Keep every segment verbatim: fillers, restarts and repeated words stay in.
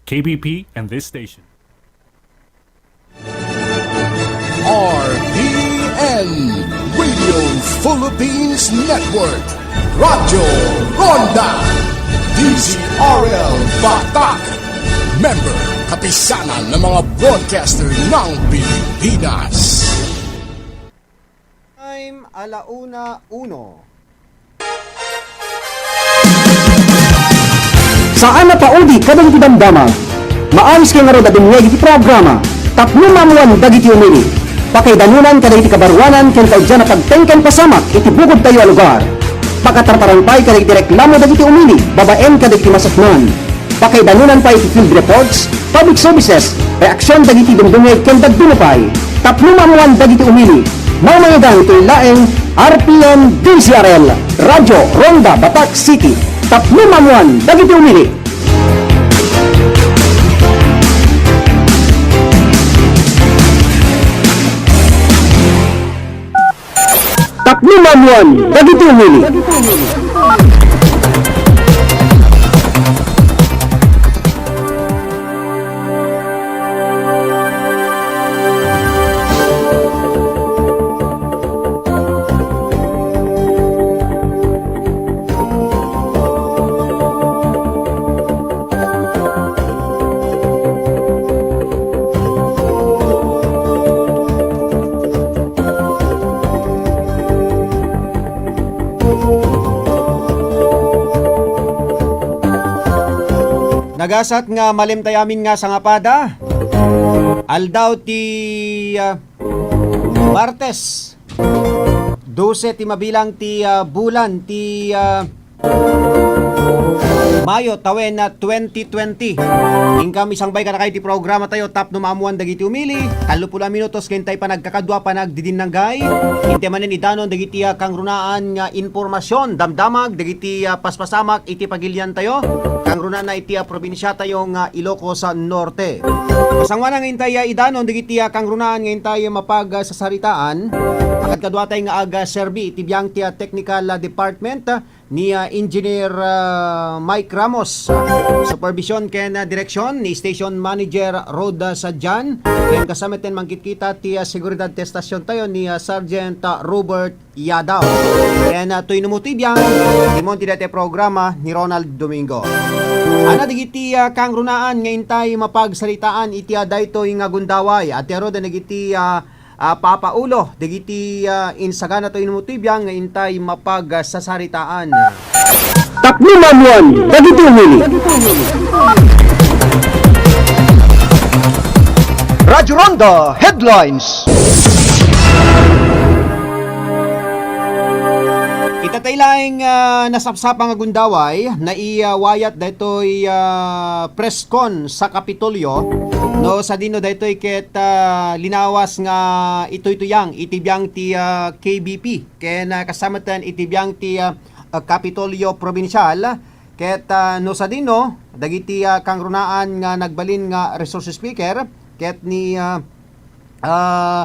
K B P and this station. R P N, Radio Philippines Network, Radyo Ronda, D Z R L Batak, member, kapisanan ng mga broadcaster ng Pilipinas. Time, ala una uno. Saan a paudi kadagiti damdama. Maayos kay ngarud a dumngeg iti programa Tapno Maammoan Dagiti Umili. Pakaidanonan kadagiti kabaruanan ken kauddian a pagteng ken pasamak iti bukodtayo a lugar. Pakatartaran pay kadagiti reklamo dagiti umili babaen kadagiti masaknan. Pakaidanonan pay iti field reports, public services, reaksion dagiti dumdumngeg ken dadduma pay. Tapno maammoan dagiti umili, mamaedan itoy laeng R P N D Z R L, Radyo Ronda Batak City. Tapno maammoan dagiti umili. Tapno maammoan dagiti umili. Nagasat nga malimtayo amin nga sangapada. Aldaw ti, ah, Martes. Dose ti mabilang ti, ah, bulan ti, ah, Mayo tawen, ah, twenty twenty. Inkam isangbay kadakayo ti programa tayo, Tapno Maammoan Dagiti Umili. Tallo pulo a minutos ken tay panagkakadua, panagdidinnanggay. Intay manen idanon dagiti, ah, kangrunaan nga impormasyon, damdamag, dagiti, ah, paspasamak iti pagilian tayo. Kangrunaan na iti, ah, probinsia tayo nga Ilocos, ah, Norte. Masangoanan nga intay, ah, idanon dagiti, ah, kangrunaan nga intay mapagsasaritaan. Makadkaduatay nga aga serbi iti biang ti, ah, technical, ah, department, ah, ni, ah, Engineer, ah, Mike Ramos. Supervision ken, ah, direksyon ni Station Manager Rhoda Sadian. Ken kasama ten mangkitkita ti, ah, seguridad ti estasyon tayo ni, ah, Sergeant, ah, Robert Yadaw. Ken, ah, Toy Numuti Biang, timon ti daytoy programa ni Ronald Domingo. Ana dagiti, ah, kangrunaan nga intay mapagsaritaan iti, ah, daytoy nga gundaway. Ati aro dagiti, ah, ah, papaulo dagiti, ah, insagana Toy Numuti Biang nga intay mapagsasaritaan. Tapno maammoan dagiti umili. Radyo Ronda Headlines. Ita tay laeng, ah, nasapsapa nga gundaway, naiwayat daytoy, ah, press con sa Kapitolyo, no, sadino daytoy ket, ah, linawas nga ituytuyang iti biang ti, ah, K B P ken, ah, kasama ten iti biang ti, ah, ah, Kapitolyo Probinsial ket, ah, no sadino dagiti, ah, kangrunaan nga nagbalin nga resource speaker ket ni, ah, ah,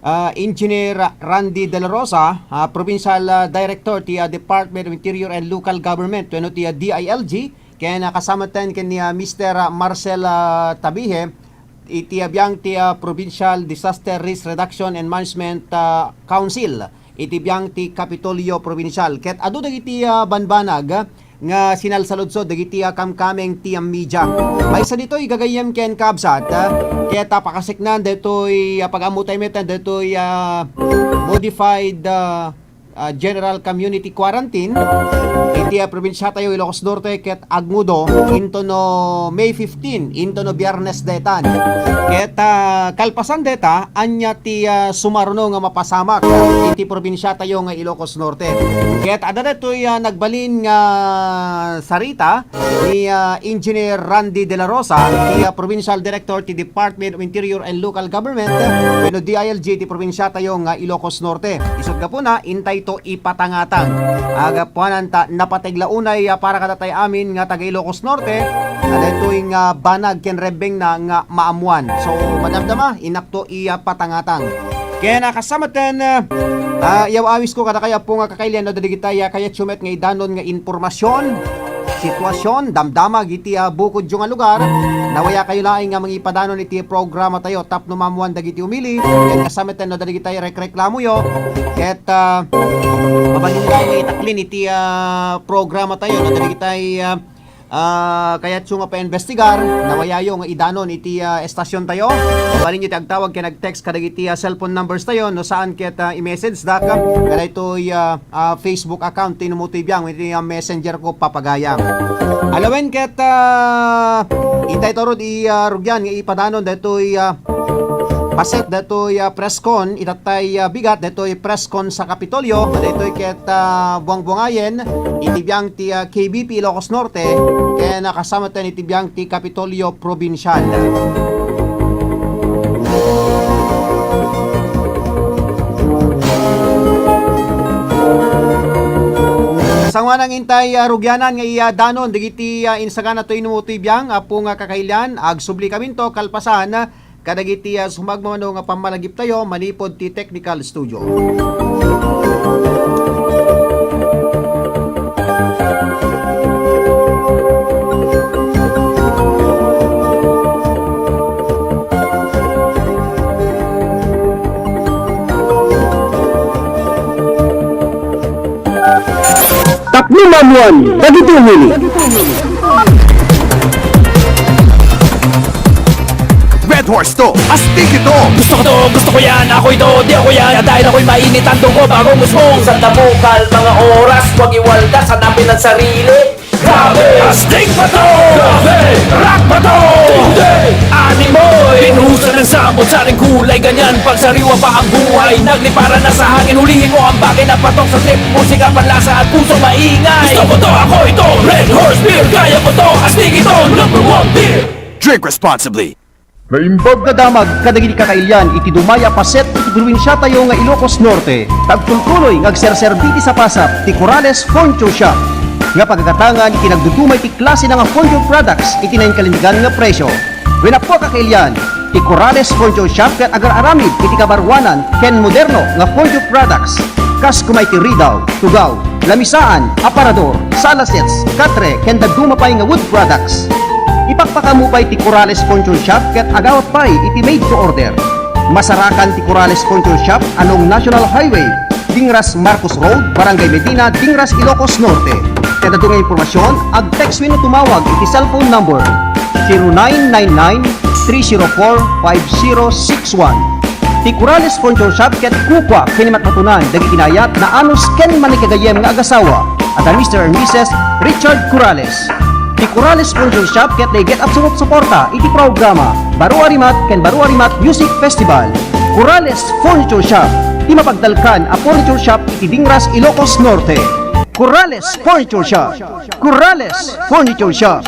ah, Engineer Randy De La Rosa, ah, Provincial, ah, Director ti, ah, Department of Interior and Local Government wenno ti, ah, D I L G, ken, ah, kasama ten ken ni, ah, Mister, ah, Marcel, ah, Tabihe, iti, ah, biang ti, ah, Provincial Disaster Risk Reduction and Management, ah, Council, iti biang ti Kapitolyo Provincial. Ket adu dagiti, ah, banbanag, ah, nga sinalsaludsod dagiti, ah, kamkameng ti, ah, media. Maysa ditoy gagayyem ken kabsat, ah, ket, ah, pakaseknan daytoy, ah, pag-ammotay met daytoy, ah, modified, ah, ah, general community quarantine iti, ah, probinsia tayo Ilocos Norte ket agmudo into no May fifteen, into no Biyernes detan. Ket, ah, kalpasan deta, ania ti, ah, sumaruno nga mapasamak, ah, iti probinsia tayo nga Ilocos Norte. Ket adda daytoy, ah, nagbalin nga sarita ni, ah, Engineer Randy De La Rosa, ti, ah, Provincial Director ti Department of Interior and Local Government, wenno D I L G ti probinsia tayo nga Ilocos Norte. Isut' gapuna, intayto ipatangatang. Agapuanan ta napateg la unay, ah, para kadatay amin nga taga Ilocos Norte, a daytoy nga banag ken rebbengna nga maammuan. So, madamdama, inakto ipatangatang. Ken, ah, kasama ten, ah, ah, iyaw-awisko kadakayo, Apo, nga kakailian no dagitay, ah, kayatyo met nga idanon nga impormasion. sitwasyon, damdama iti, ah, bukodyo nga lugar. Nawayakayo laeng nga mangipadanon iti programa tayo, tapno maammoan dagiti umili, ket kasametten no dagiti rekreklamoyo. Ket, ah, mabalin nga itaklin iti, ah, programa tayo, no dagiti, ah, ah, kayatyo nga paimbestigar, nawayayo nga idanon iti, ah, estasyon tayo. Mabalinyo ti agtawag ken agtext kadagiti, ah, cellphone numbers tayo, no saan ket, ah, i-message dak, kadaytoy, ah, ah, Facebook account ti Inumotoy Biang, iti, ah, messenger ko, papagayam. Alawen ket, ah, intay torod i, ah, rugian nga ipadanon daytoy, ah, paset daytoy, ah, press con, itattay, ah, bigat daytoy press con sa Kapitolyo, daytoy ket, ah, buangbuangayen iti biang ti, ah, K B P Ilocos Norte, ken, ah, kasamaten iti biang ti Kapitolyo Probinsial. Sanguanang intay, ah, rugianan nga iyadanon dagiti, ah, insagana toy Inumotoy Biang, Apo nga kakailian, agsubli kaminto kalpasan kadagiti, ah, sumagmamano nga pammalagiptayo manipud ti technical studio. Tapno maammoan dagiti umili. Red Horse to, astig ito! Gusto ko to, gusto ko yan, ako ito, di ako yan. Dahil ako'y mainit ang dugo, bagong usbong. Isang tabukal, mga oras, huwag iwaldas, hanapin ang sarili. Grabe! Astig ba to? Grabe! Rock ba to? Hindi! Animoy! Binuhusan ng samot, saring kulay, ganyan. Pagsariwa pa ang buhay, nagliparan na sa hangin. Hulihin mo ang bagay na patok sa trip. Musika, panlasa at puso maingay. Gusto ko to, ako ito. Red Horse Beer, kaya ko to. Astig ito, number one beer. Drink responsibly. Naimbag nga damag kadagiti kakailian iti dumay a paset iti probinsiatayo nga Ilocos Norte. Tagtultuloy nga agserserbi iti sapasap ti Corales Furniture Shop nga pagagatangan iti nagduduma iti klase na nga furniture products iti nainkalintegan nga presio. Wen, appo a kakailian, ti Corales Furniture Shop ket agar-aramid iti kabaruanan ken moderno nga furniture products, kas kuma iti ridaw, tugaw, lamisaan, aparador, sala sets, katre, ken dadduma pay nga wood products. Ipakpakaammo pay ti Corales Furniture Shop ket agawat pay iti made to order. Masarakan ti Corales Furniture Shop along National Highway, Dingras Marcos Road, Barangay Medina, Dingras, Ilocos Norte. Ket adu nga impormasyon, ag-text wenno tumawag iti cellphone number zero nine nine nine, three zero four, five zero six one. Ti Corales Furniture Shop ket kukua ken ni matmatunan dagiti naayat, naanus ken mannakigagayyem nga agasawa a da Mister and Missus Richard Corales. Ti Corales Furniture Shop ket naiget a sumupsuporta iti programa Baro a Rimat ken Baro a Rimat Music Festival. Corales Furniture Shop, ti mapagtalkan a furniture shop iti Dingras, Ilocos Norte. Corales Furniture Shop. Corales Furniture Shop.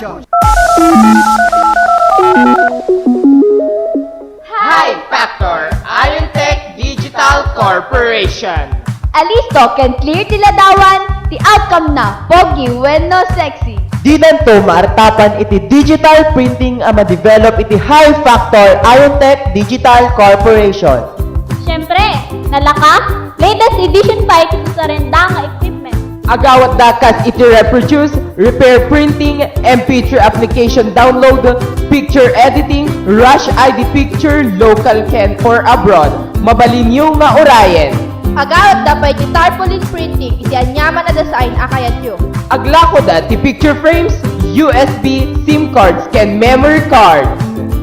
Hype Factor, Iontech Digital Corporation. Alisto ken clear ti ladawan, ti outcome na pogi wenno sexy. Dinanto maartapan iti digital printing a ma-develop iti Hype Factor Iontech Digital Corporation. Siyempre, nalaka, latest edition pa iti susarenda nga equipment. Agawatda kas iti reproduce, repair printing, M P three application download, picture editing, Rush I D picture, local ken for abroad. Mabalinyo nga urayen. Agawatda pay ti tarpaulin printing iti aniaman a design a kayatyo. Aglakoda ti picture frames, U S B, SIM cards, ken memory cards.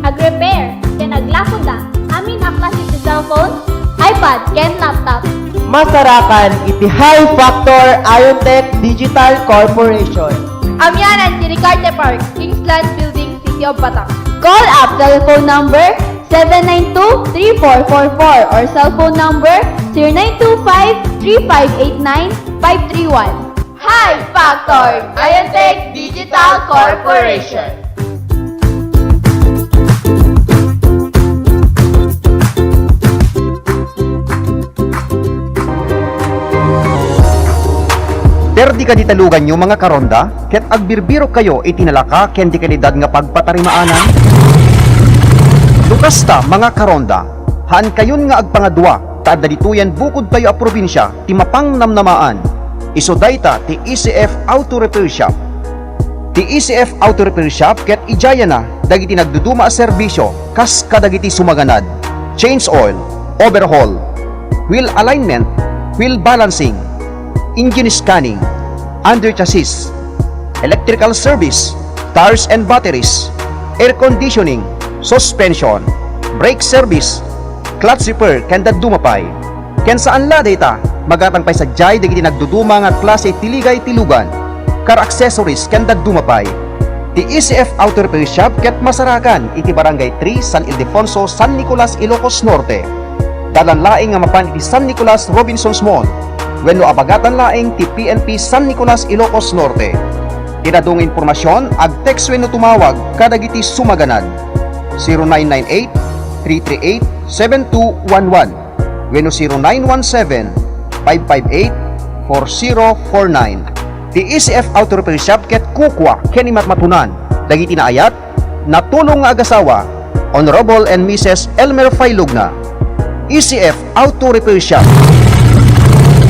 Agrepair ken aglakoda amin a klase ti cellphone, iPad, ken laptop. Masarakan iti Hype Factor Iontech Digital Corporation. Amianan ti Ricarte Park, Kingsland Building, City of Bataan. Call up cellphone number seven nine two three four four four or cellphone number zero nine two five three five eight nine five three one. Hype Factor, Iontech Digital Corporation. Perdi kadi ti luganyo, mga karonda, ket agbirbirokkayo iti nalaka ken di kalidad nga pagpatarimaanan? No kasta, mga karonda, haankayon nga agpangadua, ta adda ditoyen bukodtayo a probinsia ti mapangnamnamaan. Isu dayta ti E C F Auto Repair Shop. Ti E C F Auto Repair Shop ket idiayna dagiti nagduduma a serbisio kas kadagiti sumaganad, change oil, overhaul, wheel alignment, wheel balancing, engine scanning, under chassis, electrical service, tires and batteries, air conditioning, suspension, brake service, clutch repair ken dadduma pay. Ken saan la dayta, magatang pay sadiay dagiti nagduduma nga klase ti ligay ti lugan, car accessories ken dadduma pay. Ti E C F Auto Repair Shop ket masarakan iti Barangay three, San Ildefonso, San Nicolas, Ilocos Norte. Dalan laeng nga mapan iti San Nicolas Robinsons Mall wenno abagatan laeng ti P N P San Nicolas, Ilocos Norte. Ti dadduma nga impormasion, ag-text wenno tumawag kadagiti sumaganad, zero nine nine eight, three three eight, seven two one one wenno zero nine one seven, five five eight, four zero four nine. Ti E C F Auto Repair Shop ket kukua ken imatmatunan dagiti naayat, natulong nga agasawa, Honorable and Missus Elmer Failugna. E C F Auto Repair Shop.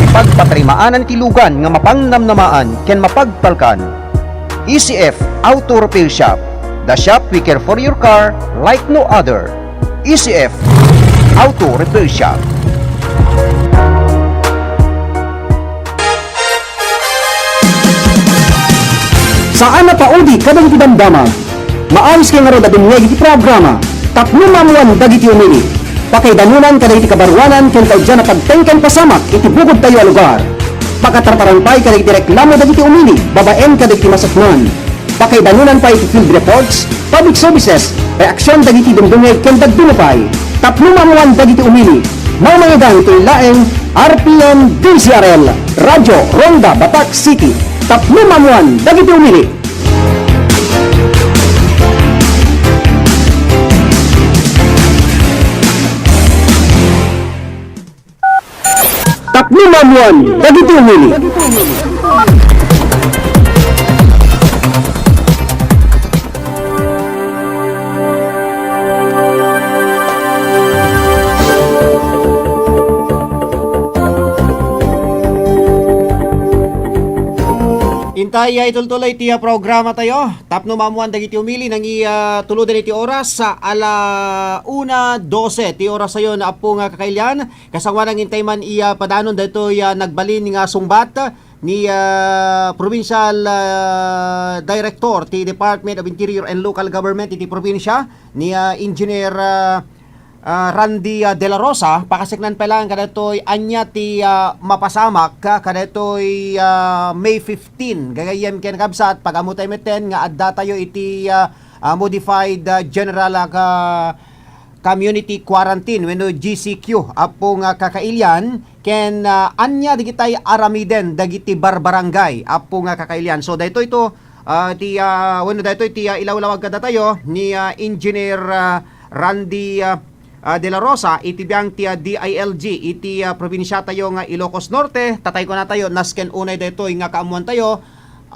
Ipagpatarimaanan ti lugan nga mapangnamnamaan ken mapagtalkan. E C F Auto Repair Shop, the shop we care for your car like no other. E C F Auto Repair Shop. Saan a paudi kadagiti damdama. Maayos kay ngarud a dumngeg iti programa, Tapno Maammoan Dagiti Umili. Pakaidanunan kadagiti kabaruanan ken kauddian a pagteng ken pasamak iti bukodtayo a lugar. Pakatartaran pay kadagiti reklamo dagiti umili babaen kadagiti masaknaan. Pakaidanunan pay iti field reports, public services, reaksion dagiti dumdumngeg ken dadduma pay. Tapno Maammoan Dagiti Umili. Mamaedan itoy laeng R P N D Z R L, Radyo Ronda Batac City. Tapno Maammoan Dagiti Umili. Tapno Maammoan Dagiti Umili. Intay, ah, itultuloy ti, ah, programa tayo. Tapno Maammoan Dagiti Umili, nangi, ah, tuludan iti oras, ah, ala una doce ti oras ayon, Apo nga kakailian. Kasangoanan intay man iya padanon daytoy, ah, nagbalin nga sungbat ni, ah, Provincial, ah, Director ti Department of Interior and Local Government iti probinsya, ni, ah, Engineer, ah, ah, Randy, ah, De La Rosa. Pakaseknan pay laeng kadaytoy ania ti, ah, mapasamak, ah, kadaytoy, ah, May fifteen. Gagayyem ken kabsat, pag-ammo tayo metten nga adda tayo iti, ah, ah, modified, ah, general, ah, ka-, community quarantine wenno G C Q, Apo nga kakailian, ken, ah, ania dagitay aramiden dagiti barbarangay, Apo nga kakailian. So, daytoy to, ah, ti, ah, wenno daytoy ti, ah, ilawlawag kadatayo ni, ah, Engineer, ah, Randy, ah, ah, De La Rosa iti biang ti, ah, D I L G iti, ah, probinsiatayo nga Ilocos Norte. Tatay kunatayo, nasken unay daytoy nga kaammoantayo,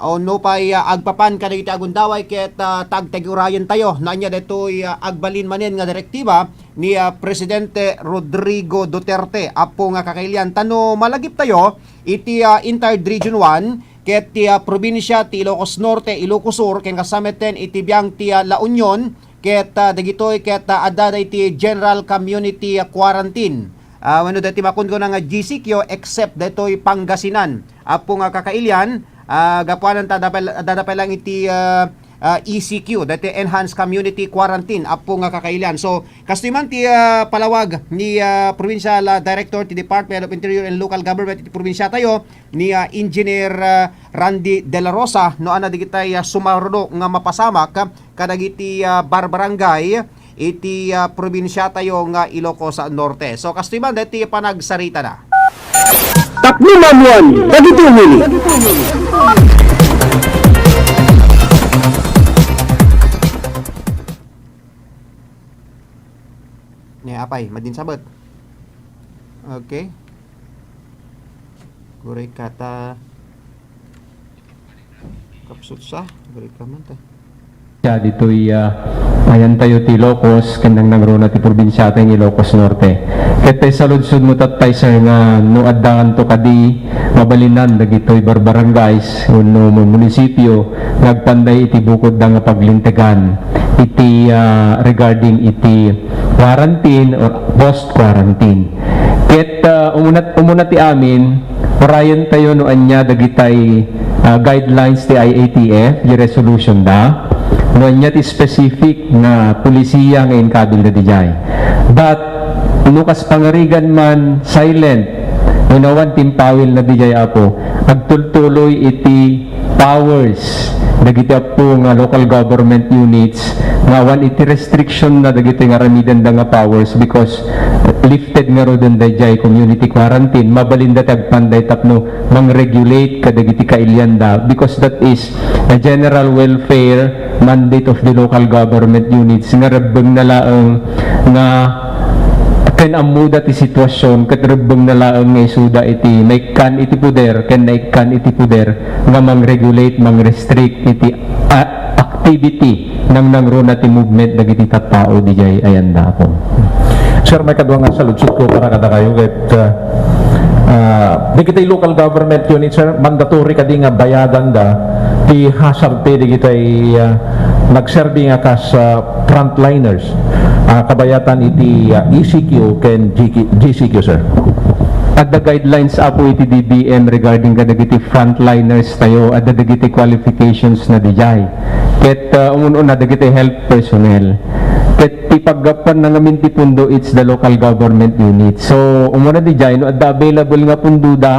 o no pay, ah, agpapan kadagiti agundaway ket, ah, tagtagurayentayo no ania daytoy, ah, agbalin manen nga direktiba ni, ah, Presidente Rodrigo Duterte, Apo nga kakailian. Ta no malagiptayo iti, ah, Entire Region one ket ti, ah, probinsia ti Ilocos Norte, Ilocos Sur, ken kasta metten iti biang ti, ah, La Union, ket, ah, dagitoy ket, ah, adda iti General Community, ah, Quarantine. Ah, wenno daytoy makunkuna nga G C Q, except daytoy Pangasinan. Apo nga kakailian, ah, gapuanan ta adda pay, adda pay lang iti, ah, ah, E C Q, daytoy Enhanced Community Quarantine, Apo nga kakailian. So, kastoy man ti, ah, palawag ni, ah, Provincial, ah, Director ti Department of Interior and Local Government iti probinsiatayo, ni, ah, Engineer, ah, Randy De La Rosa, no ania dagitay, ah, sumaruno nga mapasamak, ah, kadagiti, ah, barbarangay iti, ah, probinsiatayo nga Ilocos Norte. So, kastoy man daytoy panagsaritana. Tapno maammoan dagiti umili. Ni apay, madinsabet. Okay. Gurika ta. Kapsut sa, gurika man ta. Siya ditoy, ah, ayantayo ti Ilocos, ken nangnangruna ti probinsiatayo nga Ilocos Norte. Ket ti saludsod mo tattay, sir, nga no addanto kadi mabalinan dagitoy barbarangays wenno munisipyo nga agpanday iti bukodda nga paglintegan iti, ah, regarding iti quarantine or post-quarantine. Ket, ah, umuna, umuna ti amin, urayen tayo no ania dagitay, ah, guidelines ti I A T F, di resolution da, no ania ti specific nga polisiya nga inkabilda dijay. But, no kas pangarigan man, silent, no awan timpawil na dijay, Apo, agtultuloy iti powers dagiti appo nga local government units nga awan iti restriction na dagiti nga aramidenda nga powers because lifted ngaruden dayjay community quarantine, mabalinda ti agpanday tapno mangregulate kadagiti kailianda because that is a general welfare mandate of the local government units nga rebbengna laeng nga ken ammoda ti sitwasyon ket rebbengna laeng nga isuda iti naikkan iti poder ken naikkan iti poder nga mangregulate, mangrestrict iti, ah, activity nang nangruna ti movement dagiti tattao dijay ayanda, Apo. Sir, maikadua nga saludsodko para kadakayo ket, ah, ah, dagiti local government unit, sir, mandatory kadi nga bayadanda ti hazard pay dagiti, ah, nagserbi nga kas, ah, frontliners, ah, kabayatan iti, ah, E C Q ken G Q, G C Q, sir. Adda guidelines, Apo, iti D B M regarding kadagiti frontliners tayo, adda dagiti qualifications na dijay. Ket, ah, umun-una dagiti health personnel. Ket ti paggapuan na ngamin ti pundo, it's the local government unit. So, umuna dijay, no adda available nga pundoda,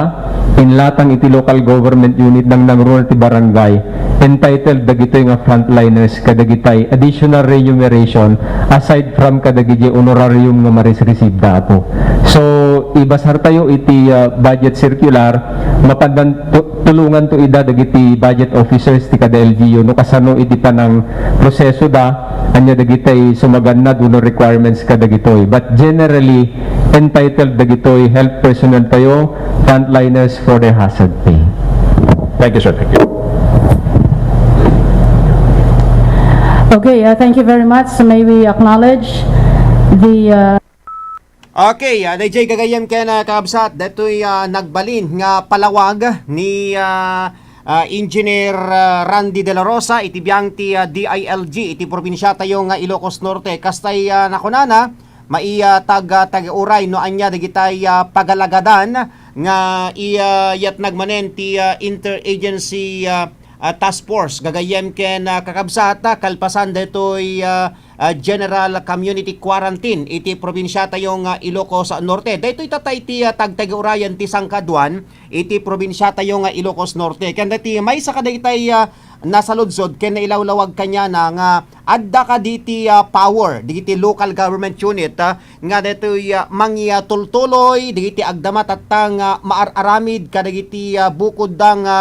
inlatang iti local government unit nang nangruna ti barangay, entitled dagitoy nga frontliners kadagitay additional remuneration aside from kadagiti honorarium nga maresreceive-da, Apo. So, ibasar tayo iti, ah, budget circular, mapandan tu-, tulongan to ida dagiti budget officers ti kada L G U no kasano iti panang proseso da, ania dagitay sumagannad wenno requirements kadagitoy. But generally, entitled dagitoy health personnel tayo, frontliners for their hazard pay. Thank you, sir. Thank you. Okay, uh, thank you very much. So may we acknowledge the, uh, Okay, ah, D J gagayyem ken, ah, kakabsat, daytoy, ah, nagbalin nga palawag ni, ah, ah, Engineer, ah, Randy De La Rosa iti biang ti, ah, D I L G iti probinsia tayo nga Ilocos Norte. Kastay, ah, nakunana, mai, ah, tag-, ah, tag-uray no ania dagitay, ah, pagalagadan nga i-, ah, iyatnag manen ti, ah, interagency, ah, ah, task force. Gagayyem ken, ah, kakabsat, ah, kalpasan daytoy, ah, ah, general community quarantine iti probinsia tayo nga Ilocos Norte. Daytoy tatay ti, ah, tagtagurayan ti sangkaduan iti probinsia tayo nga Ilocos Norte. Ken daytoy maysa kadagitay, ah, nasaludsod ken nailawlawag kaniana nga adda kadi ti, ah, power dagiti local government unit, ah, nga daytoy, ah, mangiatultuloy dagiti agdama tatta nga maar-aramid kadagiti, ah, bukodda nga,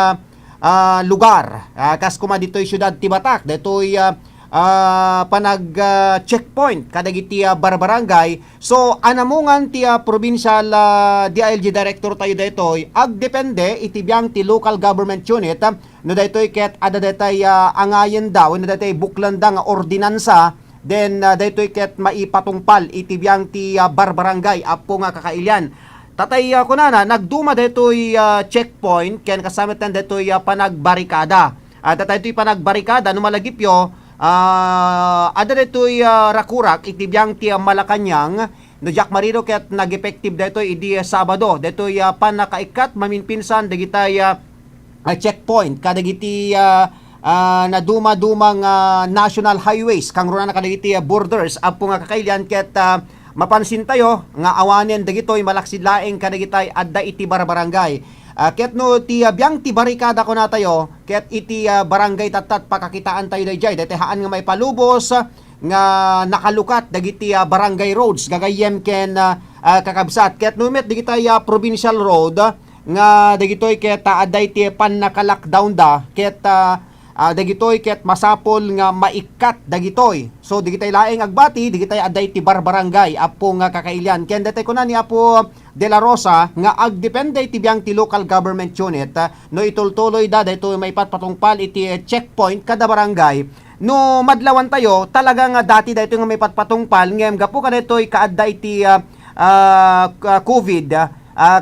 ah, lugar. Ah, kas koma ditoy siudad ti Batac, daytoy, ah, ah, panag, ah, checkpoint kadagiti, ah, barbarangay. So, anamungan ti, ah, provincial, ah, D I L G director tayo daytoy, agdepende iti biang ti local government unit, ah, no daytoy ket adda daytay, ah, angayenda wenno daytay buklanda nga ordinansa, then, ah, daytoy ket maipatungpal iti biang ti, ah, barbarangay, Apo nga kakailian. Tatay, ah, kunana, nagduma daytoy, ah, checkpoint ken kasla met daytoy, ah, panagbarikada. Ah, tatay toy panagbarikada, no malagipyo, ah, adda daytoy, ah, rakurak iti biang ti, ah, Malacañang. No diak mariro ket nag-effective daytoy idi, ah, Sabado. Daytoy, ah, pannakaikkat maminpinsan dagitay, ah, ah, checkpoint kadagiti, ah, ah, nadumaduma nga national highways, kangrunana kadagiti, ah, borders, Apo nga kakailian ket, ah, mapansin tayo nga awanen dagitoy malaksid laeng kadagitay adda iti barbarangay. Ah, ket no ti, ah, biang ti barikada kunatayo, ket iti, ah, barangay tattat pakakitaan tayo dayjay, daytoy haan nga maipalubos, ah, nga nakalukat dagiti, ah, barangay roads, gagayyem ken, ah, ah, kakabsat. Ket no met dagitay, ah, provincial road, ah, nga dagitoy ket, ah, adda iti pannaka-lockdown da, ket, ah, ah, dagitoy ket masapul nga maikkat dagitoy. So, dagitay laeng agbati, dagitay adda iti barbarangay, Apo nga kakailian. Ken daytay kuna ni Apo De La Rosa nga agdepende iti biang ti local government unit, ah, no itultuloy da daytoy maipatpatungpal iti checkpoint kada barangay. No madlawan tayo, talaga nga dati daytoy nga maipatpatungpal, ngem gapu kadaytoy kaadda iti, ah, ah, ka-, covid, ah,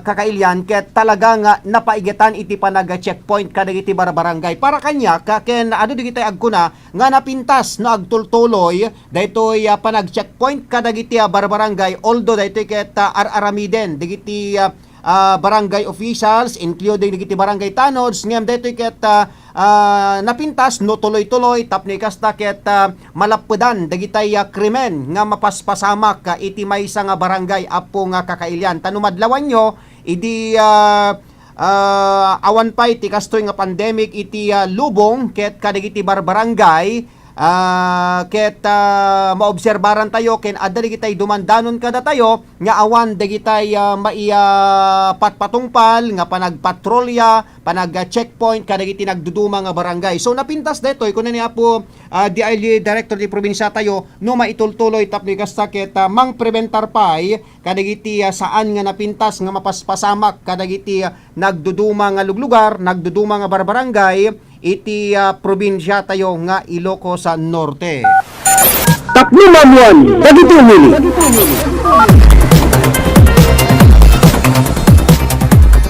kakailian, ket talaga nga napaigetan iti panag-checkpoint kadagiti barbarangay. Para kaniak, ah, ken adu dagiti agkuna nga napintas no agtultuloy daytoy, ah, panag-checkpoint kadagiti, ah, barbarangay, although daytoy ket, ah, ar-aramiden dagiti, ah, ah, barangay officials, including dagiti barangay tanods, ngem daytoy ket, ah, ah, napintas no tuloy-tuloy tapno ikasta ket, ah, malappedan dagitay, ah, krimen nga mapaspasamak, ah, iti maysa nga barangay, Apo nga kakailian. Ta no madlawanyo, idi, ah, ah, awan pay ti kastoy nga pandemic iti, ah, lubong ket kadagiti barbarangay, ah, ket, ah, maobserbaran tayo ken adda dagitay dumandanon kadatayo nga awan dagitay, ah, mai-, ah, patpatungpal nga panagpatrolya, panag-checkpoint kadagiti nagduduma nga barangay. So, napintas daytoy, kuna ni Apo, ah, D I L G Director ti probinsia tayo, no maitultuloy tapno ikasta ket, ah, mangprebentar pay kadagiti, ah, saan nga napintas nga mapaspasamak kadagiti, ah, nagduduma nga luglugar, nagduduma nga barbarangay iti, ah, probinsia tayo nga Ilocos Norte. Tapno maammuan dagiti umili.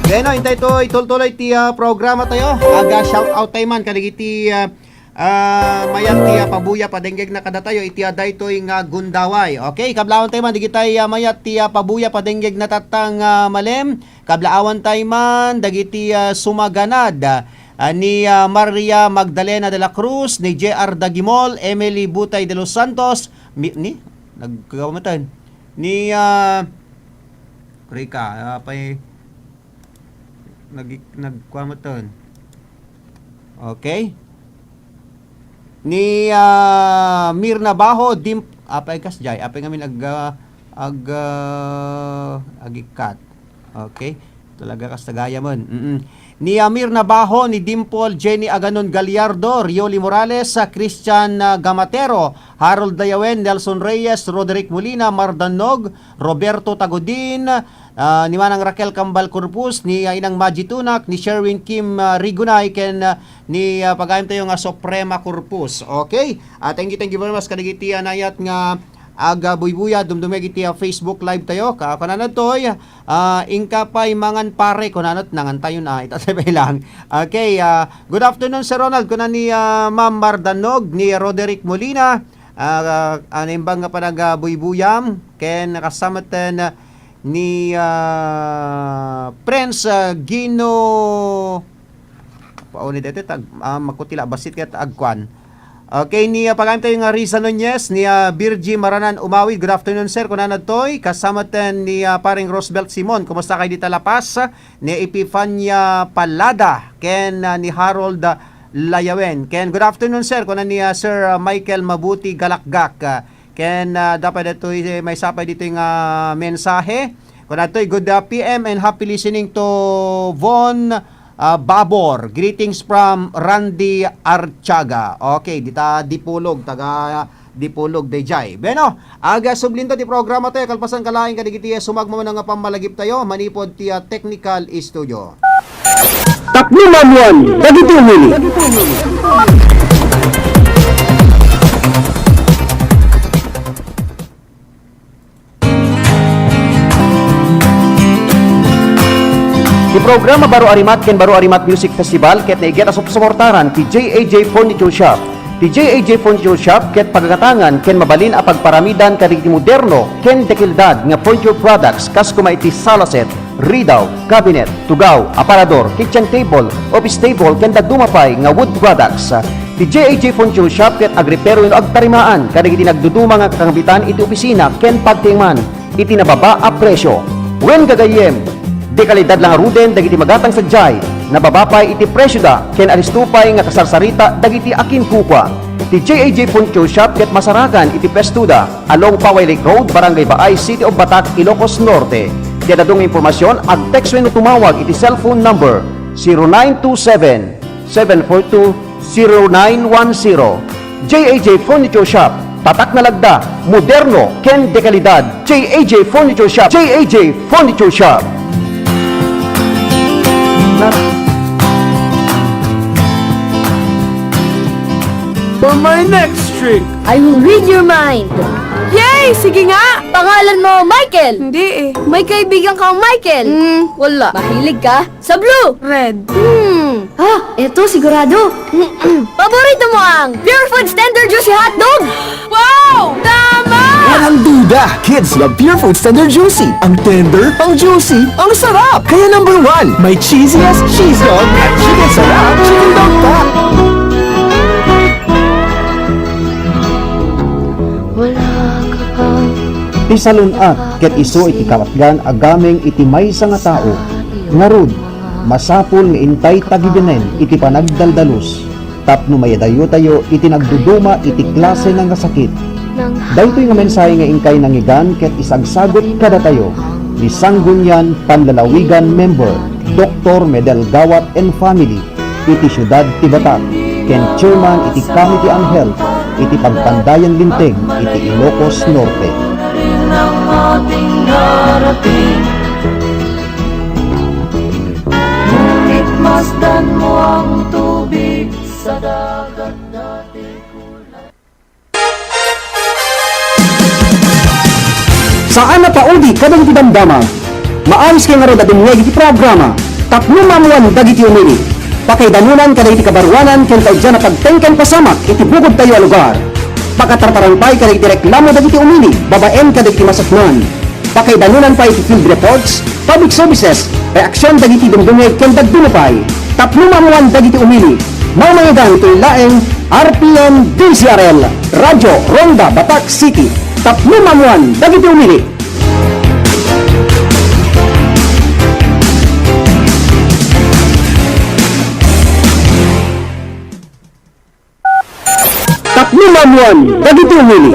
Bueno, intay to, itultuloy ti, ah, programa tayo. Aga shout out tayo man kadagiti, ah, ah, mayat ti, ah, pabuya padenggegna kadatayo iti, ah, daytoy nga gundaway. Okay, kablawan tayo man digitay, ah, mayat ti, ah, pabuya padenggegna tatta nga malem. Kablaawan tayo man dagiti, ah, sumaganad, ah, ni, ah, Maria Magdalena de la Cruz, ni J R Dagimol, Emily Butay de los Santos, mi-, ni? Nagkakamatan. Ni, ah, Rika, ah, pay-, nag-, nagkuan mo ton. Okay. Ni, ah, Mirna Baho, Dim-, apay kas jay, apay ngamin ag-, ah, ag-, ah, agikat. Okay. Talaga kas tagayaman. Mm-mm. Ni, ah, Mirna Baho, ni Dimple, Jenny Aganon Gallardo, Rioli Morales, ah, Christian, ah, Gamatero, Harold Dayawen, Nelson Reyes, Roderick Molina, Mardannog, Roberto Tagodin, ah, ni Manang Raquel Kambal Corpus, ni, ah, Inang Maji Tunak, ni Sherwin Kim, ah, Rigunay, ken, ah, ni, ah, pagayam tayo nga Suprema Corpus. Okay? Ah, thank you, thank you very much kadagiti, ah, nayat nga aga buybuya, dumdumeg iti, ah, Facebook Live tayo. Ka-, kunana toy, ah, "Inka pay mangan pare," kunana, nangan tayo na, ita tayo lang. Okay, ah, "Good afternoon, Sir Ronald," kuna ni, ah, Ma'am Mardanog, ni Roderick Molina, ah, ah, naimbag nga panag-, ah, buybuyam, ken kasama ten, ah, ni, ah, Prince, ah, Gino, pauni dete tag-, ah, makutila basit ket agkuan. Okay, ni, ah, pagayam tayo nga Risa Nunez, ni, ah, Virgie Maranan Umawid, "Good afternoon, sir," kunana toy, kasama ten ni, ah, paring Roosevelt Simon, "Kumusta kayo dita La Paz?" Ni Epifania Palada, ken, ah, ni Harold, ah, Layawen. Ken, "Good afternoon, sir," kuna ni, ah, Sir, ah, Michael Mabuti Galakgak. Ah, ken, ah, dapat ditoy, eh, maysa pay ditoy nga mensahe. Kuna toy, "Good, ah, P M and happy listening to Von, ah, Babor. Greetings from Randy Artiaga." Okay, dita Dipolog, taga Dipolog, dayjay. Bueno, aga sublinto ti programa tayo, kalpasan ka laeng kadagiti sumagmamano nga pammalagip tayo, manipod ti, ah, technical studio. Tapno maammuan dagiti umili. Ti programa Baro a Rimat ken Baro a Rimat Music Festival ket naiget a supsuportaran ti J A J Furniture Shop. Ti J A J Furniture Shop ket pagagatangan ken mabalin a pagparamidan kadagiti moderno ken dekalidad nga furniture products kas koma iti sala set, ridaw, cabinet, tugaw, aparador, kitchen table, office table, ken dadduma pay nga wood products. Ti J A J Furniture Shop ket agrepero wenno agtarimaan kadagiti nagduduma nga kakambitan iti opisina ken pagtiengman iti nababa a presio. Wen gagayyem, dekalidad la ngaruden dagiti magatang sadiay, nababa pay iti presioda ken alisto pay nga kasarsarita dagiti akinkukua. Ti J A J Furniture Shop ket masarakan iti pwestoda, along Paway Lake Road, Barangay Baay, City of Batac, Ilocos Norte. Ti adu nga impormasion, ag-text wenno tumawag iti cellphone number zero nine two seven, seven four two, zero nine one zero. J A J Furniture Shop, tatak nga lagda, moderno, ken dekalidad. J A J Furniture Shop, J A J Furniture Shop. For my next trick, I will read your mind. Yay! Sige nga! Pangalan mo Michael? Hindi eh. May kaibigan kang Michael? Hmm, wala. Mahilig ka sa blue? Red. Hmm. Ah, eto sigurado. Paborito mo ang Pure Foods Tender Juicy Hotdog? Wow! Tama! Walang duda, kids love Pure Foods Tender Juicy. Ang tender, ang juicy, ang sarap. Kaya number one, may cheesiest cheese dog at chicken sarap chicken dog pack. Ti salun-at ket isu iti kaatgan a gameng iti maysa nga tao. Ngarud, masapul nga intay tagibenen iti panagdaldalus tapno maidayutayo iti nagduduma iti klase nga sakit. Daytoy nga mensahe nga inkay nangngegan ket isagsagut kadatayo ni Sangguniang Panlalawigan member, Doktor Medel Gawat and family, iti siudad ti Batac, ken chairman iti Committee on Health iti Pagpandayan Linteg iti Ilocos Norte. Ngunit masdan mo ang tubig sa dagat dati. Saan a paudi kadagiti damdama. Maawis kay ngarud a dumngeg iti programa Tapno Maammoan Dagiti Umili. Pakaidanunan kadagiti kabaruanan ken kauddian a pagteng ken pasamak iti bukodtayo a lugar. Pakatartaran pay kadagiti reklamo dagiti umili babaen kadagiti masaknan. Pakaidanunan pay iti field reports, public services, reaksion dagiti dumdumngeg ken dadduma pay. Tapno maammoan dagiti umili. Mamayegan itoy laeng R P N D Z R L, Radyo Ronda Batac City. Tapno maammoan dagiti umili. Tapno maammoan dagiti umili.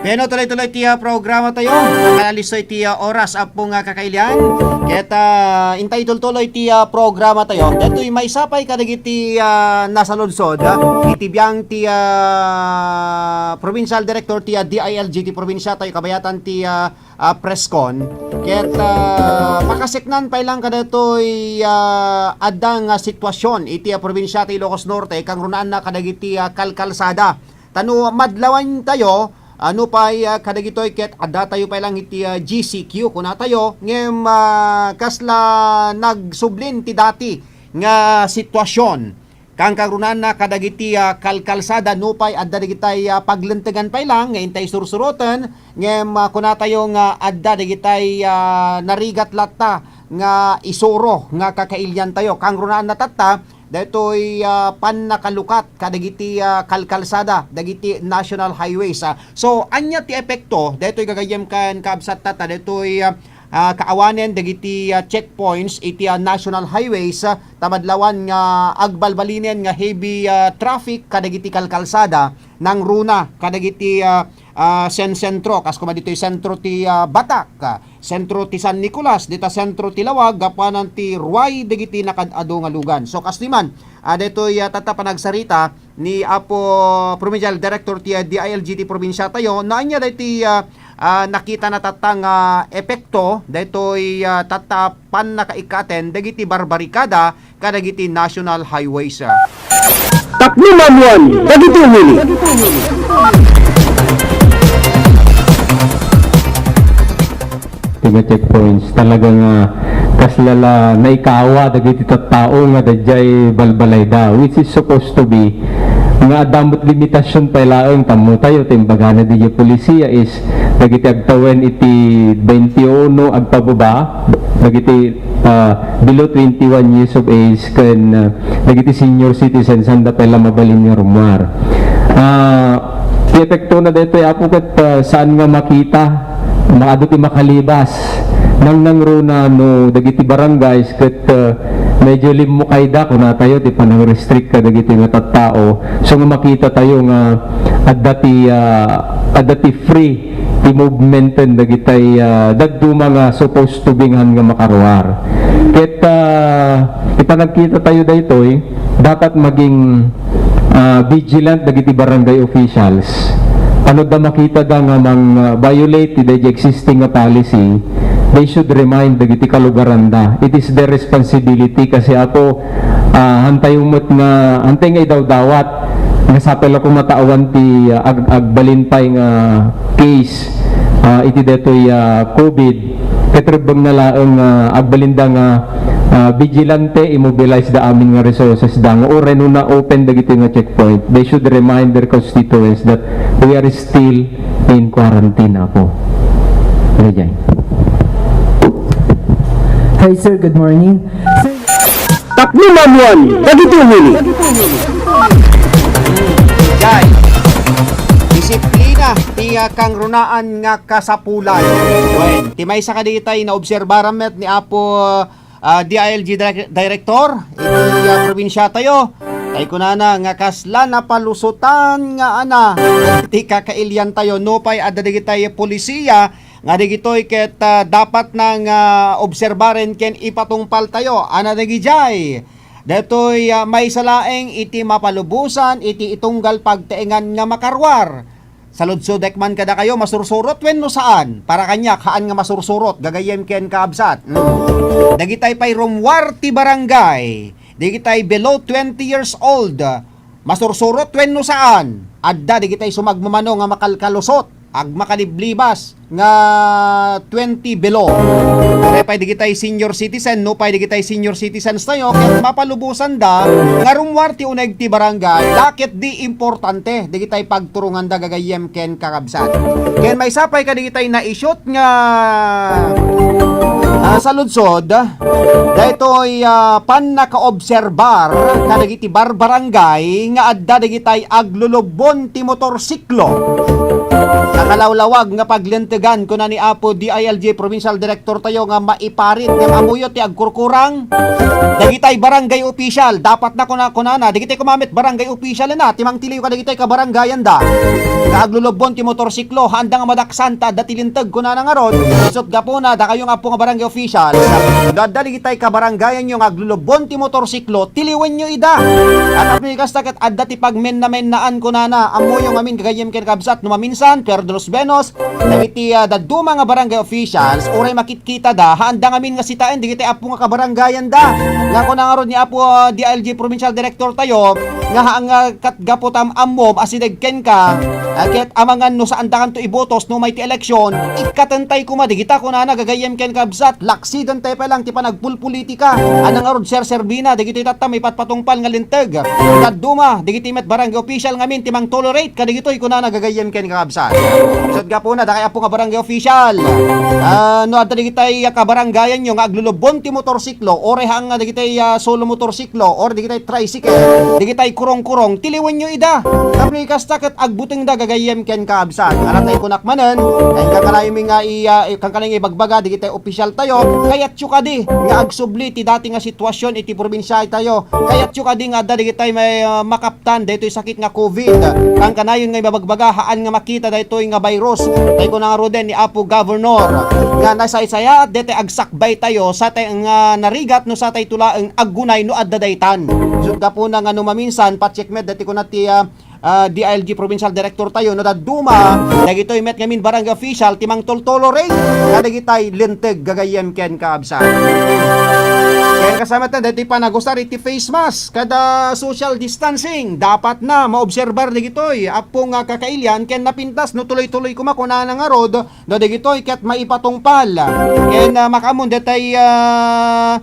Ken no, tuloy-tuloy ti, ah, programa tayo. Nakalisto iti, ah, oras, Apo nga kakailian. Ket, ah, intay tultuloy ti, ah, programa tayo. Daytoy maysa pay kadagiti, ah, nasaludsod, ah, iti biang ti, ah, Provincial Director ti, ah, D I L G ti probinsia tayo, kabayatan ti, ah, ah, press con. Ket, ah, pakaseknan pay lang kadatoy, ah, adda nga sitwasyon iti, ah, probinsia ti Ilocos Norte, kangrunaanna kadagiti, ah, kalkalsada. Ta no madlawantayo, ah, nupay, ah, kadagitoy ket addatayo pay lang iti, ah, G C Q, kunatayo, ngem, ah, kasla nagsublin ti dati nga sitwasyon. Kangkangrunaanna kadagiti, ah, kalkalsada nupay adda dagitay, ah, paglentegan pay lang nga intay sursuroten, ngem, ah, kunatayo nga adda dagitay, ah, narigat latta nga isuro nga kakailiantayo. Kangrunaanna tatta, daytoy, ah, pannakalukat kadagiti, ah, kalkalsada, dagiti national highways, ah. So, ania ti epekto daytoy gagayyem ken kabsat tatta, daytoy, ah, ah, kaawanen dagiti, ah, checkpoints iti, ah, national highways, ah, ta madlawan nga agbalbalinen nga heavy, ah, traffic kadagiti kalkalsada nangruna kadagiti, ah, ah, sensentro, kas koma ditoy sentro ti, ah, Batac, ah, sentro ti San Nicolas, dita sentro ti Laoag, gapuanan ti ruay dagiti nakaad-adu nga lugan. So, kastoy man, ah, daytoy, ah, tatta panagsarita ni Apo Provincial Director ti, ah, D I L G ti probinsia tayo, no ania daytoy, ah, ah, nakitana tatta nga epekto daytoy, ah, tatta pannakaikkaten dagiti barbarikada kadagiti national highways. Tapno maammoan dagiti umili. Ti nga checkpoints, talaga nga kasla la naikawa dagiti tattao nga daydiay balbalayda, which is supposed to be nga adda met limitasyon pay laeng. Tammo tayo, ti imbagana daydiay polisiya is dagiti agtawen iti twenty-one agpababa, dagiti, ah, below twenty-one years of age, ken, ah, dagiti senior citizens, sanda pay la mabalin nga rummuar. Ah, ti epektona daytoy, Apo, ket, ah, saan nga makita, maadu ti makalibas. Nangnangruna no dagiti barangays ket, ah, medyo limmukayda, kunatayo, ti panang-restrict kadagiti nga tattao. So nga makita tayo nga adda ti, ah, adda ti free ti movementen dagitay, ah, dadduma nga supposed to be nga makaruar. Ket, ah, ti panagkita tayo daytoy, dapat maging, ah, vigilant dagiti barangay officials. Ano da makita da nga mang, ah, violate ti daydi existing nga policy, they should remind dagiti kalugaranda. It is their responsibility kasi, Apo, Ah, hantayo met nga, hantay nga idawdawat nga sapay la koma ta awan ti, ah, ag-, agbalin pay nga case, ah, iti daytoy, ah, COVID. Ket rebbengna laeng nga agbalinda nga, ah, vigilante, immobilize da amin nga resources da nga uray no na-open dagitoy nga checkpoint, they should remind their constituents that we are still in quarantine, Apo. Daydiay. Hi sir, good morning. Sir, Tapno mamuan dagiti umili. Jay, disiplina ti, ah, kangrunaan nga kasapulan. Wen, ti maysa kadagitay naobserbaran met ni Apo, ah, D I L G direc- Director iti, ah, probinsia tayo. Tay kunana nga kasla napalusotan nga ana ti kakailian tayo. Nupay adda dagitay polisiya nga dagitoy ket, ah, dapat na nga obserbaren ken ipatungpal tayo. Ana dagijay. Daytoy, ah, maysa laeng iti mapalubosan iti itunggal pagtaengan nga makaruar. Saludsodek man kadakayo, masursurot wenno saan? Para kaniak, haan nga masursurot, gagayyem ken kaabsat. Mm. Dagitay pay rummuar ti barangay, dagitay below twenty years old, masursurot wenno saan? Adda dagitay sumagmamano nga makalkalusot, agmakaliblibas nga twenty below. Uray pay dagitay senior citizen, nupay dagitay senior citizens tayo, ket mapalubosanda nga rummuar ti uneg ti barangay, la ket di importante dagitay pagturonganda gagayyem ken kakabsat. Ken maysa pay kadagitay na-shoot nga, ah, saludsod, daytoy, ah, pannakaobserbar kadagiti barbarangay nga adda dagitay aglulubbon ti motorsiklo. Nakalawlawag nga paglentegan, kuna ni Apo D I L G Provincial Director tayo, nga maiparit ngem ammoyo ti agkurkurang. Dagitay barangay official, dapat na kuna, kunana, dagitay koma met barangay official na, ti mangtiliw kadagitay kabarangayanda. Nga aglulubbon ti motorsiklo, haanda nga madaksan ta adda ti linteg, kunana ngarud. Isut' gapuna, dakayo nga Apo nga barangay official. No adda dagitay kabarangayanyo nga aglulubbon ti motorsiklo, tiliwenyo ida. At apno kasta ket adda ti pagmenna-mennaan, kunana, ammoyo ngamin gagayyem ken kabsat, no maminsan, Pier de los Buenos, dagiti, ah, dadduma nga barangay officials, uray makitkitada, haanda ngamin nga sitaen dagiti Apo nga kabarangayanda. Nga kuna ngarud ni Apo, ah, D I L G Provincial Director tayo, nga haan nga kat gapu ta am-ammom a sideg kenka, ah, ket amangan no saandakanto ibotos no umay ti eleksyon, ikkatentay koma dagita, kunana, gagayyem ken kabsat, laksidentay pay lang ti panagpulpolitika. Ania ngarud serserbina dagitoy tatta maipatpatungpal nga linteg? Dadduma dagiti met barangay official ngamin ti mangtolerate kadagitoy, kunana, gagayyem ken kakabsat. Isut' gapuna, dakay Apo nga barangay official, ah, no adda dagitay kabarangayanyo nga aglulubbon ti motorsiklo, uray haan nga dagitay, ah, solo motorsiklo or dagitay tricycle, dagitay kurong-kurong, tiliwenyo ida. Tapno kasta ket agbutengda gagayyem ken kakabsat. Aratay kunak manen, ay kankanayon mi nga i-, ah, kankanayon nga ibagbaga dagitay opisyal tayo, kayatyo kadi nga agsubli ti dati nga sitwasyon iti probinsia tayo. Kayatyo kadi nga adda dagitay may, ah, makaptan daytoy sakit nga COVID. Kankanayon nga ibabagbaga, haan nga makita daytoy nga virus. Tay kuna ngaruden ni Apo Governor nga nasaysayaat daytoy agsakbay tayo satay nga narigat no satay tulaeng aggunay no adda daytan. Isut' gapuna nga no maminsan, pa-check met daytoy kuna ti, ah, ah, D I L G Provincial Director tayo, no dadduma dagitoy met ngamin barangay official ti mangtoltolerate kadagitay linteg gagayyem ken kaabsat. Ken kasamaten daytoy panagusar iti face mask kada social distancing. Dapat na maobserbar dagitoy Apo nga kakailian ken napintas no tuloy-tuloy koma, kunana ngarud, no dagitoy ket maipatungpal. Ken, ah, makaamon daytoy, ah,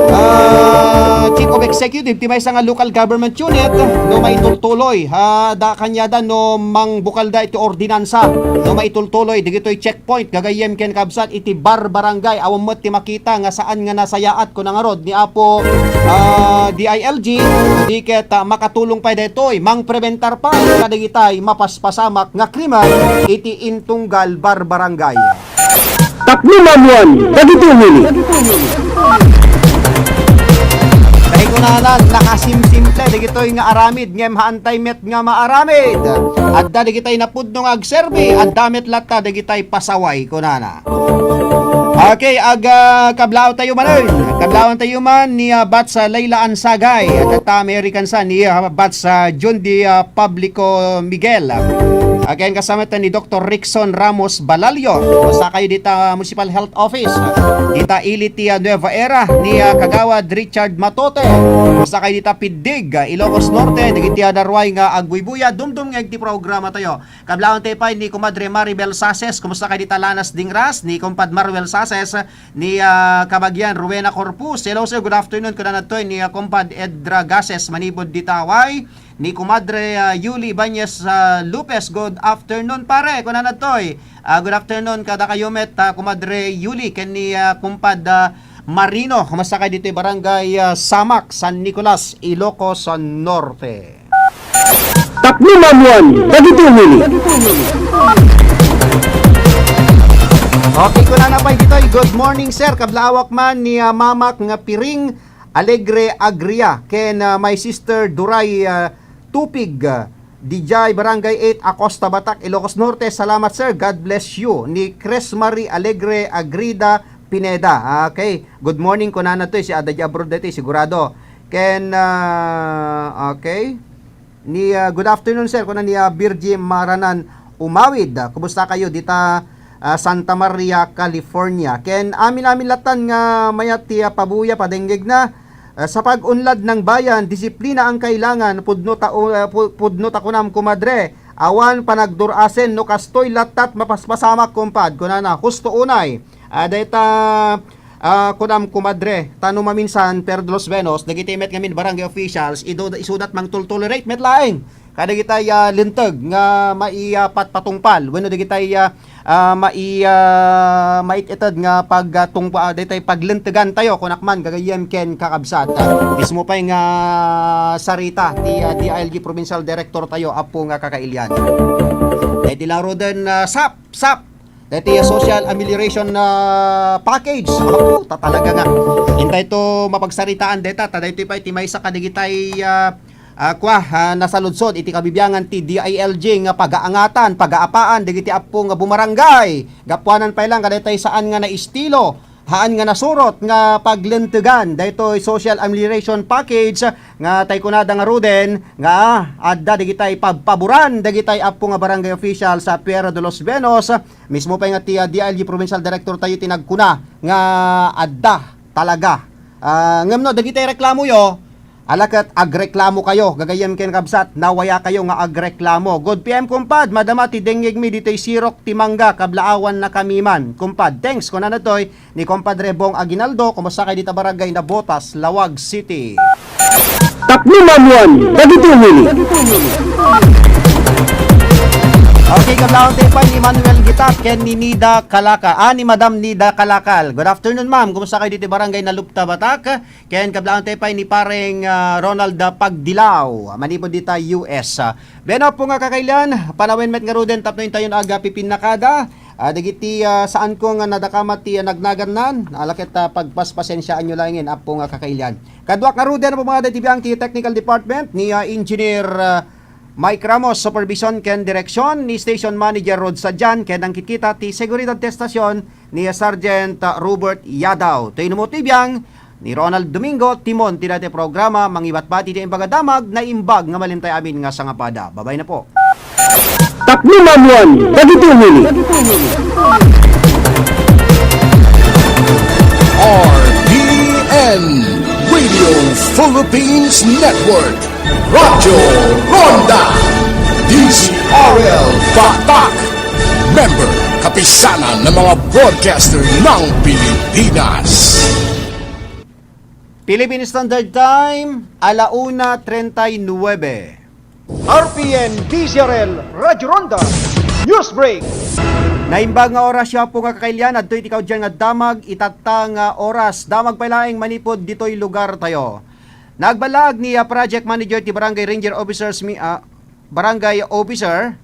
ah, Chief of Executive ti maysa nga local government unit no maitultuloy, ah, da kaniada no mangbukalda iti ordinansa no maitultuloy dagitoy checkpoint gagayyem ken kabsat iti barbarangay. Awan met ti makita nga saan nga nasayaat, kuna ngarud ni Apo, ah, D I L G, di ket, ah, makatulong pay daytoy mangprebentar pay kadagitay mapaspasamak nga krimen iti intunggal barbarangay. Tapno mamuan dagiti umili. Tay kunana, nakasimsimple dagitoy nga aramid ngem haantay met nga maaramid. Adda dagitay napudno nga agserbi, adda met latta dagitay pasaway, kunana. Okay, ag, ah, kablaaw tayo man, eh. Kablaawan tayo man ni, ah, Bats, ah, Laila Ansagay, at, at American Sun, ni, ah, Bats, ah, John D, ah, Publico Miguel. Again, kasama ta ni Doktor Rickson Ramos Balalio. Kumusta kayo dita Municipal Health Office? Dita ili ti, ah, Nueva Era ni, ah, Kagawad Richard Matote. Kumusta kayo dita Piddig, ah, Ilocos Norte? Dagiti, ah, naruay nga agbuybuya, dumdum nga iti programa tayo. Kablawan tayo pa ni Kumadre Maribel Sases. Kumusta kayo dita Lanas Dingras? Ni Kumpad Maruel Sases, ni, ah, Kabagian Rowena Corpus. Hello, sir. Good afternoon. Kuna natoy ni, ah, Kumpad Edra Gases, manipud dita Hawaii. Ni Kumadre, ah, Yuli Ibanez, ah, Lopez, good afternoon, pare. Kuna natoy. Ah, good afternoon kada kayo met, ah, Kumadre Yuli, ken ni, ah, Kumpad, ah, Marino. Kumusta kayo dito, Barangay, ah, Samak, San Nicolas, Ilocos Norte. Tapno mamuan dagiti umili. Okay, kuna na pa dito. Good morning, sir. Kablaawak man ni, ah, Mamak nga Piring Alegre Agria ken, ah, my sister Duray, ah, Tupig, ah, dijay Barangay eight, Acosta, Batac, Ilocos Norte. Salamat, sir. God bless you. Ni Chris Marie Alegre Agrida Pineda. Ah, okay. Good morning, kunana to, eh, si Ada di abroad dito, eh, sigurado. Ken, ah, okay. Ni, ah, good afternoon, sir. Kuna ni, ah, Virgie Maranan Umawid. Ah, kumusta kayo dita, ah, Santa Maria, California? Ken amin-amin latan nga mayat ti, ah, pabuya, padengngegna. Ah, sa pag-unlad ng bayan, disiplina ang kailangan. Pudno ta, ah, pu-, pudno ta kunam, kumadre. Awan panagdur-asen no kastoy lattat mapaspasamak, kumpad. Kunana, husto unay. Ah, dayta, ah, kunam, kumadre, ta no maminsan, Pier de los Buenos, dagiti met ngamin barangay officials, ido-, isudat mangtultolerate met laeng kadagitay, ah, linteg nga maipatpatungpal wenno dagitay, ah, ah, mai-, ah, maited nga pag, ah, tungpa-, ah, daytay paglintegan tayo, kunak man, gagayyem ken kakabsat. Ah, mismo pay nga sarita ti, ah, D I L G Provincial Director tayo, Apo nga Kakailian. Daytoy la ruden, ah, sap, sap, Daytoy, ah, social amelioration, ah, package. Apo, ta talaga nga. Intay to mapagsaritaan deta, ta daytoy pay ti maysa kadagitay, ah, ah, kua, ah, nasaludsod iti kabibiangan ti D I L G nga pagaangatan, pagaapaan dagiti appo nga bumarangay. Gapuanan pay lang kadaytay saan nga naistilo, haan nga nasurot nga paglentegan daytoy social amelioration package nga tay kunada ngaruden nga adda dagitay pabpaboran dagitay appo nga barangay official sa Pier de los Buenos. Mismo pay nga ti, ah, D I L G Provincial Director tayo ti nagkuna nga adda talaga. Ah, ngem no, dagitay reklamoyo, ala ket agreklamo kayo, gagayyem ken kabsat, nawaya kayo nga agreklamo. Good P M, kumpad, madama ti dengngegmi ditoy sirok ti mangga, kablaawan na kami man. Kumpad, thanks, kuna natoy, ni Compadre Bong Aguinaldo, kumusta kay dita barangay Nabotas, Laoag City? Tapno mamuan dagiti umili. Okay, kablaon tayo pa ni Manuel Gitak ken ni Nida Kalaka. Ah, ni Madam Nida Kalakal. Good afternoon, ma'am. Kumusta kayo dito barangay Nalupta, Batak? Ken kablaon tayo pa ni pareng, ah, Ronald, ah, Pagdilaw. Manipod dita U S. Ah, Beno po nga kakailian, panawen met ngaruden tapno intayon aga pipinnakada. Ah, dagiti, ah, saan ko nga nadakamat ti, ah, nagnagannan. Ala ket, ah, pagpaspasensiaan nyo laengen, apo nga kakailian. Kaduak ngaruden a pumangada iti biang ti technical department ni, ah, Engineer, ah, Mike Ramos, supervision ken direksyon ni Station Manager Rod Sadian, ken nangkitkita ti seguridad ti estasyon ni Sergeant, ah, Robert Yadaw. Toy numo ti biang ni Ronald Domingo, timon ti dati programa, mangibatbati ti imbag a damag, naimbag nga malintay amin nga sangapada. Babay na po. Tapno mamuan dagiti umili. R P N, Radio Philippines Network, Radyo Ronda, D Z R L Batak, member, Kapisanan ng mga Broadcaster ng Pilipinas. Philippine Standard Time, ala una treinta y nueve. R P N D Z R L Radyo Ronda News Break. Naimbag nga oras, siya po nga kakailian, adtoy ti kaudyan nga damag, itatta nga oras, damag pay laeng manipod ditoy lugar tayo. Nagbalag ni, ah, Project Manager ti Barangay Ranger Officers mi-, ah, Barangay Officer,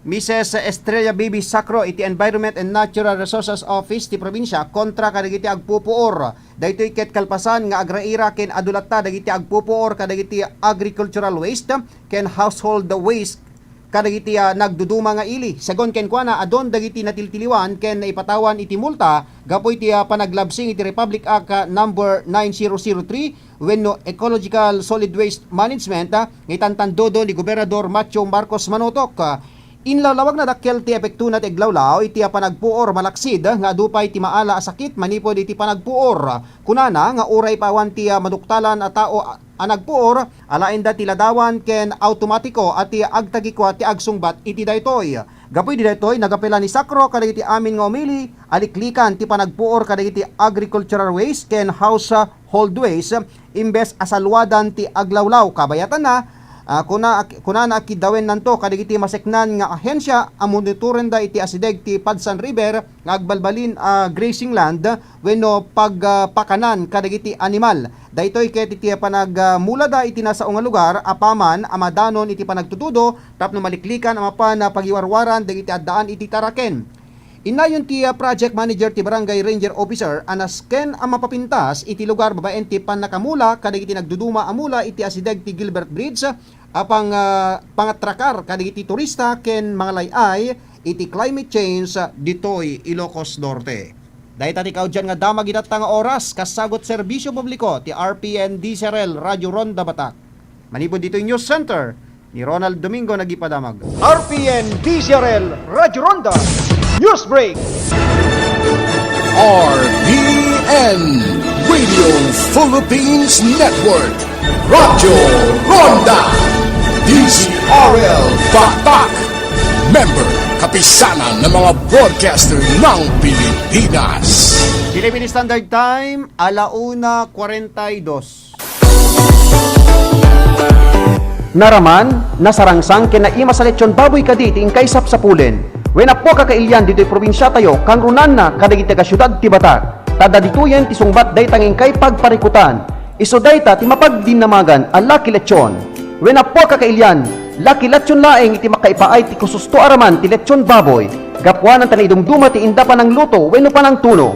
Missus Estrella Bibi Sacro iti Environment and Natural Resources Office ti probinsya kontra kadagiti agpupuor. Daytoy ket kalpasan nga agraira ken adu latta dagiti agpupuor kadagiti agricultural waste ken household waste kadagiti, ah, nagduduma nga ili. Segun kenkuana, adun dagiti natiltiliwan ken naipatawan iti multa gapu iti, ah, panaglabsing iti Republic Act, ah, number nine zero zero three wenno Ecological Solid Waste Management, ah, nga itantandodo ni Gobernador Macho Marcos Manotok. Ah, Inlawlawag nadakkel ti epektona ti aglawlaw iti a panagpuor malaksid nga adu pay ti maala a sakit manipud iti panagpuor. Kunana nga uray pa awan ti a maduktalan a tao a nagpuor, alaenda ti ladawan ken awtomatiko a ti agtagikua ti agsungbat iti daytoy. Gapu idi daytoy, nagapela ni Sacro kadagiti amin nga umili a liklikan ti panagpuor kadagiti agricultural waste ken household waste imbes a saluadan ti aglawlaw. Kabayatanna, ah, kuna-, kunana a kiddawennanto kadagiti maseknan nga ahensia a monitorenda iti asideg ti Padsan River nga agbalbalin a grazing land wenno pag-, ah, pakanan kadagiti animal. Daytoy ket iti panagmulada iti nasao nga lugar apaman a madanon iti panagtutudo tapno maliklikan a mapan a pagiwarwaran dagiti addaan iti taraken. Innayon ti, ah, project manager ti Barangay Ranger Officer a nasken a mapapintas iti lugar babaen ti pannakamula kadagiti nagduduma a mula iti asideg ti Gilbert Bridge a pang-, ah, pangatrakar kadagiti turista ken mangalay-ay iti climate change, ah, ditoy Ilocos Norte. Dayta ti kaudyan nga damag itatta nga oras, kasagut serbisyo publiko ti R P N D C R L Radio Ronda Batak. Manipud ditoy News Center, ni Ronald Domingo nagipadamag. R P N D C R L Radio Ronda News Break. R P N Radio Philippines Network. Radyo Ronda, D C R L Batak, member, Kapisanan ng mga Broadcaster ng Pilipinas. Philippine Standard Time, ala una kwarenta y dos. Naraman, nasarangsang ken naimas a lechon baboy kadi ti inkay sapsapulen wen appo a kakailian ditoy probinsiatayo, kangrunanna kadagiti taga-siudad ti Batak. Ta adda ditoyen ti sungbat dayta nga inkay pagparikutan. Isu dayta ti mapagdinamagan a Lucky Lechon. Wen appo a kakailian, Lucky Lechon laeng iti makaipaay ti kususto a raman ti lechon baboy. Gapuanan ta naidumduma ti inda panangluto wenno panangtuno.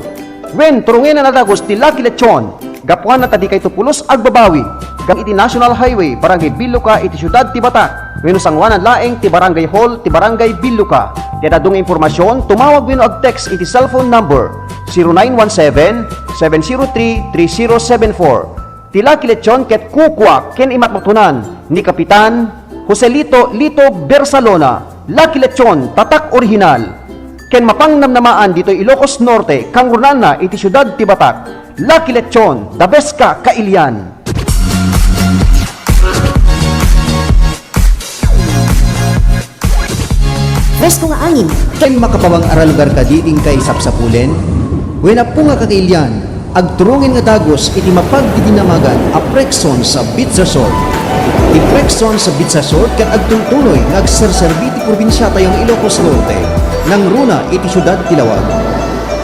Wen, turungenan a dagus ti Lucky Lechon. Gapuanan ta dikayto pulos agbabawi. Gam iti National Highway, Barangay Biloca iti siudad ti Batak. Wenno sangoanan laeng ti Barangay Hall ti Barangay Biloca. Ti adda adu nga impormasion, tumawag wenno ag-text iti cellphone number zero nine one seven, seven zero three, three zero seven four. Ti Lucky Lechon ket kukua ken imatmatunan ni Kapitan Joselito Lito Bersalona. Lucky Lechon, tatak orihinal. Ken mapangnamnamaan ditoy Ilocos Norte, kangrunanna iti siudad ti Batak. Lucky Lechon, the best ka kailian. Presko nga angin. Ken makapawang-ara lugar kadi ti inkay sapsapulen? Wen appo nga kakailian, agturungen nga dagus iti mapagdidinamagan a Prexons Beach Resort. Ti Prexons Beach Resort ket agtultuloy nga agserserbi ti probinsiatayo nga Ilocos Norte, nangruna iti siudad ti Laoag.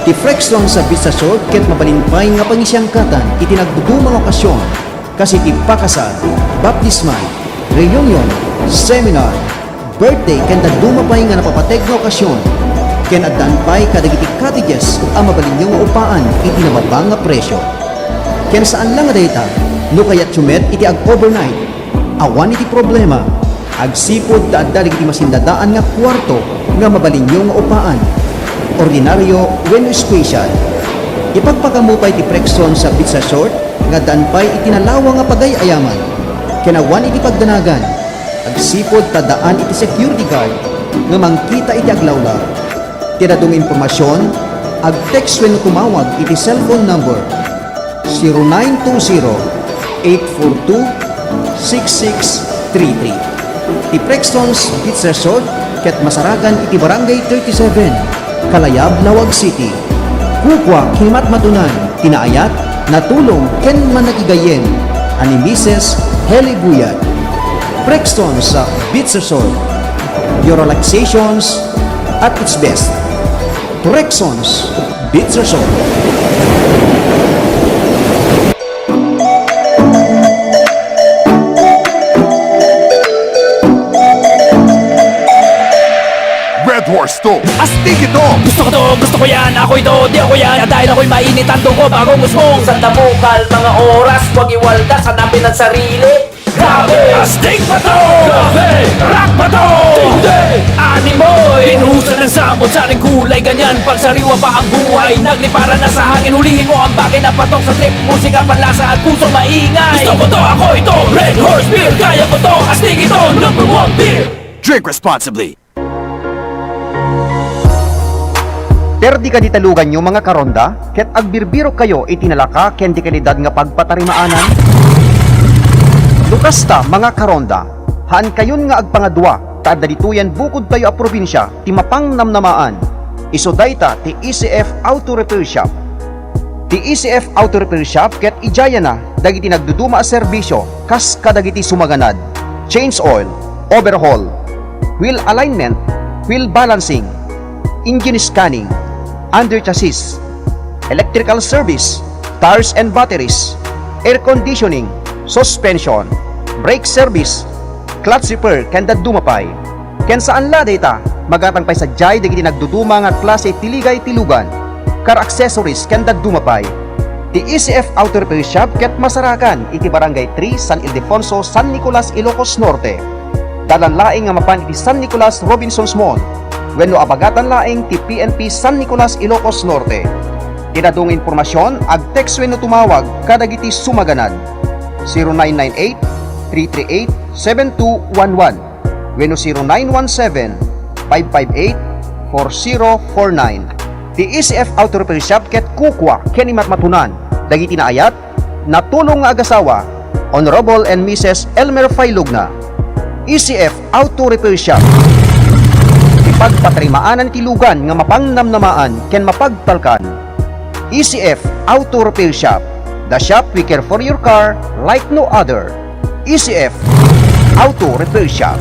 Ti Prexons Beach Resort ket mabalin pay nga pangisiangkatan iti nagduduma nga okasion, kas iti pakasar, baptismal, reunion, seminar, birthday, ken dadduma pay nga napapateg nga okasion. Ken addaan pay kadagiti cottages a mabalinyo nga upaan iti nababa nga presio. Ken saan la nga dayta, no kayatyo met iti ag-overnight, awan iti problema. Agsipud ta adda dagiti masindadaan nga kuarto nga mabalinyo nga upaan, ordinario wenno special. Ipagpakammo pay ti Prexons Beach Resort nga addaan pay iti nalawa nga pagay-ayaman ken awan iti pagdanagan. Agsipud ta addaan iti security guard nga mangkita iti aglawlaw. Ti adda adu nga impormasion, ag-text wenno tumawag iti cellphone number zero nine two zero, eight four two, six six three three. Ti Prexons Beach Resort ket masaragan iti Barangay thirty-seven, Kalayab, Laoag City. Kukua ken matmatunan ti naayat, natulong ken managigayyem a ni Misis Heli Buyat. Prexons Beach Resort. Your relaxations at its best. Prexons Beach Resort. Red Horse to. Astig ito. Gusto ko to, gusto ko yan, ako ito, di ako yan. Dahil ako'y mainit ang dugo, bagong usbong. Sa tabukal, mga oras, huwag iwaldas, hanapin ang sarili. Grabe! Astig pa to! Grabe! Rock pa to! Tindi! Animoy! Binuhusan ng samot, saring kulay, ganyan. Pagsariwa pa ang buhay, nagliparan na sa hangin. Hulihin mo ang bagay na patok sa trip. Musika, panlasa at puso maingay. Gusto ko to, ako ito. Red Horse Beer, kaya ko to. Astig ito, number one beer. Drink responsibly. Perdi kadi ta luganyo, mga karonda, ket agbirbirokkayo iti nalaka ken di kalidad nga pagpatarimaanan? No kasta, mga karonda, haankayon nga agpangadua, ta adda ditoyen bukodtayo a probinsia ti mapangnamnamaan. Isu dayta ti E C F Auto Repair Shop. Ti E C F Auto Repair Shop ket idiayna dagiti nagduduma a serbisio kas kadagiti sumaganad, change oil, overhaul, wheel alignment, wheel balancing, engine scanning, under chassis, electrical service, tires and batteries, air conditioning, suspension, brake service, clutch repair, ken dadduma pay. Ken saan la dayta, magatang pay sadiay dagiti nagduduma nga klase ti ligay ti lugan, car accessories, ken dadduma pay. Ti E C F Auto Repair Shop ket masarakan iti Barangay three, San Ildefonso, San Nicolas, Ilocos Norte. Dalan laeng nga mapan iti San Nicolas Robinsons Mall wenno abagatan laeng ti P N P San Nicolas, Ilocos Norte. Ken adu nga impormasion, ag-text wenno tumawag kadagiti sumaganad, zero nine nine eight, three three eight, seven two one one wenno zero nine one seven, five five eight, four zero four nine. Ti E C F Auto Repair Shop ket kukua ken imatmatunan dagiti naayat, natulong nga agasawa, Honorable and Missus Elmer Failugna. E C F Auto Repair Shop. Ti pagpatarimaanan ti lugan nga mapangnamnamaan ken mapagtalkan. E C F Auto Repair Shop, the shop we care for your car like no other. E C F Auto Repair Shop.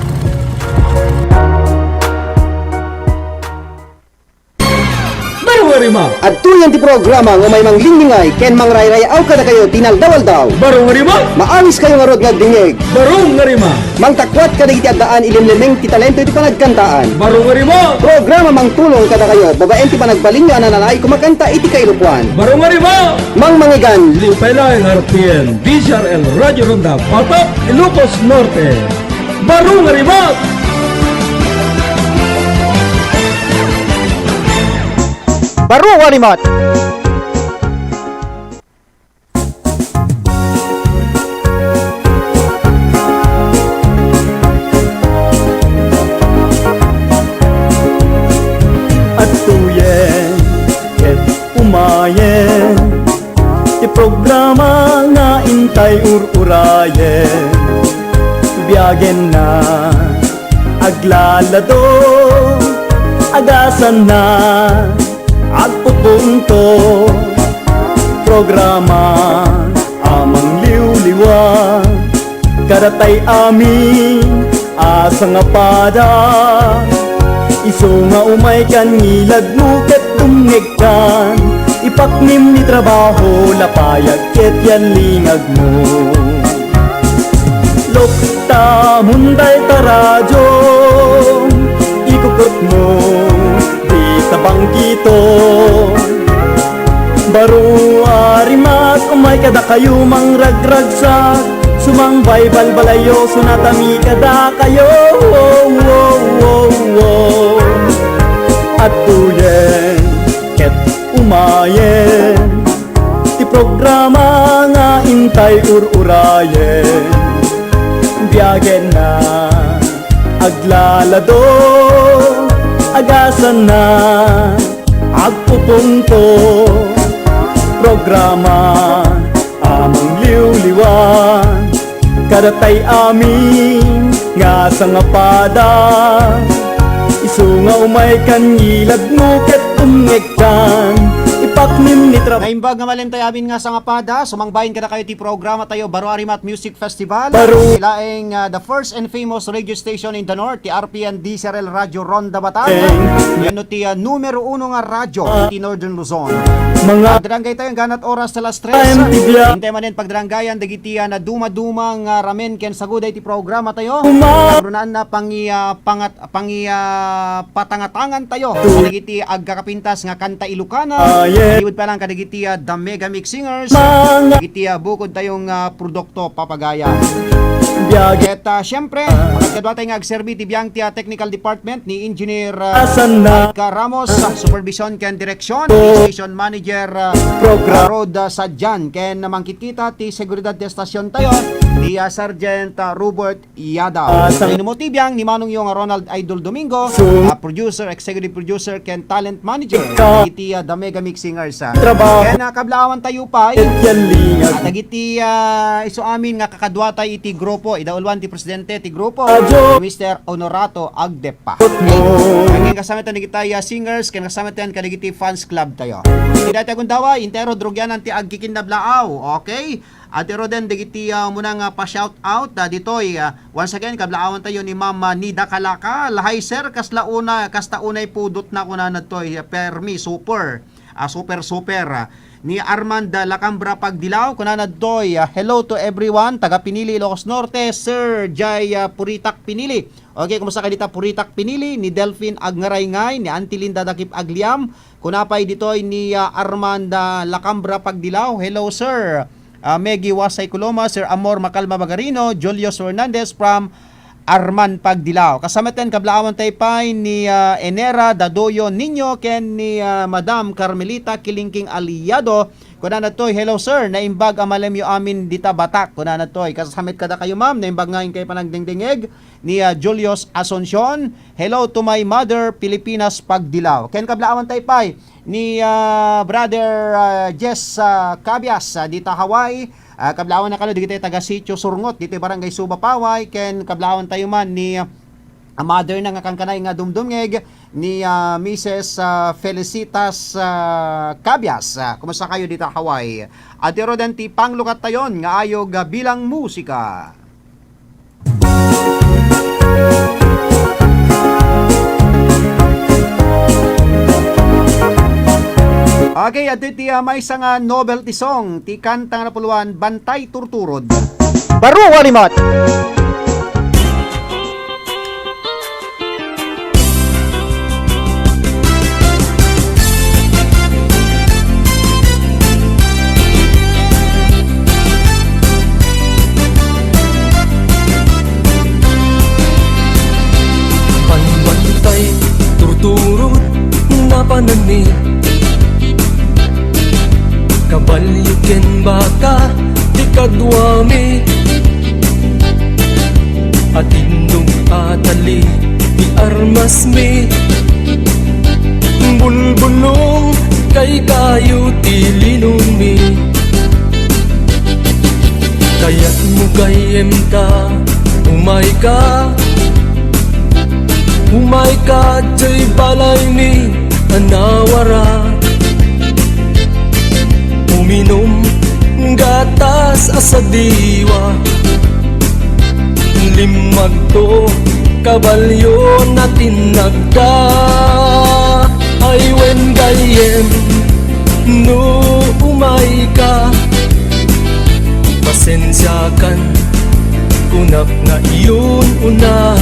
Baro nga rima. Adtoyen ti programa nga umay manglinglingaw ken mangrayray-aw kadakayo ti naldaw-aldaw. Baro nga rima. Maawiskayo ngarud nga agdingngeg. Baro nga rima. Mangtakuat kadagiti addaan ilimlimeng ti talento iti panagkantaan. Baro nga rima. Programa mangtulong kadakayo babaen ti panagbalinyo a nanalaay kumakanta iti kailokoan. Baro nga rima. Mangmangigan. Liw pay laeng R P N, D Z R L Radio Ronda, Batak, Ilocos Norte. Baro nga rima. Baro nga rima. Adtoyen ket umayen ti programa nga intay ur-urayen. Biagenna, aglalado, agasanna, agpupunto, programa a mangliwliwa, kadatay amin a sangapada. Isu nga umaykan, ngilagmo ket dumngegkan, ipaknim ni trabaho, lapayag ket yallingagmo. Luktamon dayta radio, ikukutmo dita bangkito. Baro a rimat, umay kadakayo mangragragsak, sumangbay balbalayo, sunatami kadakayo. Adtoyen ket umayen ti programa nga intay ur-urayen. Biagenna, aglalado, agasanna, agpupunto, programa a mangliwliwa, kadatay amin nga sangapada. Isu nga umaykan, ngilagmo ket dumngegkan, ipaknim ni tra- Naimbag nga malintay amin nga sangapada, sumangbayen kadakayo ti programa tayo, Baro a Rimat Music Festival. Baro. Ilaeng, ah, the first and famous radio station in the north, ti R P N D Z R L Radio Ronda Bataan. Eng. Wenno ti, ah, numero uno nga radio iti Northern Luzon. Mga. Agdadangay tayo, hangganat oras ta alas tres. Time ti biya. Intay manen pagdadanggayan dagiti, ah, nadumaduma nga ramen ken saguda iti programa tayo. Uma. Agrunaanna pangi-, ah, pangat-, pangi-, ah, patangatangan tayo. Tu. Kadagiti agkakapintas nga kanta Ilocana. Ah, yeah. Liwed pa lang kadagiti, ah, The Mega Mix Singers. Mga. Dagiti, ah, bukod tayong, ah, produkto papagaya. Biag. Ket, ah, siyempre, ah, magkadua tayo nga agserbi ti biang ti, ah, technical department ni Engineer, ah, asan na? Mike Ramos, ah, supervision ken direksyon, oh, station manager, ah, program. Rod, ah, Sadjan, ken mangkitkita ti seguridad ti estasyon tayo. ni, ah, Sergeant, ah, Robert Yadaw. Ah, sa- Kay Nemo Tibiang, ni Manong Yong Ronald Idol Domingo, So- ah, producer, executive producer, ken talent manager Ikaw- iti, ah, The Mega Mix Singers, ah. Trabaho. Ken, ah, kablaawan tayo pay. Ket yan lingat. Ah, dagiti, ah, isu amin nga kakaduatay iti grupo, ida ulwan ti presidente ti grupo, Adyo. Mister Honorato Agdepa. Kot mo. Okay? Ken kasama tayo dagiti, ah, singers, ken kasama tayo kadagiti fans club tayo. Iti dayta a gundaway, intero drugianan ti agkikinnablaaw. Okay? At iro den dagiti, ah, umuna nga pa-shout out, ah, ditoy, ah, once again, kablaawan tayo ni Ma'am, ah, Nida Kalakal. Hi, sir, kasla una, kasta unay pudotna kunana ditoy, ah, permi, super. Ah, super, super. Ah, ni Armand, ah, Lacambra Pagdilaw, kunana ditoy, ah, "Hello to everyone, taga Pinili, Ilocos Norte, Sir Jay, ah, Puritak Pinili." Okay, kumusta ka dita, Puritak Pinili? Ni Delphine Agngarayngay, ni Auntie Linda Dakip Agliam, Kuna pay ditoy ni, ah, Armand, ah, Lacambra Pagdilaw. "Hello, sir." Ah, Maggie Wasay Coloma, Sir Amor Macalma Bagarino, Julius Hernandez from Armand Pagdilaw. Kasama ten kablaawan tayo pay ni, ah, Enera Dadoyo Niño ken ni, ah, Madam Carmelita Kilingking Aliado. Kunana toy, "Hello, sir. Naimbag a malemyo amin dita Batak." Kunana toy, "Kasasamit kada kayo, ma'am. Naimbag nga inkayo panagdengdengeg." ni, ah, Julius Asuncion. "Hello to my mother, Filipinas Pagdilaw." Ken kablaawan tayo pay ni, ah, Brother, ah, Jess, ah, Cabias, ah, dita Hawaii. Ah, kablaawan na kano, dagiti taga Sitio Surngot, dito Barangay Suba, Paway. Ken kablaawan tayo man ni, ah, mother na nga kankanay nga dumdumngeg ni, ah, Missus, ah, Felicitas, ah, Cabias. Ah, kumusta kayo dita Hawaii? At iro den ti panglukat tayon nga ayog, ah, bilang musika. Okay, adtoy ti, ah, maysa nga novelty song, ti kanta nga napuluan, Bantay Turturod. Baro a limat. Bantay turturod, napananmi. Kabalyo ken baka ti kaduami. Atindog a tali ti armasmi. Bulbulong kaykayo ti linongmi. Kayatmo gayyem ta, umayka. Umayka diay balaymi a nawara. Uminum gatas a sadiwa. Limmagto, kabalyo, natinagka. Ay wen gayyem no umayka. Pasensiakan, kunak nga iyon una.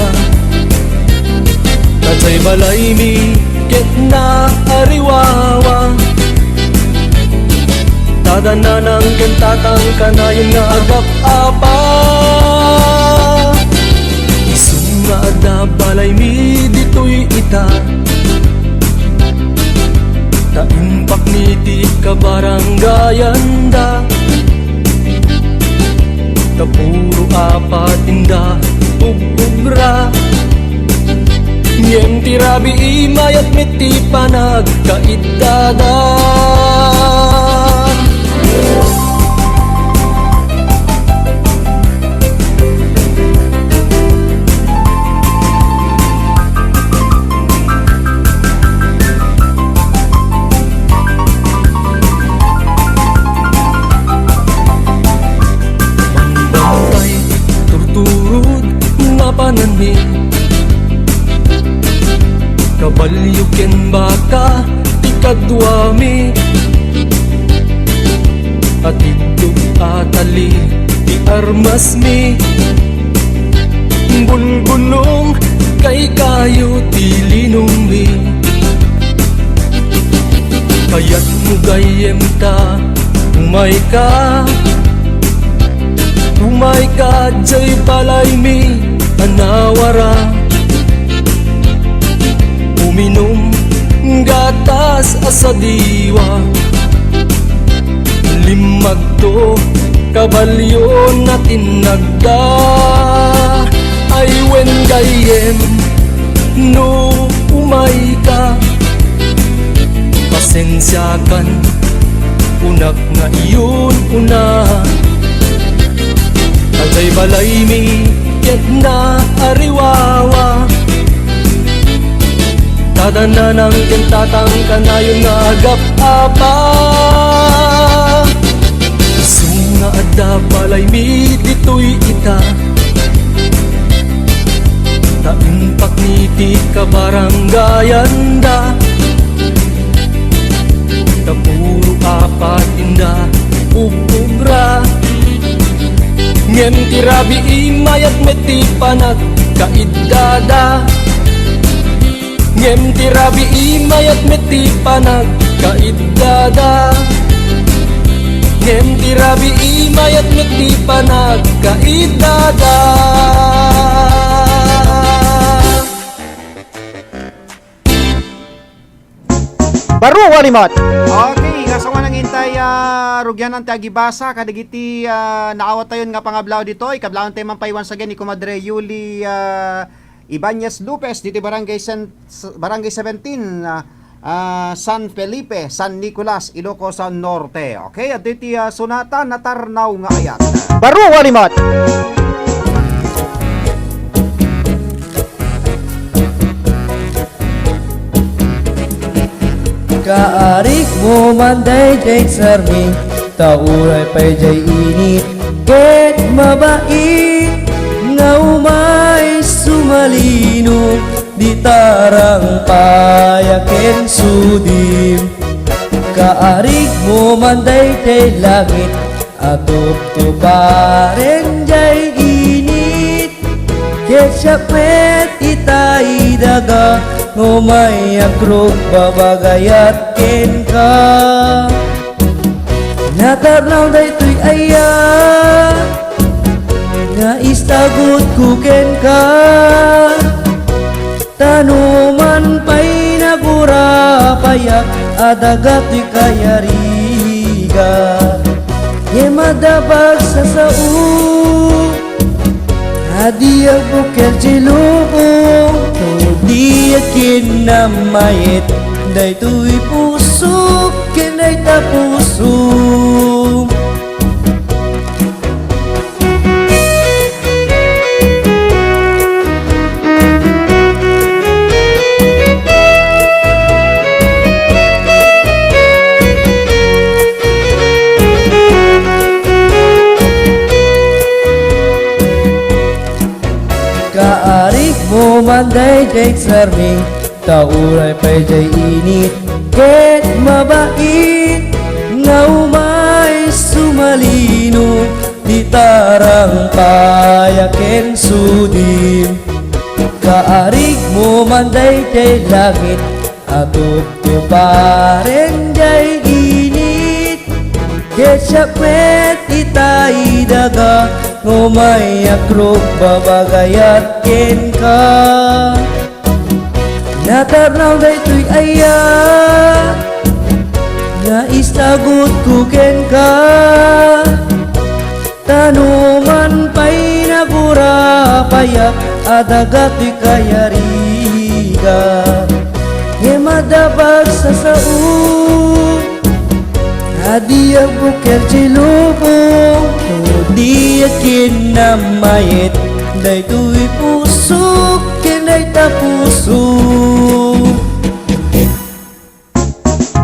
Daydiay balaymi ket naariwawa. Tada nanang ken tatang kanayon nga agap-apa. Isu nga adda balaymi ditoy ita. Ta impakni ti kabarangayanda. Ta puro apat inda ug-ugra. Ngem ti rabii mayat met ti panagkaiddada. Bantay turturod, napananmi. Kabalyo ken baka ti kaduami. Atindog a tali ti armasmi. Bulbulong kaykayo ti linongmi. Kayatmo gayyem ta, umayka. Umayka diay balaymi a nawara. Uminum gatas a sadiwa. Limmagto, Kabalyo na tinnagda, ay wen gayyem no umayka. Pasensiakan, kunak nga iyon una. Adiay balaymi ket naariwawa. Tada nanang ken tatang kanayon nga agap-apa. Isu nga adda balaymi ditoy ita, ta impakni ti kabarangayanda. Ta puro apat inda ub-ubra. Ngem ti rabii mayat met ti panagkaiddada. Ngem ti rabii mayat met ti panagkaiddada. Ngem ti rabii mayat met ti panagkaiddada. Baro a limat. Okay, kasawan ang intay, ah, rugyanan ti agibasa kadagiti, ah, naawat tayon nga pangablaaw ditoy. Kablaawentayo man pay once again ni Kumadre Yuli, ah, Ibanez Lopez ditoy Barangay Sen-, Barangay seventeen, ah, ah, San Felipe, San Nicolas, Ilocos Norte. Okay, adtoy ti, ah, sonata, Natarnaw nga Ayat. Baro a limat. Kaarigmo man daydiay sarmi, ta uray pay diay init ket mabait nga umay sumalino, di tarang pay a ken sudim. Kaarigmo man daydiay langit, atuptuparen diay init. Ket siak met itay daga, no may akrok babagayat kenka. Natarnaw daytoy ayat nga istagutko kenka. Ta no man pay nagurapayak a daga ti kayariga, ngem adda pagsasao a diak bukel ti lubong, no diak kinnamayet daytoy puso ken dayta puso. Kaarigmo man daydiay sarmi, ta uray pay diay init ket mabait nga umay sumalino, di tarang pay a ken sudim. Kaarigmo man daydiay langit, atuptuparen diay init. Ket siak met itay daga, no may akrok babagayat kenka. Natarnaw daytoy ayat nga istagutko kenka. Ta no man pay nagurapayak a daga ti kayariga, ngem adda pagsasao a diak bukel ti lubong, no diak kinnamayet daytoy puso ken dayta puso.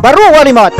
Baro a limat.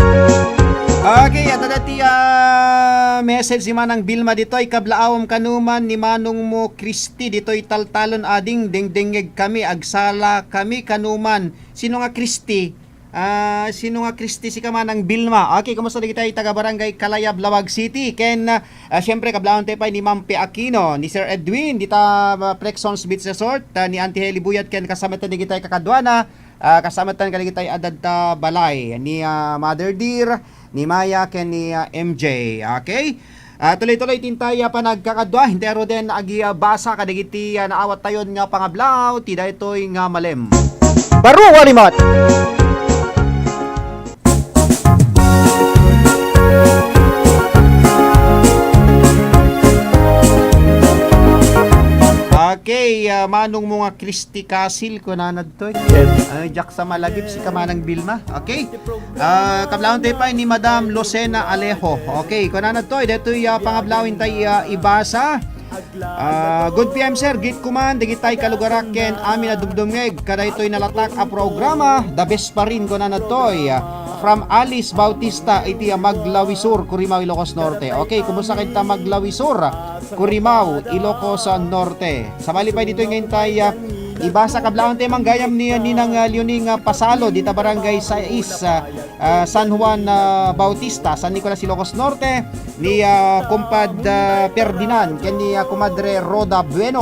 Okay, adda ti, ah, message ni Manang Vilma ditoy, kablaawem kanuman ni manongmo Christy ditoy Taltalon, ading dengdengngeg kami, agsala kami kanuman. Sino nga Christy? Ah, sino nga Christy? Sika, Manang Vilma. Okay, kumusta dagiti taga Barangay Kalayab, Laoag City? Ken, ah, siyempre, kablaawentayo pay ni Ma'am P. Aquino, ni Sir Edwin, dita, ah, Prexons Beach Resort, ah, ni Auntie Heli Buyat, ken kasama ti dagiti kakaduana. Ah, kasama met kadagiti adda ta balay ni, ah, Mother Dear, ni Maya, ken ni, ah, M J. Okay? Ah, tuloy-tuloy ti intay, ah, panagkakadua, intay ngaruden agi, ah, basa kadagiti, ah, naawat tayon nga pangablaaw ti daytoy nga malem. Baro a limat. Okay, ah, manong mo nga Christy Castle, kunanadtoy. Ay, jak sa malagip, si Kamanang Vilma. Okay. Ah, kablawan tayo pa ni Madam Lucena Alejo. Okay, kunanadtoy, detoy, ah, pangablawin tayo, ah, ibasa. Ah, good P M, sir. Greet ko man dagitay kalugarak ken amin a dumdumngeg kadaytoy nalatak a programa. The best pa rin, kunanadtoy. Ah, from Alice Bautista iti, ah, Maglawisur, Curimao, Ilocos Norte. Okay, kumusta kayta Maglawisur? Curimao, Ilocos Norte. Sabali pay ditoy nga intay, ah, ibasa kablawan tayo manggayam ni, ni Ninang, ah, Leonie nga pasalo dita barangay sais, ah, ah, San Juan, ah, Bautista, San Nicolas, Ilocos Norte, ni, ah, Kumpad, ah, Ferdinand, ken ni, ah, Kumadre Rhoda Bueno.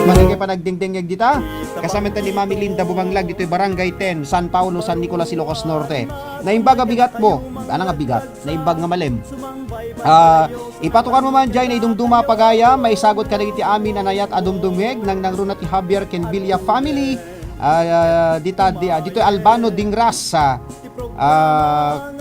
Maligay panagdingdingngeg dita. Kasama ta ni Mami Linda Bumanglag ditoy barangay ten, San Paolo, San Nicolas, Ilocos Norte. Naimbag a bigat mo. Ano nga bigat? Naimbag nga malem. Ah, ipatukar mo man jay naidumduma a pagayam, maisagut kadagiti amin a nayat a dumdumngeg, nangnangruna ti Javier ken Villa family, ah, dita, di, ah, ditoy Albano Dingras, ah, ah,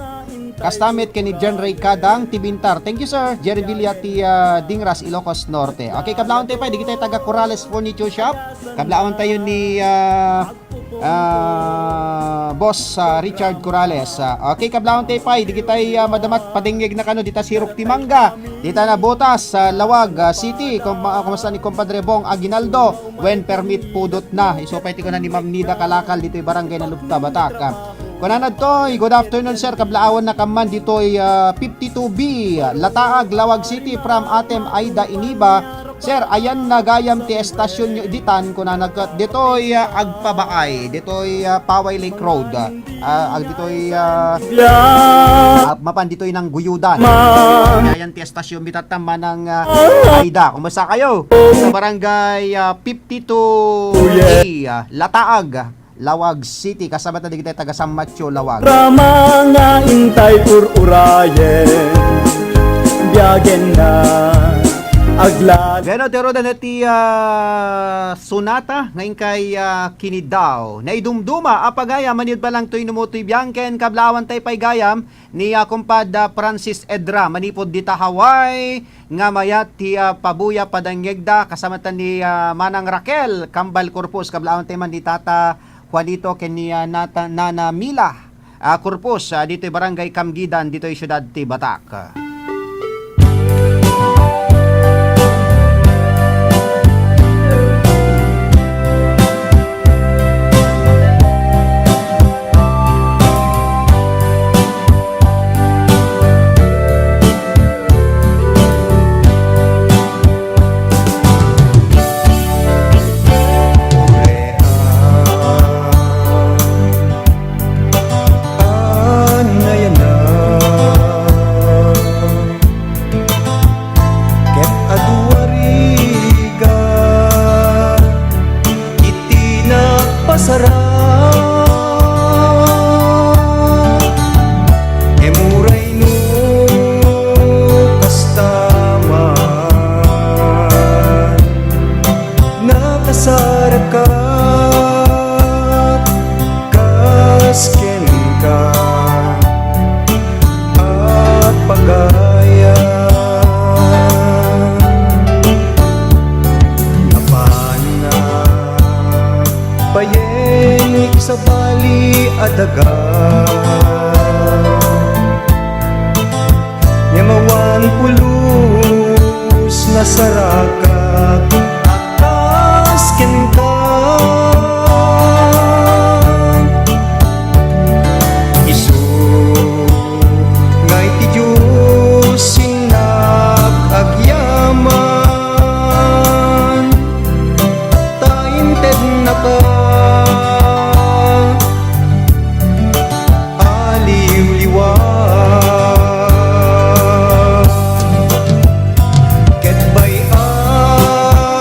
kasta met ken ni John Ray Kadang ti Bintar. Thank you, sir. Jerry Villa ti, ah, Dingras, Ilocos Norte. Okay, kablawan tayo pay, dagitay taga Corrales Furniture Shop. Kablawan tayo ni, ah, ah, Boss, ah, Richard Corrales. Ah, okay, kablawan tayo pay, dagitay, ah, madama ti padengngegna kano dita Sirok ti Mangga, dita Navotas, ah, Laoag, ah, City. Kum-, ah, kumusta ni Compadre Bong Aguinaldo? Wen permit pudotna. Isu pay ti kuna ni Ma'am Nida Kalakal ditoy Barangay Nalupta, Batak. Ah, kunanadtoy, "Good afternoon, sir. Kablaawannak man ditoy, ah, fifty-two B, Lataag, Laoag City, from Atem Aida Iniba." Sir, ayanna gayam ti estasionyo ditan, kunana ket ditoy, ah, agpabaay, ditoy, ah, Paway Lake Road, ah, ag-, ditoy, ah, ah, mapan ditoy Nangguyudan. Ayan ti estasionmi tatta, Manang, ah, Aida. Kumusta kayo? Sa barangay, ah, fifty-two A, ah, Lataag. Laoag City, kasama ta dagiti taga San Mateo, Laoag. Rama nga intay ur-urayen, biagenna, agla- Bueno, ti Rodan, ti, ah, sonata nga inkay, ah, kiniddaw. Naidumduma a pagayam, maniud pa lang toy numo toy biangken, kablaawan tay pay gayam ni, ah, kumpad, ah, Francis Edra, manipud dita Hawaii, nga mayat ti, ah, pabuya padangngegda, kasama ta ni, ah, Manang Raquel Kambal Corpus, kablaawan tay man ni Tata Juanito ken ni, ah, Nata-, Nana Mila, ah, Corpus, ah, ditoy Barangay Kamgidan, ditoy siudad ti Batak. Ket adu a rigat iti nagpasarak. Ngem uray no kasta man, nakasarakat kas kenka a pagayam. Apan nga payen sabali a daga, ngem awan pulos nga sarakak a kas kenka. Isu nga iti Dios innak agyaman, ta intednaka a liwliwa. Ket bay-am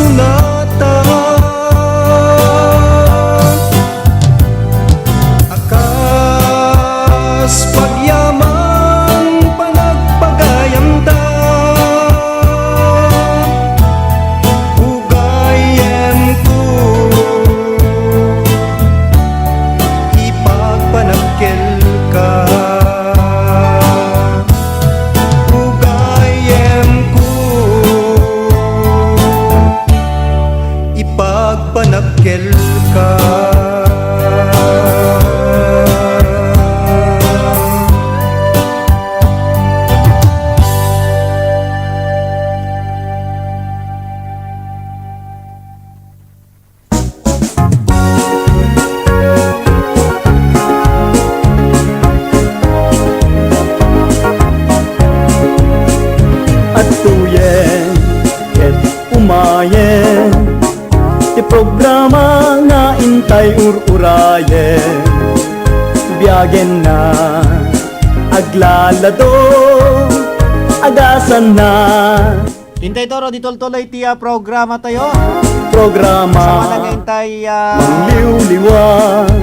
Nata a kas pagyaman panagpagayamta, ugayemko ipagpanagkelka. Ugayemko ipagpanagkelka. Adtoyen ket umayen ti programa nga intay ur-urayen. Biagenna, aglalado, agasanna. Intay toro di tultuloy ti, ah, programa tayo. Programa. Sa nga intay, ah, mangliwliwa.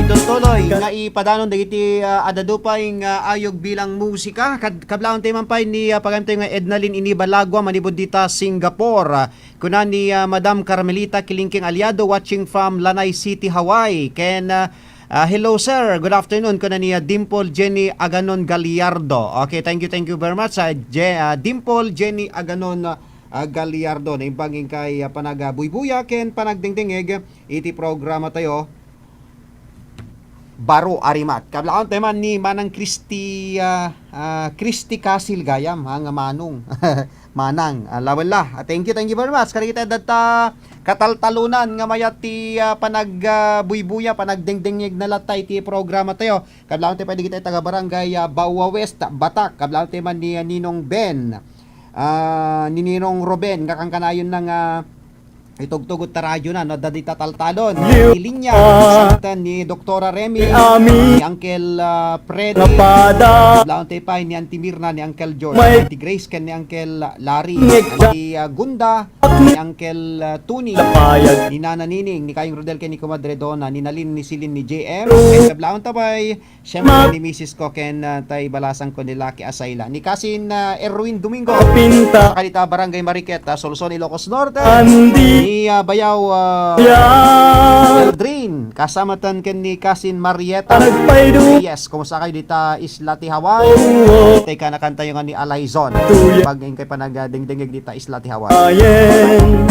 Itultuloy nga ipadanon dagiti, ah, adda pay nga ayog bilang musika. Kad-, kablaon tayo man pay ni, ah, pagayam tayo nga Ednalyn Inibalagua manipud dita Singapore. Ah, kuna ni, ah, Madam Carmelita Kilingking Aliado, watching from Lanai City, Hawaii. Ken, ah, ah, hello, sir. Good afternoon. Kuna ni, ah, Dimple Jenny Aganon Gallardo. Okay, thank you, thank you very much. Ah, Je-, ah, Dimple Jenny Aganon, ah, ah, Gallardo, naimbag inkay, ah, panagabuybuya ken panagdengdengeg iti programa tayo, Baro a Rimat. Kablaon tayo man ni Manang Christy, ah, ah, Christy Casil gayam, ha, nga Manong. Manang, ah, lawella. Ah, thank you, thank you very much. Kadagiti adda kataltalonan nga mayat ti, ah, panag, ah, buybuya, panagdengdengngegna latta iti programa tayo. Kablaon tayo pay dagiti taga-barangay, ah, Baua West, Batak. Kablaon tayo man ni, ah, Ninong Ben. Ah, ni Ninong Ruben, nga kankanayonna nga itugtugot ta radyo na, no? Adda dita taltalon. Ilinya, ni Doktora Remy, ni Uncle, ah, Freddy. Kablaon tayo pay ni Auntie Mirna, ni Uncle George, ni Auntie Grace, ken ni Uncle Larry, ni Auntie, ah, Gunda, ni Uncle, ah, Tony, ni Nana Nining, ni Kayong Rodel, ken ni Comadre Donna, ni Nalin, ni Celine, ni J M. Ken kablaon ta pay, siyempre, ni misis ko, ken, ah, tay balasang ko ni Lucky Asayla. Ni Kasin, ah, Erwin Domingo. Saka dita Barangay Mariqueta, Solson, Ilocos Norte. Ni, ah, Bayaw, ah, Eldrin, kasamatan ken ni Kasin Marieta. Yes, kumusta kayo dita Isla ti Hawaii? Tay kanakan tayo nga ni Alaison. Pag inkay panagdengdengeg dita Isla ti Hawaii. Ayen,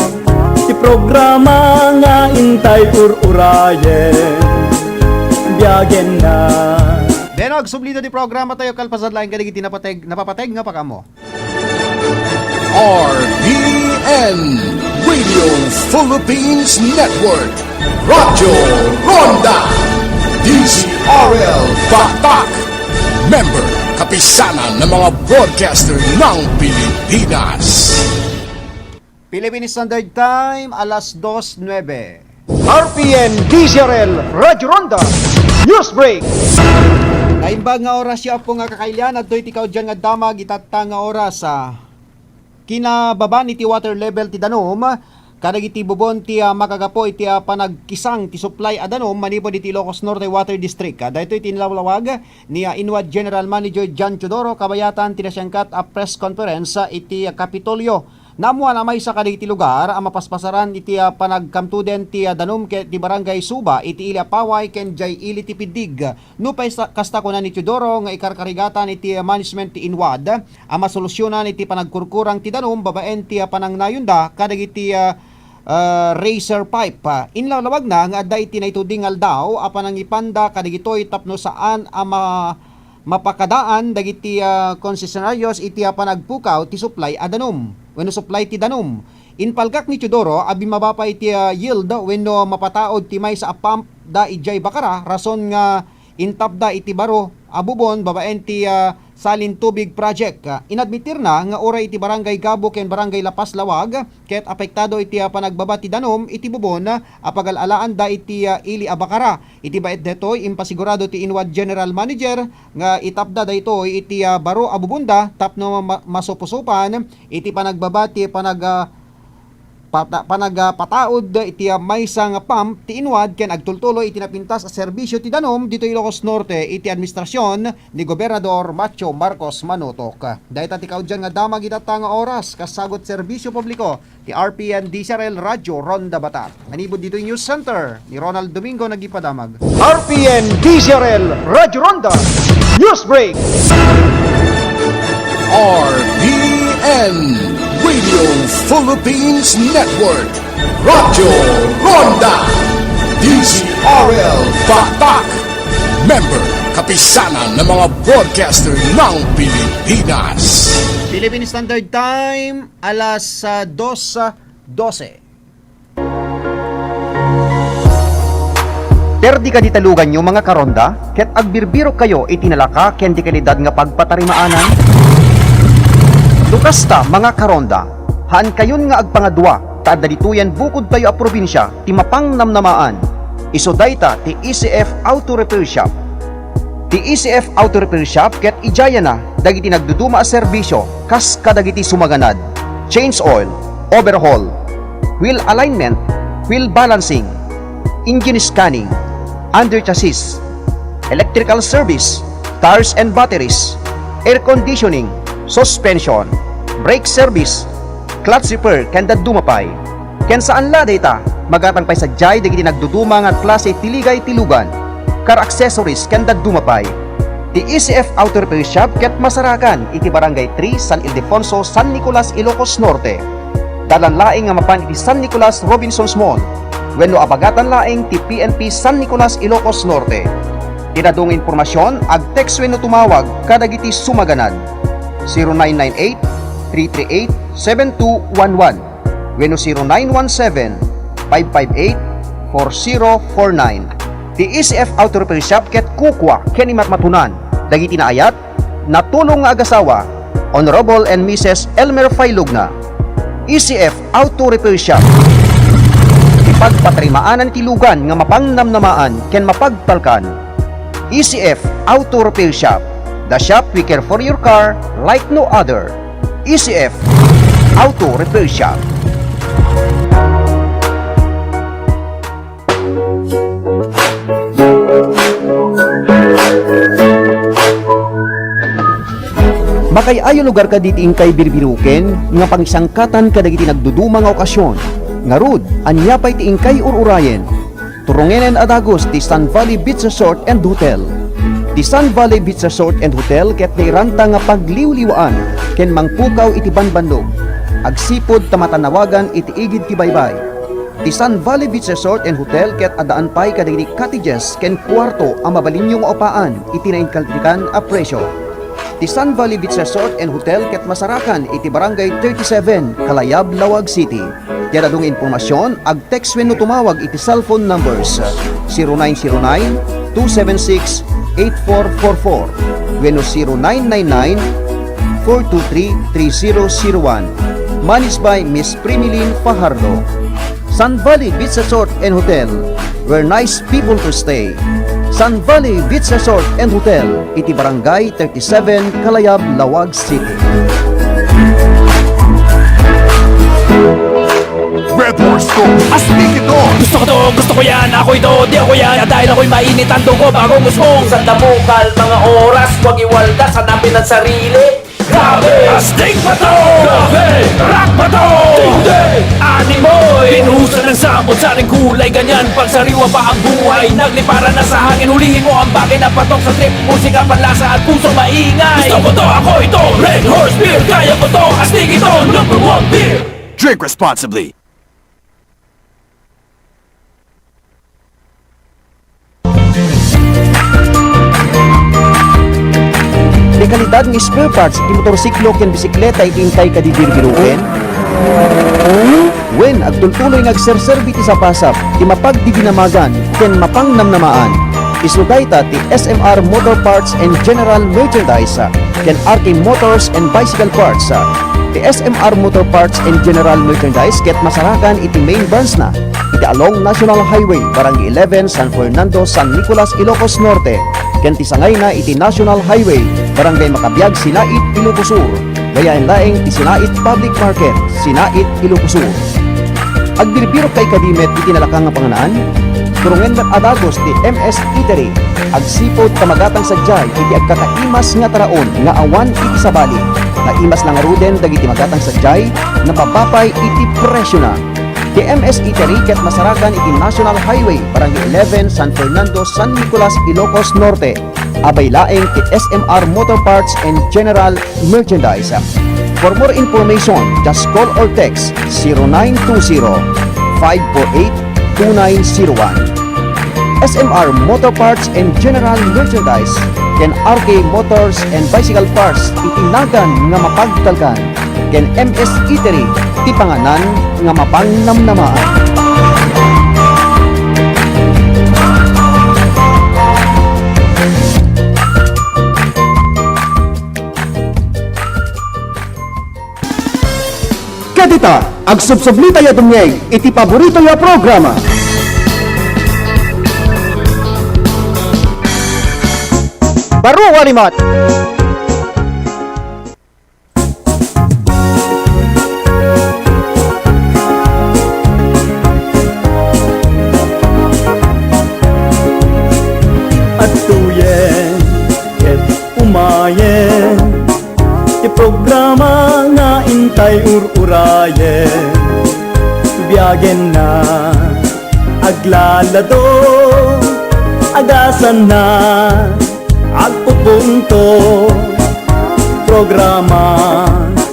ti programa nga intay ur-urayen, biagenna. Denog, sublida ti programa tayo, kalpasad laeng kadagiti napateg-, napapateg nga pagamo. R P N, Radio Philippines Network, Radyo Ronda, D Z R L Batak, member, Kapisanan ng mga Broadcaster ng Pilipinas. Philippine Standard Time, alas dos nuebe. R P N D Z R L Radyo Ronda News Break. Naimbag nga oras, Apo nga kakailian, adtoy ti kaudyan nga damag itatta nga oras, ah, kinababan iti water level ti danum kadagiti bubon ti, ah, makagapu iti, ah, panagkisang ti supply a danum manipud iti Ilocos Norte Water District. Ah, daytoy ti inlawlawag ni, ah, INWAD General Manager John Teodoro kabayatan ti nasangkat a press conference, ah, iti, ah, Kapitolyo. Naammuan a maysa kadagiti lugar a mapaspasaran iti, ah, panagkamtuden ti, ah, danum ket ti Barangay Suba iti ili a Paway ken jay ili ti Piddig. Nupay sa-, kasta, kuna ni Teodoro nga ikarkarigatan iti, ah, management ti INWAD a masolusyonan iti panagkurkurang ti danum babaen ti, ah, panangnayonda kadagiti, ah, ah, razor pipe. Ah, inlawlawagna nga adda iti naituding nga aldaw a panangipanda kadagitoy tapno saan a ma-, mapakadaan dagiti, ah, konsesionarios iti, ah, panagpukaw ti supply a danum wenno supply ti danum. Impalgak ni Teodoro a bimmaba pay ti, ah, yield wenno mapataud ti maysa a pump da idiay Bacara, rason nga intapda iti baro a bubon babaen ti, ah, Salin Tubig Project. Ah, inadmitirna nga uray iti Barangay Gabo ken Barangay La Paz Lawag ket apektado iti, ah, panagbaba ti danum iti bubon, ah, a pagal-alaanda iti, ah, ili a Bacara. Iti baet daytoy, impasigurado ti INWAD General Manager nga itapda daytoy iti, ah, baro a bubonda tapno ma-, masupusupan iti panagbaba ti panag-, ah, pata-, panagpataud iti maysa nga pump ti inwad ken agtultuloy iti napintas a serbisyo ti danum ditoy Ilocos Norte iti administrasyon ni Gobernador Macho Marcos Manotok. Dayta ti kaudyan nga damag itatta nga oras, kasagut serbisyo publiko ti R P N D C R L Radyo Ronda Batak. Manipud ditoy News Center, ni Ronald Domingo nagipadamag. R P N D C R L Radyo Ronda News Break. R P N Radio Philippines Network, Radyo Ronda, D C R L Batak. Member, Kapisanan ng mga Broadcaster ng Pilipinas. Philippine Standard Time, alas, ah, dos, ah, dose. Perdi kadi ta luganyo, mga karonda, ket agbirbirokkayo iti nalaka ken di kalidad nga pagpatarimaanan? No kasta, mga karonda, haankayon nga agpangadua ta adda ditoyen bukodtayo a probinsia ti mapangnamnamaan. Isu dayta ti E C F Auto Repair Shop. Ti E C F Auto Repair Shop ket idiayana dagiti nagduduma a serbisio kas kadagiti sumaganad, change oil, overhaul, wheel alignment, wheel balancing, engine scanning, under chassis, electrical service, tires and batteries, air conditioning, suspension, brake service, clutch repair, ken dadduma pay. Ken saan la dayta, magatang pay sadiay dagiti nagduduma nga klase ti ligay ti lugan, car accessories, ken dadduma pay. Ti E C F Auto Repair Shop ket masarakan iti Barangay three, San Ildefonso, San Nicolas, Ilocos Norte. Dalan laeng nga mapan iti San Nicolas Robinsons Mall wenno abagatan laeng ti P N P San Nicolas, Ilocos Norte. Ti adu nga impormasion, ag-text wenno tumawag kadagiti sumaganad, zero nine nine eight, three three eight, seven two one one wenno zero nine one seven, five five eight, four zero four nine. Ti E C F Auto Repair Shop ket kukua ken imatmatunan dagiti naayat, natulong nga agasawa, Honorable and Missus Elmer Failugna. E C F Auto Repair Shop. Ti pagpatarimaanan ti lugan nga mapangnamnamaan ken mapagtalkan. E C F Auto Repair Shop, the shop we care for your car like no other. E C F Auto Repair Shop. Makay-ayo lugar kadi ti inkay birbiruken nga pangisangkatan kadagiti nagduduma nga okasion. Ngarud, ania pay ti inkay ur-urayen? Turungenen a dagus ti Sun Valley Beach Resort and Hotel. Ti Sun Valley Beach Resort and Hotel ket nairanta nga pagliwliwaan ken mangpukaw iti banbannog, agsipud ta matannawagan iti igid ti baybay. Ti Sun Valley Beach Resort and Hotel ket addaan pay kadagiti cottages ken kuarto a mabalinyo nga upaan iti nainkaltikan a presio. Ti Sun Valley Beach Resort and Hotel ket masarakan iti Barangay thirty-seven, Kalayab, Laoag City. Ti adu nga impormasion, ag-text wenno tumawag iti cellphone numbers zero nine zero nine, two seven six, eight four four four wenno zero nine nine nine, four two three, three zero zero one. Managed by Miss Primilin Fajardo. Sun Valley Beach Resort and Hotel, where nice people to stay. Sun Valley Beach Resort and Hotel, iti Barangay thirty-seven, Kalayab, Laoag City. Red Horse Coke, astig ito! Gusto ko to, gusto ko yan, ako ito, di ako yan. At dahil ako'y mainit ang dugo, bagong usbong. Sa tabukal, mga oras, huwag iwaldas, hanapin ang sarili. Grabe! Astig ba to? Grabe! Rock ba to? Tindi! Animoy! Binuhusan ng samot, saring kulay, ganyan. Pagsariwa pa ang buhay, nagliparan na sa hangin. Hulihin mo ang bagay na patok sa trip. Musika, panlasa at puso maingay. Gusto ko to, ako ito. Red Horse Beer, kaya ko to. Astig ito, number one beer. Drink responsibly. Ti kalidad nga spare parts iti motorsiklo ken bisikleta iti inkay kadi birbiruken? Wen, agtultuloy nga agserserbi ti sapasap ti mapagdidinamagan ken mapangnamnamaan. Isu dayta ti S M R Motor Parts and General Merchandise ken R K Motors and Bicycle Parts. Ti S M R Motor Parts and General Merchandise ket masarakan iti main branch na iti along National Highway, Barangay eleven, San Fernando, San Nicolas, Ilocos Norte, ken ti sangayna iti National Highway, Barangay Makabiag, Sinait, Ilocos Sur. Gayaen laeng ti Sinait Public Market, Sinait, Ilocos Sur. Agbirbirok kadi met iti nalaka nga pangnaan? Turungen met a dagus ti M S Eatery. Agsipud ta magatang sadiay iti agkakaimas nga taraon nga awan iti sabali. Naimas la ngaruden dagiti magatang sadiay, napapapay iti presiona. Ti M S Eatery ket masarakan iti National Highway, Barangay eleven, San Fernando, San Nicolas, Ilocos Norte. Abay laeng ti S M R Motor Parts and General Merchandise. For more information, just call or text zero nine two zero, five four eight, two nine zero one. S M R Motor Parts and General Merchandise ken R K Motors and Bicycle Parts iti nagan nga mapagtalkan. Ken M S Eatery, ti panganan nga mapangnamnamaan. Ket ita, agsubsublitayo a dumngeg iti paboritoyo a programa. Baro a Rimat! Adtoyen ket umayen ti programa nga intay ur-urayen. Biagenna, aglalado, agasanna, agpupungto, programa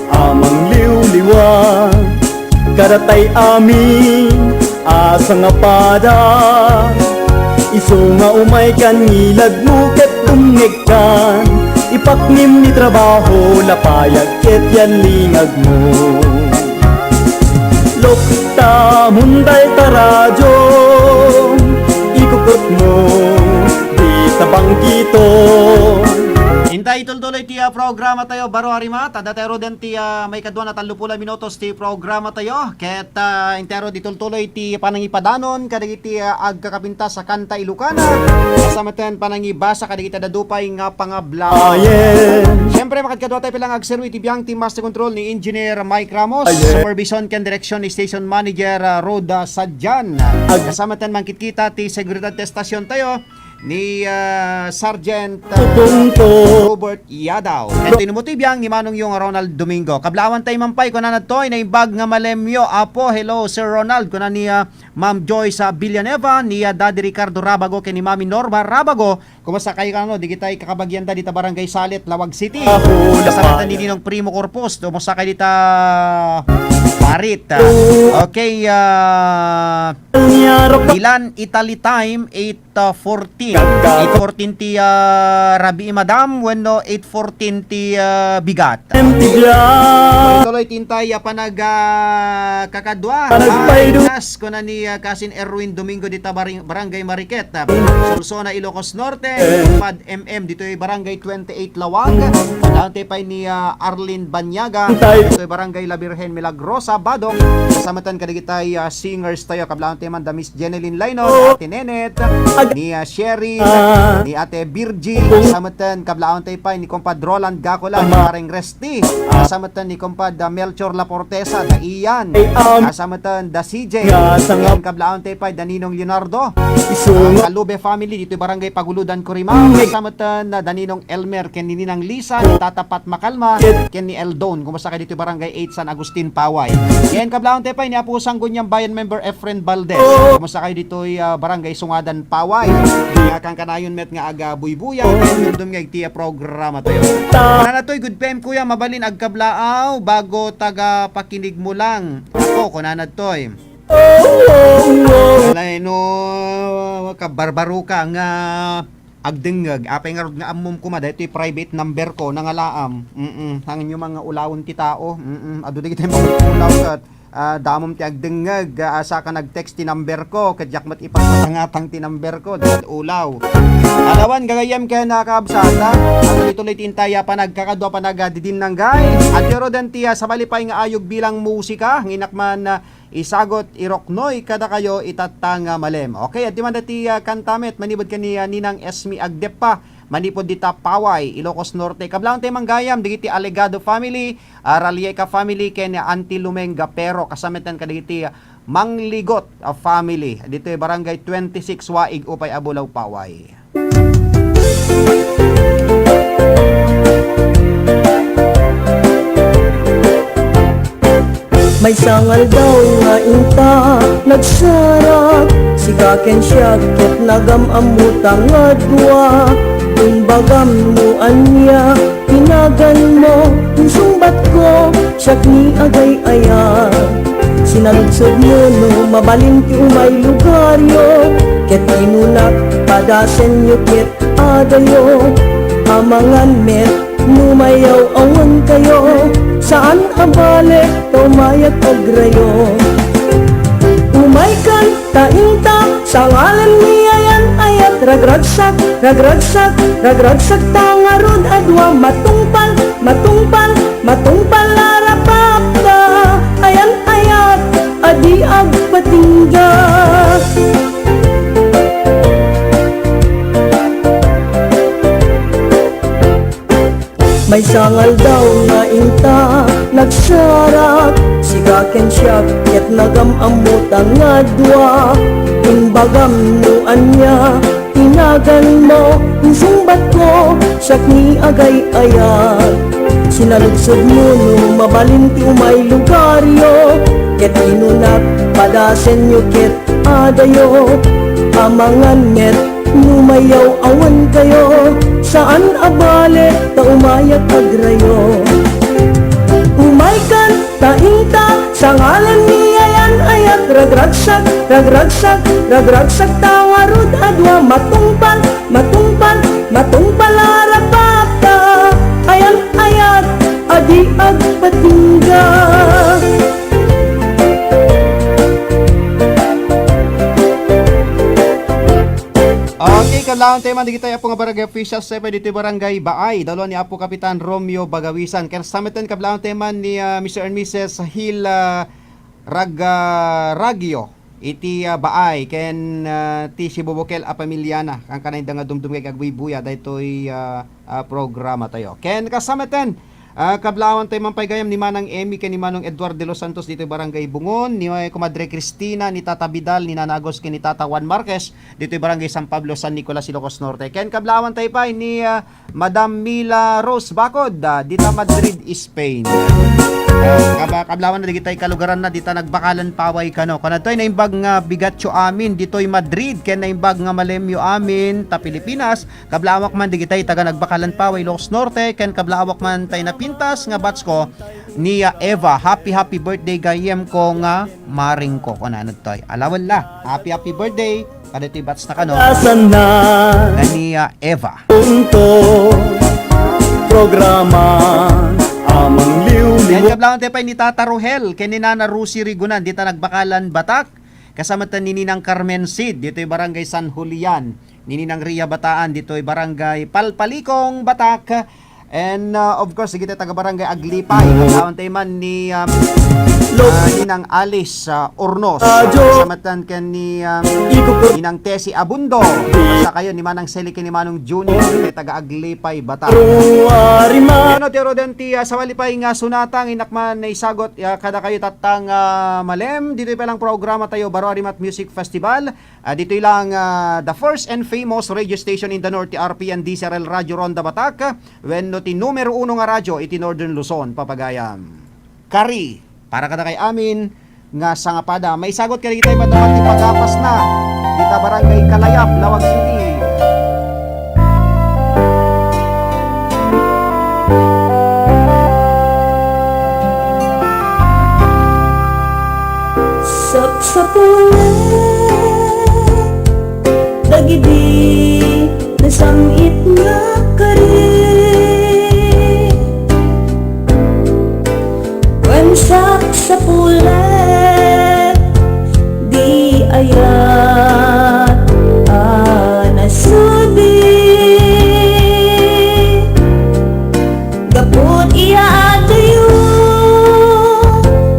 a mangliwliwa, kadatay amin a sangapada. Isu nga umaykan, ngilagmo ket dumngegkan, ipaknim ni trabaho, lapayag ket yallingagmo. Lokta, Munday ta radyo, ikukutmo, dita bangkito. Intay tultuloy ti, ah, programa tayo, baro a Rimat. Adda tayo ruden ti, ah, maikadua nga tallopulo a minutos ti programa tayo. Ket, ah, intay rod itultuloy ti panangipadanon kadagiti, ah, agkakapintas a kanta Ilocana. Kasamaten panangibasa kadagiti daddupay nga pangabla. Ayen. Siyempre, makadkadua tayo pay lang agserbi iti biang ti Master Control ni Engineer Mike Ramos. Ayen. Supervision ken direksyon ni Station Manager, ah, Rhoda Sadjan. Ag- Kasamaten mangkitkita ti seguridad ti estasyon tayo ni, ah, Sergeant, ah, Robert Yadaw. Ken ti biang ni Manongyo nga Ronald Domingo. Kablaawantay man pay, kunana ditoy, naimbag nga malemyo, Apo. Hello, Sir Ronald. Kuna ni, ah, Ma'am Joyce, ah, Villanueva, ni, ah, Daddy Ricardo Rabago, ken ni Mami Norma Rabago. Kumusta kayo, ano, digitay kakabagianda dita Barangay Salit, Laoag City? Kasamaten ni Ninong Primo Corpus. Kumusta kayo dita, parit? Okay, ah, Milan, Italy time, eight fourteen. Eight fourteen ti, ah, rabii, madam, wenno eight fourteen ti, ah, bigat. Tuloy ti intay a panag, ah, kakadua. Panagpaydo. Ah, kas, kuna ni, ah, Kasin Erwin Domingo dita Baring-, Barangay Mariket, ah, Solsona, Ilocos Norte. Pad M M ditoy Barangay twenty-eight Laoag. Dante pay ni, ah, Arlene Banyaga. Ditoy Barangay La Virgen Milagrosa, Badoc. Kasamaten kadagitay, ah, singers tayo. Kablaawantay man da Miss Jeneline Lainon, Ate Nenet, ni, ah, Sherry, ni Ate Virgie. Kasamaten, kablaawantay pay ni Compadre Roland Gacola, ni Pareng Resty. Kasamaten ni Compadre Melchor Laportesa, da Ian. Kasamaten da C J. Ken kablaawantay pay da Ninong Leonardo. Kalube family, ditoy Barangay Paguludan, Corimao. Kasamaten da Ninong Elmer, ken ni Ninang Lisa, ni Tata Pat Makalma, ken ni Eldon. Kumusta kayo ditoy Barangay eight, San Agustin, Paway? Ken kablaawantay pay ni Apo Sangguniang Bayan member Efren Valdez. Kumusta kayo ditoy, ah, Barangay Sungadan, Paway? Nga kankanayon met nga aga buybuya, ken dumdum nga iti, ah, programa tayo. Ano na to'y good P M, kuya, mabalin agkablaaw, bago taga pakinig mo lang. Ako, kunana to'y. Alay no, kabarbaro ka nga agdengngeg. Apay ngarud nga ammom koma, daytoy private number ko, nangalaam. Mm-mm. Hangan nyo mga ulawon ti tao. Mm-mm. Adu dagiti mga ulaw ket, ah, damom ti agdengngeg. Ah, asa ka nag-text ti number ko, ket diak met ipagpatangatang ti number ko. Dagiti ulaw. Alawan, gagayyem ken, ah, kabsat, ah. At ituloy ti intay a panagkakadua, panagdidinnanggay. At pero den ti, ah, sabali pay nga ayog bilang musika, nginak man, ah, isagut iroknoy kadakayo itatta nga malem. Okay, addi man dati, ah, kanta met manipud ken ni, ah, Ninang Esme Agdeppa, manipud dita Paway, Ilocos Norte. Kablaawantay man gayam dagiti Alegado family, ah, Ralieca family, ken ni Auntie Lumenga Pero, kasamaten kadagiti, ah, Mangligot a family ditoy Barangay twenty-six Waig, Upay a Bulao, Paway. Maysa nga aldaw nga inta nagsarak, sika ken siak ket nagam-ammota nga dua. Imbagam no ania ti naganmo, insungbatko, siak ni agay-ayat. Sinaludsodmo no mabalin ti umay lugaryo, ket inunak, padasenyo ket adayo. Amangan met no mayaw-awankayo, saan a bale ta umayak agrayo. Umaykan ta inta, sangalen ni ayan-ayat, ragragsak, ragragsak, ragragsak ta ngarud a dua, matungpal, matungpal, matungpal a rapapta, ayan-ayat, adi agpatingga. Maysa nga aldaw nga inta nagsarak, sika ken siak ket nagam-ammota nga dua. Imbagam no ania ti naganmo, insungbatko, siak ni agay-ayat. Sinaludsodmo no mabalin ti umay lugaryo, ket inunak, padasenyo ket adayo. Amangan met no mayaw-awankayo, saan a bale ta umayak agrayo. Umaykan ta inta, sangalen ni ayan-ayat, ragragsak, ragragsak, ragragsak ta ngarud a dua, matungpal, matungpal, matungpal a rapapta, ayan-ayat, adi agpatingga. Okay, kablawan tayo man digitay Apo nga Barangay Official Sepe ditoy Barangay Baay. Dalaw ni Apo Kapitan Romeo Bagawisan. Ken samiten kablawan tayo man ni, ah, Mister and Missus Hill, ah, Rag-, ah, Ragio iti, ah, Baay ken, ah, ti sibubukel a pamilyana. Kankana inda nga dumdum kay agbuybuya daytoy, ah, ah, programa tayo. Ken kasameten, ah, kablawan tayo man pay gayam ni Manang Emmy ken ni Manong Edward de los Santos ditoy Barangay Bungon, ni, eh, Comadre Cristina, ni Tata Vidal, ni Nana Agus ken ni Tata Juan Marquez ditoy Barangay San Pablo, San Nicolas, Ilocos Norte. Ken kablawan tayo pay ni, ah, Madam Mila Rose Bacod, ah, dita Madrid, Spain. Ah, kaba-, kablawan na digitay kalugaran na dita nagbakalan paway kano. Kanadtoy naimbag nga bigatyo amin ditoy Madrid, ken naimbag nga malemyo amin ta Pilipinas. Kablaawak man digitay taga nagbakalan paway Ilocos Norte, ken kablaawak man tay napintas nga batch ko ni, ah, Eva. Happy, happy birthday gayem ko nga maring ko. Kunana toy. Alawen la. Happy, happy birthday. Kadagiti batch na kano. Asan na? Kania Eva. Punto. Programa. Amang liw-liw. Yan, kablawan tayo pa ni Tata Rohel, ken ni Nana Rosie Rigunan, dita nagbakalan Batak. Kasama ta ni Ninang Carmen Cid, dito'y Barangay San Julian. Ni Ninang Ria Bataan, dito'y Barangay Palpalikong, Batak. And, uh, of course, dagiti taga Barangay Aglipay. Katawan tayo man ni, um, uh, Ninang Alice, uh, Ornos. Kasamatan ken ni, um, Ninang Tessie Abundo. Sa kayo, ni Manang Sally ken ni Manong Junior, dagiti taga Aglipay, Batak. Ano, ti Roden, ti, uh, sawali pay nga sunata, nga inakman na isagot, uh, kada kayo tattang, uh, malem. Dito'y palang programa tayo, Baro Arimat Music Festival. Ah, ditoy lang, ah, the first and famous radio station in the North, ti R P N D C R L Radio Ronda Batak, wenno ti numero uno nga radio iti Northern Luzon, papagayam. Kari, para kadakay amin nga sangapada, maisagot kadagitay madama ti pagapasna, dita Barangay Kalayab, Laoag City. Sapsapulen dagidi nasam-it nga kari. Wen sapsapulen di ayat a nasudi. Gapu ti adayo,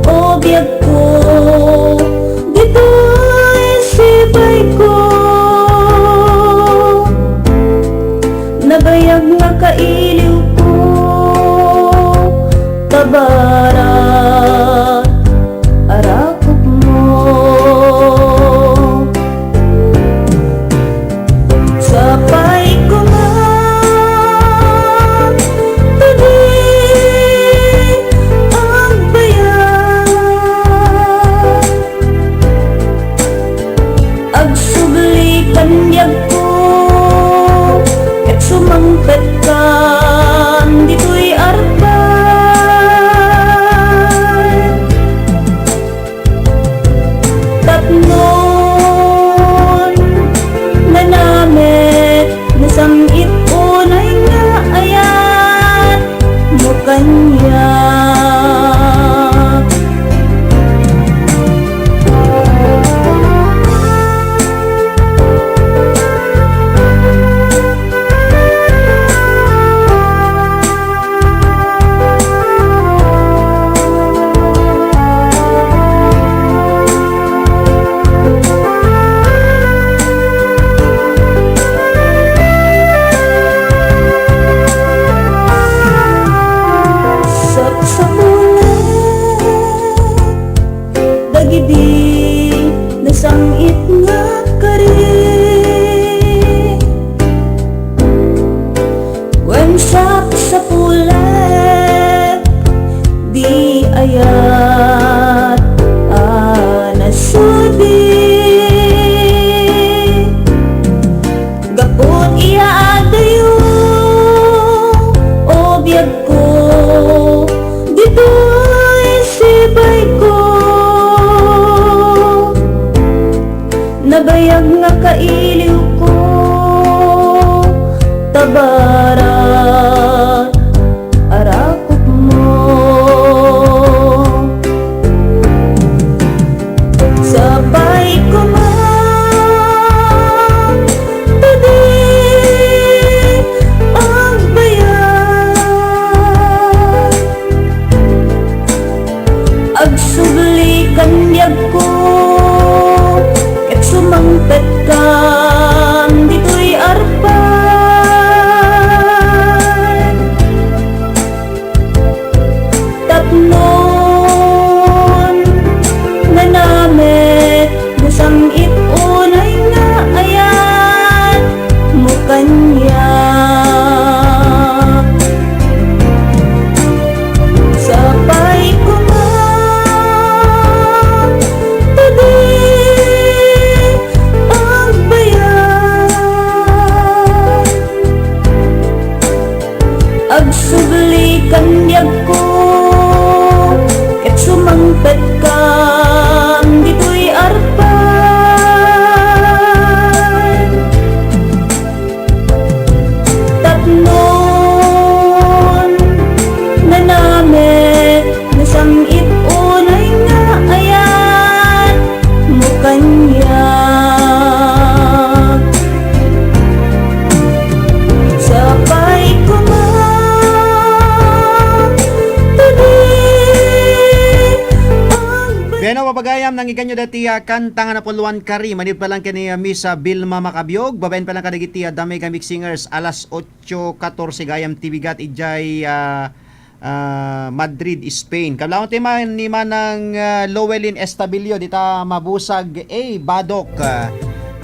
o biagko, ditoy sibayko. Nabayag nga kailiwko, tabara, arakupmo. Sangit nga kari, wen sapsapulek, di ayat a nasudi. Gapu iti adayo, o biagko, ditoy sibayko. Nabayag nga kailiwko, ta barat a rakupmo. Sapay koma, ta di agbayag. Agsubli kan biagko, ket sumangpetkan ditoy arpan. Tapnon nanamek, nasangit unay nga ayat mo kaniak. Sapay koma, ta di agbayag. Agsubli kan biagko, ket sumangpetkan ditoy arpan. Tapnon nanamek, nasangit unay nga ayat mo kaniak. Sapay koma, ta di agbayag. Bueno, papagayam, nangikkan yo dati, ah, kanta nga napuluan kari, manipud pa lang ken ni, ah, Miss, ah, Vilma Macabiog, babaen pa lang kadagiti, ah, The Mega Mix Singers, alas otso katorse gayam ti bigat idiay, ah, ah, Madrid, Spain. Kablawan ti man ni Manang, ah, Llewellyn Estabillo, dita Mabusag, eh, Badok. Ah,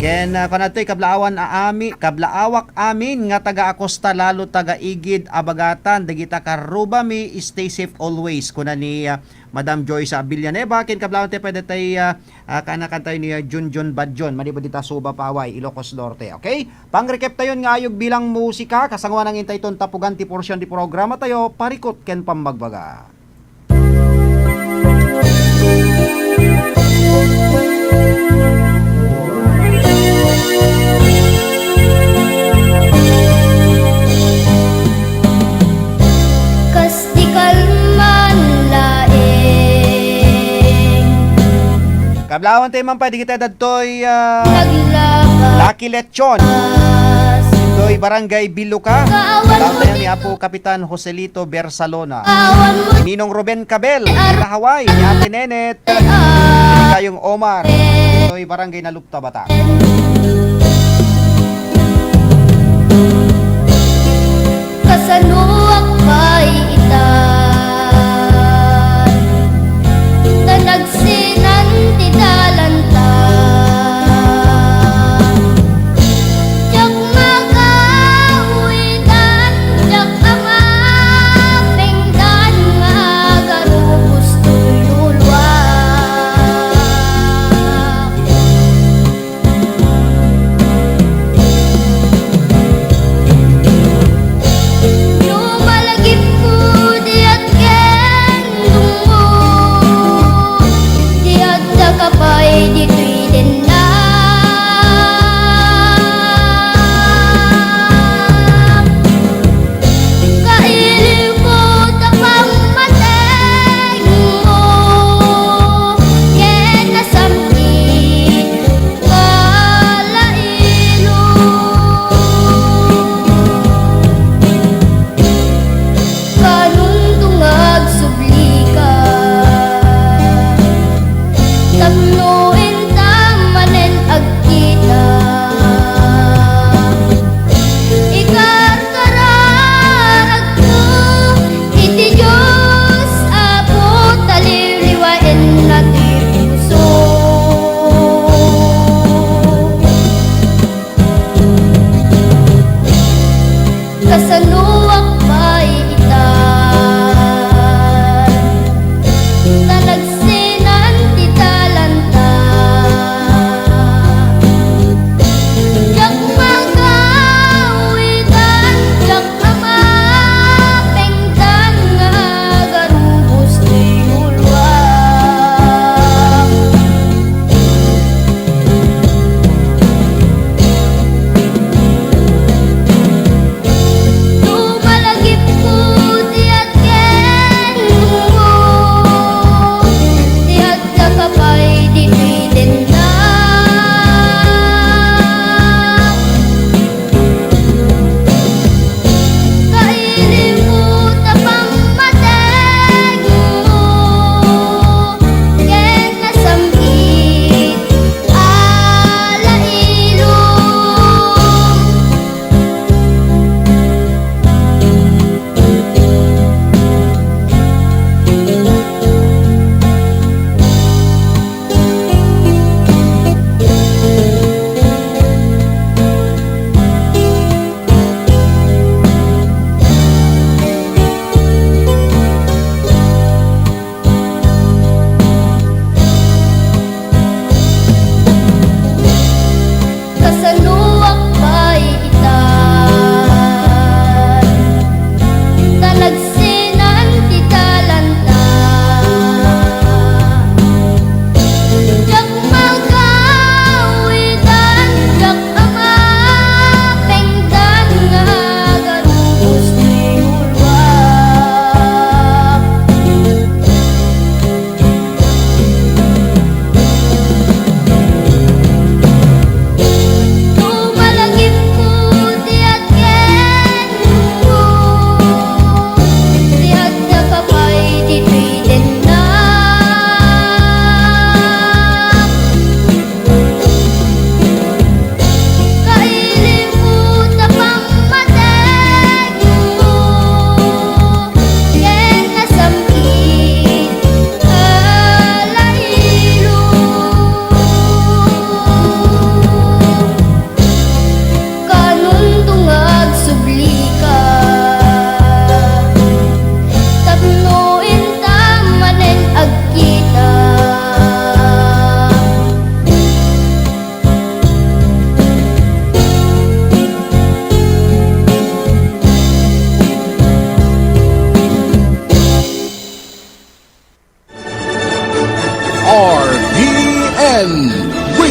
ken, ah, kunadtoy, kablaawan a ami-, kablaawak amin nga taga Acosta, lalo taga Igid, Abagatan, dagita karrubami, stay safe always, kuna ni, ah, Madam Joyce, ah, Villanueva, ken kablawan ti pwede tay, ah, ah, kaanakan tayo ni, ah, Junjun Badjon, manipud dita Suba, Paway, Ilocos Norte. Okay? Pangrekep tayon nga ayog bilang musika, kasangoanan intayton tapugan ti porsion ti programa tayo, Parikut ken Pammagbaga. Kas di kalman laeng. Kablawan tayo man pwede kita dadtoy, ah, Naglakas. Lucky Lechon. Ditoy Barangay Biluka. Kaawan mo. Kablawan tayo ni Apo Kapitan Joselito Bersalona. Kaawan mo. Ni Ninong Ruben Kabel. Ar- Kita Hawaii. Ni Ate Nenet. Ar- Tayong Omar. Ditoy Barangay Nalup Tabata. Kasanoak pay ita? Ta nagsinan ti dalanta. Diak makaawitan, diak a mapengdan nga agarubos toy luluak. No malagip pudi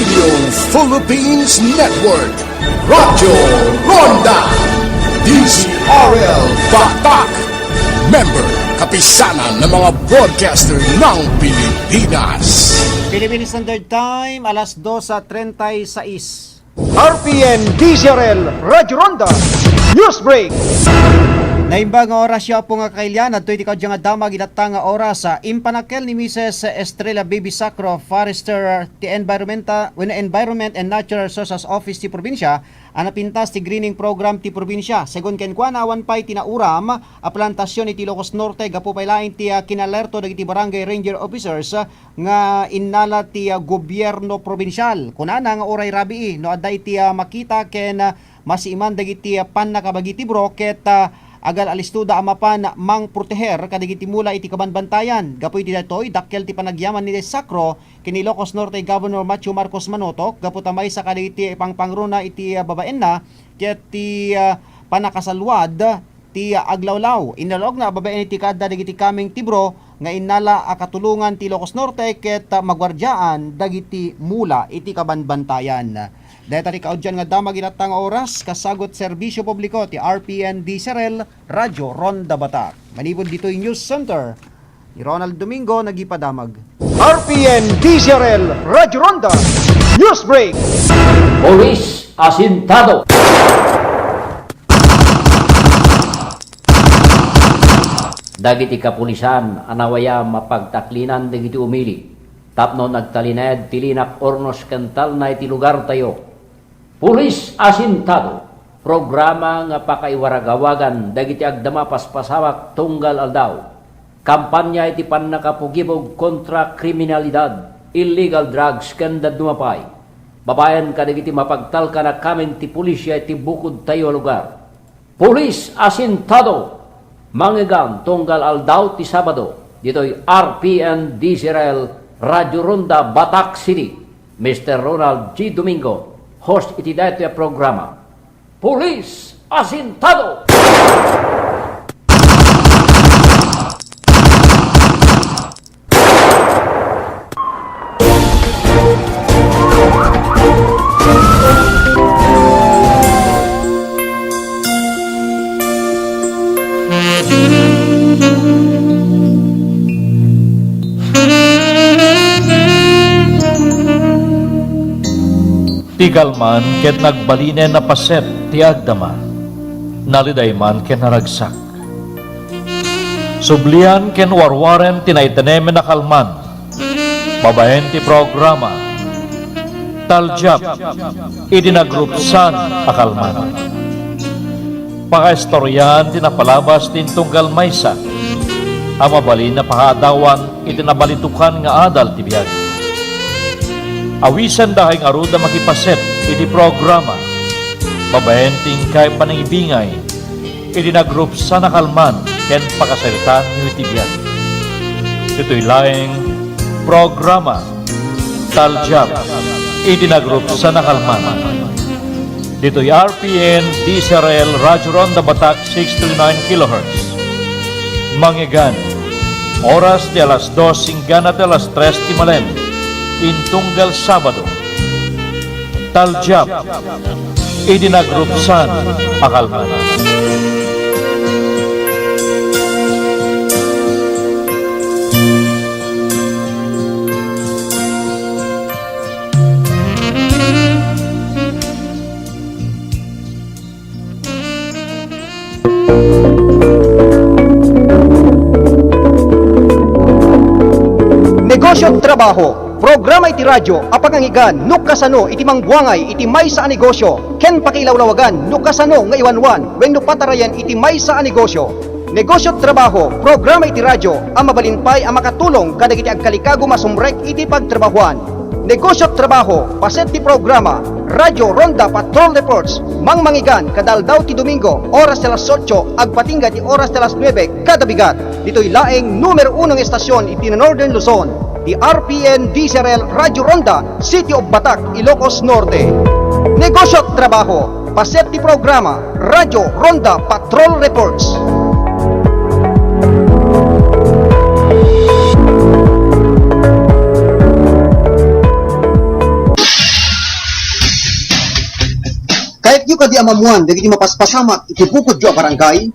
Philippines Network, Radyo Ronda, D Z R L Batak, member, kapisanan ng mga broadcaster ng Pilipinas. Philippine Standard Time, alas dos treinta y seis. R P N D Z R L Radyo Ronda News Break. Naimbag nga oras, siya po nga kailian, adtoy ti kadya nga damag itatta nga oras, ah, impanakkel ni Misis Estrella Baby Sacro, Forester, ti Environmenta-, wenno Environment and Natural Resources Office ti probinsya, a napintas ti greening program ti probinsya. Segun kenkuana, awan pay ti nauram a plantasion iti Ilocos Norte gapu pay laeng ti, ah, kinalerto dagiti barangay ranger officers, ah, nga innala ti, ah, gobierno probinsial. Kunana nga uray rabii no adda iti, ah, makita ken, ah, masiiman dagiti, ah, pannakabagi ti bro ket, ah, agal-alistoda a mapan mangproteher kadagiti mula iti kabanbantayan. Gapu iti daytoy, dakkel ti panagyaman ni Sacro ken ni Ilocos Norte Governor Matthew Marcos Manotoc gapu ta maysa kadagiti pangpangruna iti, ah, babaenna ket ti, ah, pannakasaluad ti aglawlaw. Innaluagna a babaen iti kaadda dagiti kameng ti bro nga innala a katulongan ti Ilocos Norte ket maguardiaan dagiti mula iti kabanbantayan. Dayta ti kaudian nga damag itatta nga oras, kasagut serbisyo publiko ti R P N D Z R L Radyo Ronda Batak. Manipud ditoy News Center, ni Ronald Domingo nagipadamag. R P N D Z R L Radyo Ronda News Break. Police asintado. Dagiti kapulisan a nawayam a pagtaklinan dagiti umili tapno nagtalinaed ti linak ornos ken talna iti lugartayo. Police asintado, programa nga pakaiwaragawagan dagiti agdama paspasawak tunggal aldaw. Kampanya iti pannakapugibog kontra kriminalidad, illegal drugs, ken dadduma pay. Babaen kadagiti mapagtalkan a kameng ti pulisya iti bukodtayo a lugar. Police asintado, mangngegan tunggal aldaw ti Sabado, ditoy R P N D Z R L Radyo Ronda, Batak City. Mister Ronald G Domingo, host iti daytoy a programa. Police asintado! Ti kalman ket nagbalinen a paset ti agdama. Naliday man ken naragsak. Sublian ken warwaren ti naitanemen a kalman babaen ti programa Talgiap idi nagrupsan a kalman. Pakaistoriaan ti napalabas ti intunggal maysa a mabalin a pakaadawan iti nabalitukan nga adal ti biag. Awisenda kay ngarud a makipaset iti programa babaen ti inkay panangibingay idi nagrupsan a kalman ken pakasaritaan iti biag. Ditoy laeng programa, Talgiap idi nagrupsan a kalman. Ditoy R P N D Z R L Radyo Ronda Batak six three nine kilohertz. Mangngegan, oras ti alas dos inggana ti alas tres ti malem, intunggal Sabado. Talgiap idi nagrupsan a kalman. Negosyo, trabaho, programa iti radyo a pangangeggan no kasano iti mangbuangay iti maysa a negosyo ken pakiilawlawagan no kasano nga iwanwan wenno patarayan iti maysa a negosyo. Negosyo, trabaho, programa iti radyo a mabalin pay a makatulong kadagiti agkalikago masumrek iti pagtrabahoan. Negosyo, trabaho, paset ti programa, Radyo Ronda Patrol Reports, mangmangigan kada aldaw ti Domingo, oras ti alas otso, agpatingga ti oras ti alas nuebe kada bigat. Ditoy laeng numero uno nga estasion iti Northern Luzon, ti R P N D Z R L Radyo Ronda, City of Batak, Ilocos Norte. Negosyo, trabaho, paset ti programa, Radyo Ronda Patrol Reports. kadi a maammuan dagiti mapaspasamak iti bukodyo a barangay?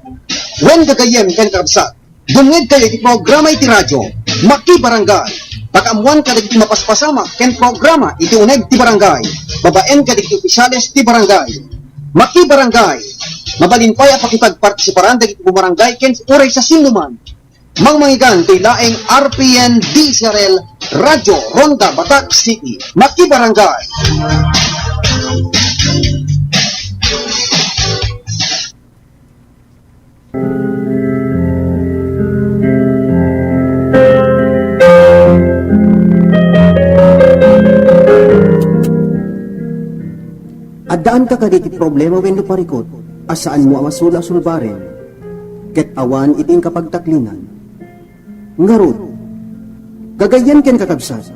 Wen gagayyem ken kakabsat, dumngegkayo iti programa iti radyo, Makibarangay. Pakaammuan kadagiti mapaspasamak ken programa iti uneg ti barangay, babaen kadagiti opisyales ti barangay. Makibarangay. Mabalin pay a pakipagpartisiparan dagiti bumarangay ken uray sa sinnoman. Mangmangigan ti laeng R P N D Z R L Radyo Ronda Batac City. Makibarangay. Addaanka kadagiti problema wenno parikut a saanmo a masula-sulbaren, ket awan iti inkapagtaklingan. Ngarud, gagayyem ken kakabsat,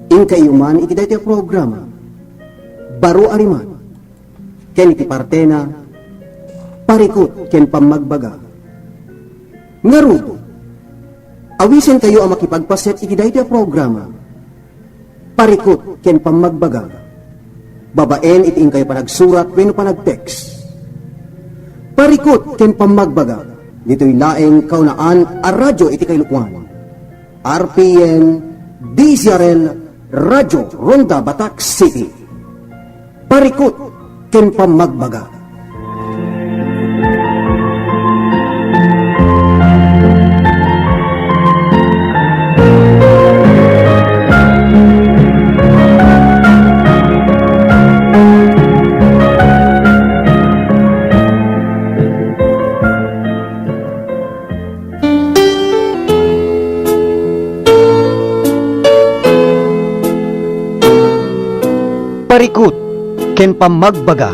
inkaiyo man iti daytoy a programa, Baro a Rimat, ken iti partena, Parikut ken Pammagbaga. Ngarud, awisenkayo a makipagpaset iti daytoy a programa, Parikut ken Pammagbaga, babaen iti inkayo panagsurat wenno panag-text. Parikut ken Pammagbaga, ditoy laeng kaunaan a radyo iti kailuan. R P N D Z R L Radyo Ronda Batac City. Parikut ken Pammagbaga. Parikut ken Pammagbaga.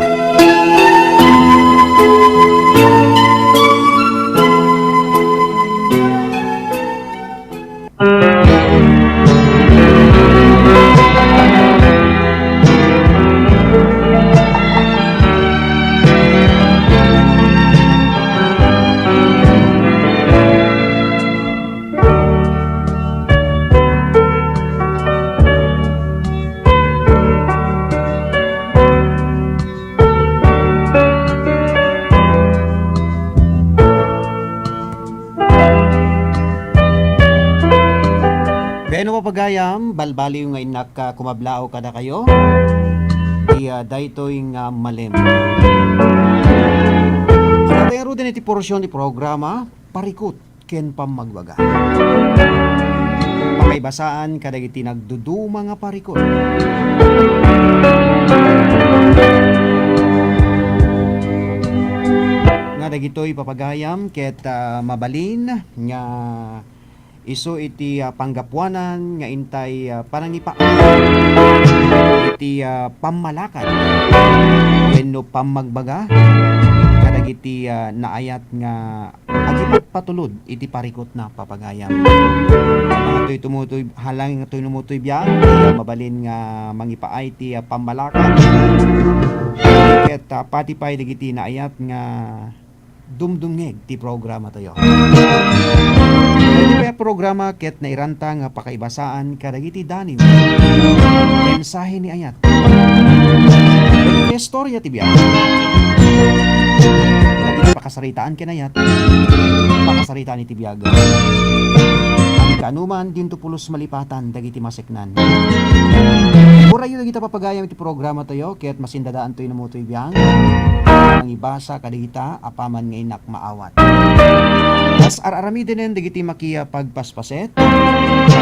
Wen no pagayam, balbaliw nga innak, ah, kumablaaw kadakayo. Ti, ah, daytoy nga malem. Adda tayo ngaruden iti porsyon ti programa, Parikut ken Pammagbaga. Pakaibasaan kadagiti nagduduma nga parikut. Nga dagitoy papagayam ket, ah, mabalin nga isu iti, ah, panggapuanan nga intay, ah, panangipaay iti, ah, pammalakad wenno pammagbaga kadagiti, ah, naayat nga agipatpatulod iti parikutna, papagayam. Halangin toy tumutoy, halangin toy numutoy biag, mabalin nga mangipaay ti, ah, pammalakad. Ket, ah, pati pay dagiti naayat nga dumdumngeg ti programa tayo. Iti pay a programa ket nairanta nga pakaibasaan kadagiti danim, mensahe ni ayat. Iti istorya ti biag. Dagiti pakasaritaan ken ayat, pakasaritaan iti biag. Agikano man, dinto pulos malipatan dagiti maseknan. Urayyo dagiti papagayam iti programa tayo, ket masindadaantoy numutoy biag. Mangibasa kadagita apaman nga innak maawat. Kas ar-aramidenen dagiti makipagpaspaset,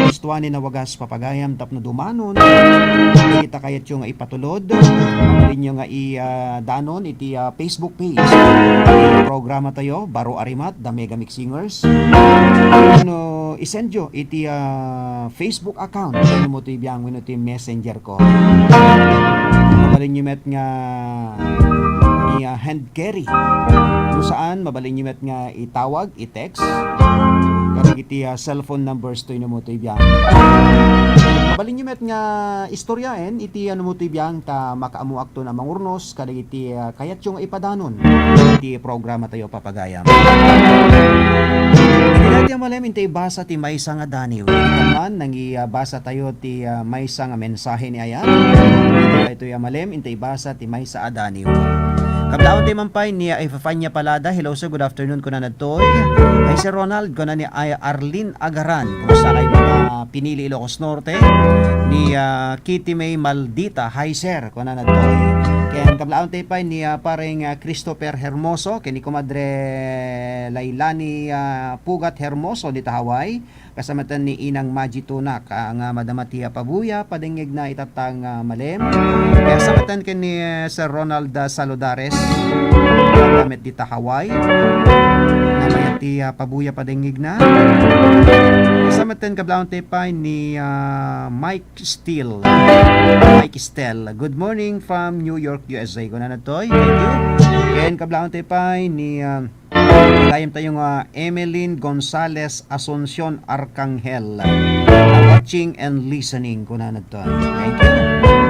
kastoanen a wagas papagayam tapno dumanon dagita kayatyo nga ipatulod. Pwede nyo nga i-, ah, danon iti, ah, Facebook page. Programa tayo, Baro a Rimat, The Mega Mix Singers. Wenno isend yo iti, ah, Facebook account wenno ti biang wenno ti messenger ko. Mabalin yo met nga i-, ah, hand carry. No saan, mabalin yo met nga itawag, i-text kadagiti, ah, cellphone numbers toy no mo toy biang. Mabalin yo met nga istoryaen iti, ah, no mo toy biang ta makaammoakton a mangurnos kadagiti, ah, kayatyo nga ipadanon iti programa tayo, papagayam. Iti Ti amalem, inta ibasa ti maysa nga daniw. Iti man, nangibasa tayo ti, ah, maysa nga mensahe ni Ayan. Iti daytoy amalem, inta ibasa ti maysa a daniw. Kablaon ti man pay ni, ah, Efafania Palada. "Hello, sir. Good afternoon," kuna nadtoy. "Hi, Sir Ronald," kuna ni, ay, Arlene Agaran. Kumusta kayo, mga pinili Ilocos Norte? Ni, ah, Kitty May Maldita. "Hi, sir," kuna nadtoy. Ken kablaon ti pay ni, ah, pareng, ah, Christopher Hermoso, ken ni Kumadre Lailani, ah, Pugat Hermoso dita Hawaii. Kasamaten ni Inang Maji Tunak, ah, nga madama ti, ah, pabuya, padengngegna itatta nga, ah, malem. Kasamaten ken ni, eh, Sir Ronald, ah, Saludares, ah, met dita Hawaii. Namayat ti, ah, pabuya, padengngegna. Kasamaten kablaon ti pay ni, ah, Mike Steele. Mike Stell. "Good morning from New York, U S A." Kuna nadtoy. Thank you. Ken kablaon ti pay ni, ah, Gayam tayo nga Emeline Gonzales Asuncion Arcangel. Watching and listening, kuna nadto. Thank you.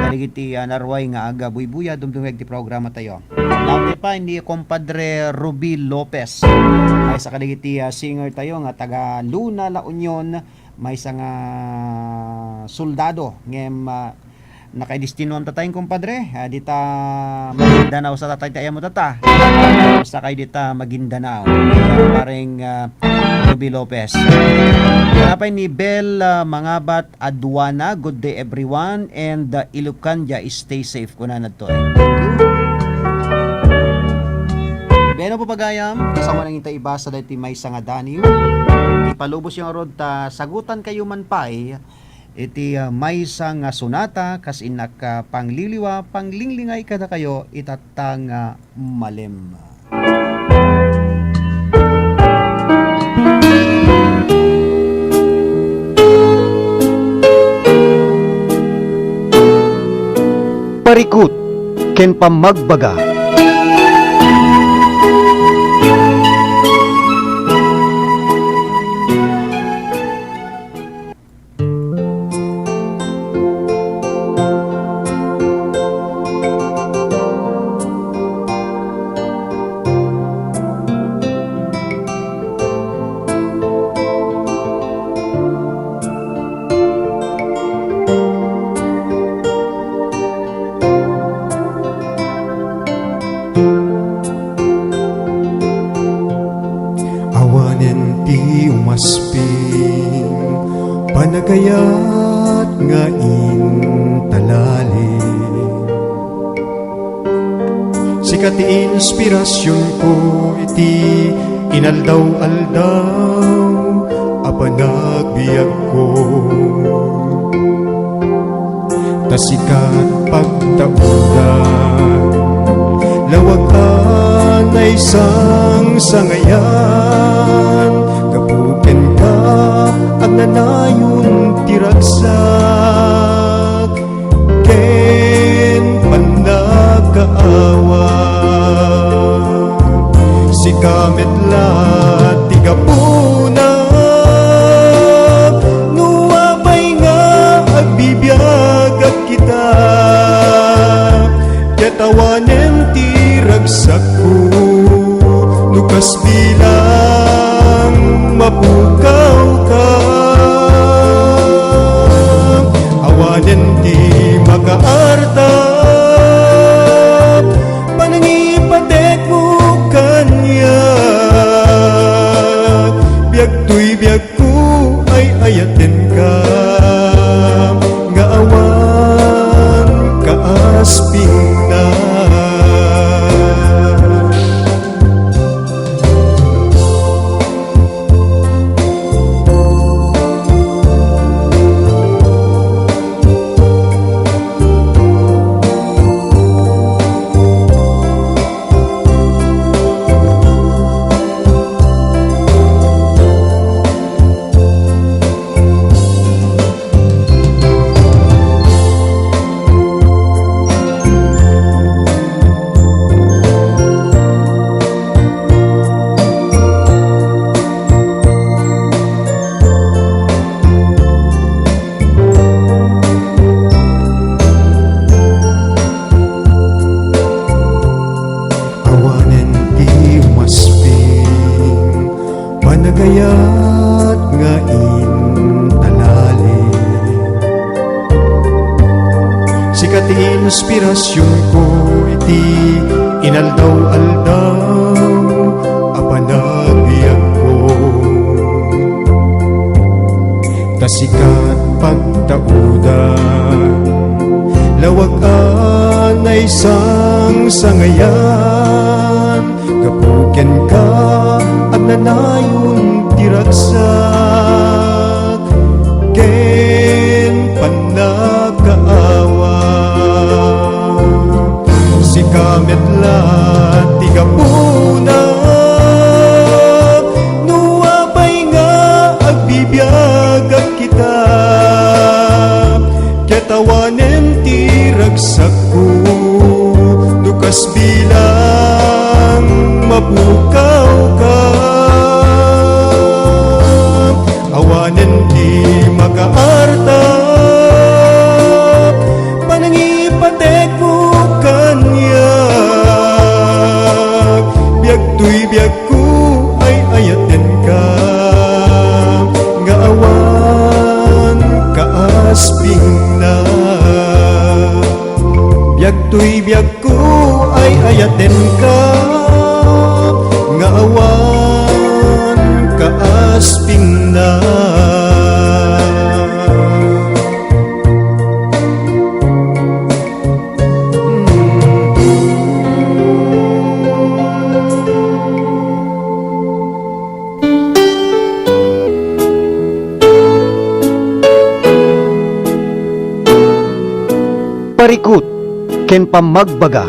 Kadagiti, ah, narway nga aga buybuya, dumdumeg ti programa tayo. Labi pa ni Compadre Ruby Lopez. Ay, sa kadagiti, ah, singer tayo nga taga Luna, La Union, maysa nga soldado, ngem, ah, nakaidestinuam tatay, kumpadre. Ah, dita Maguindanao sa tatay ti ayam mo tata. Sakay dita Maguindanao. Pareng, ah, Ruby Lopez. Napay ni Bel, ah, Mangabat Aduana. "Good day, everyone. And, ah, Ilucandia, stay safe," kuna nadto. Thank you. Beno po pagayam, kasama nang inta ibasa dahil ti maysa nga daniw. Ipalubos yung arod ta sagutan kayo man pay iti, ah, maysa nga sonata kas innak, ah, pangliliwa, panglinglingay kadakayo itatta nga malem. Parikut ken pammagbaga. Awanen ti umasping, panagayat nga intalalim. Sika ti inspirasionko iti inaldaw-aldaw a panagbiagko. Ta sika pagtaudan, lawag a naisangsangayan, gapu kenka, agnanayon ti ragsak ken pannakaawat. Sika met la ti gapuna no apay nga agbibiag ita, ket awanen ti ragsakko, no kas bilang mapukawka. Awanen ti makaarta, panangipatekmo kaniak. Biag toy biag ko ay ayatenka, nga awan kaaspingna. Ti inspirasionko iti inaldaw-aldaw a panagbiagko. Ta sika ti pagtaudan, lawag a naisangsangayan. Gapu kenka, agnanayon ti ragsak ken pannakaawa. Sika met la ti gapuna no apay nga agbibiagak ita. Ket awanen ti ragsakko no kas bilang mapukawka. Awanen ti makaarta panangipatekmo kaniak. Biag toy biag ko ay ayatenka nga awan kaaspingna. Biag toy biag ko ay ayatenka nga awan kaaspingna. Parikut ken pammagbaga.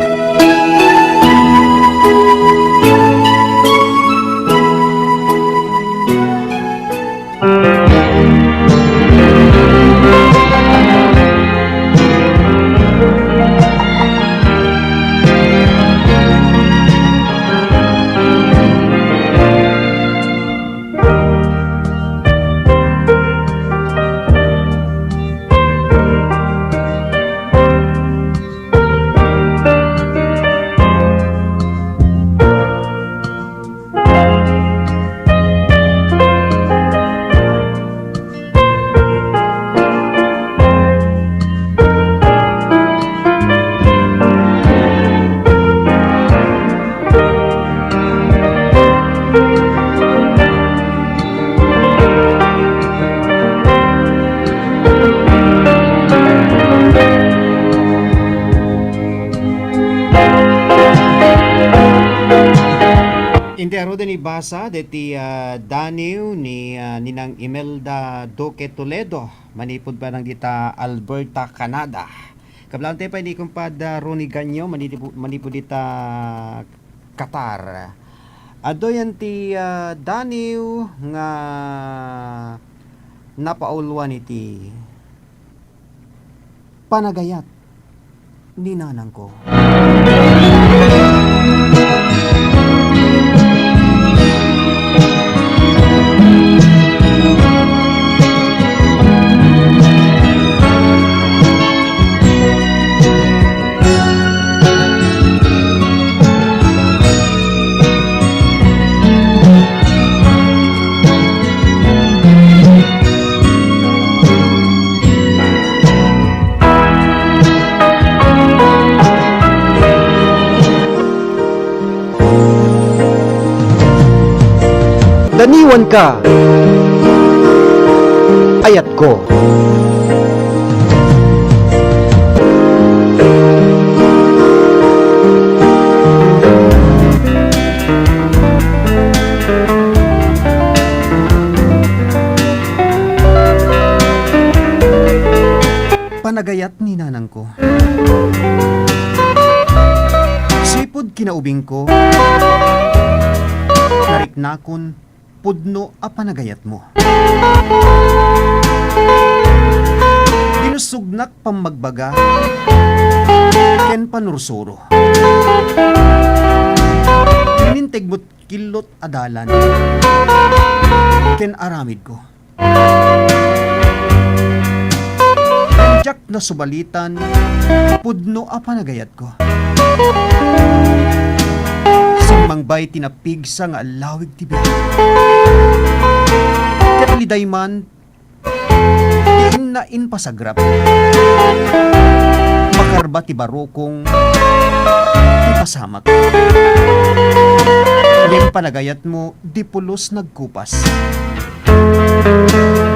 Inti aruden ibasa deti, ah, daniw ni, ah, Ninang Imelda Duque Toledo, manipud panang dita Alberta, Canada. Kablaantayo pay ni Kumpad, ah, Ronnie Ganyo, manipu-, manipud dita Qatar. Adu yan ti, ah, daniw nga napauluan iti panagayat ni nanangko. Daniwanka, ayatko. Panagayat ni nanangko. Sipud kinaubingko, nariknakon pudno a panagayatmo. Binussognak pammagbaga ken panursuro. Inintegmo ti killut a dalan ken aramidko. Diak nasubalitan pudno a panagayatko. Simmangbay ti napigsa nga allawig ti biag. Ket liday man ti inna impasagrap. Maka Arba ti barukong ti pasamak. Ngem panagayatmo, di pulos nagkupas.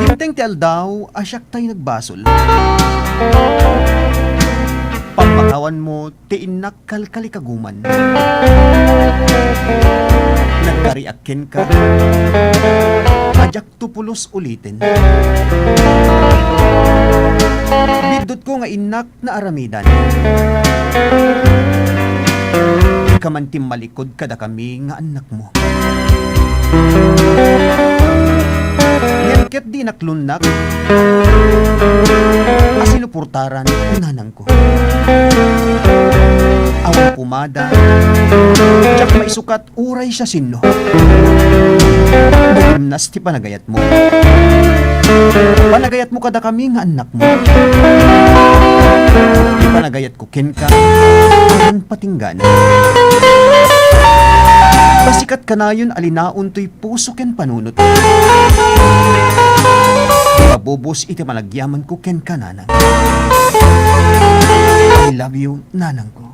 Dimteng ti aldaw a siak tay nagbasol. Pammakawanmo ti innak kalkalikaguman. Nagkariak kenka a diak to pulos uliten. Biddutko nga innak naaramidan. Kaman timmalikod kadakami nga annakmo. Ngem ket di naklunnak a sinuportaran ti nanangko. Awan pumada, diak maisukat uray siasino. Nagimnas ti panagayatmo. Panagayatmo kadakami nga annakmo. Ti panagayatko kenka, awan patinggan. Basikat kanayon a linaon toy puso ken panunot. Mabubos iti panagyamanko kenka, nanang. I love you, nanangko.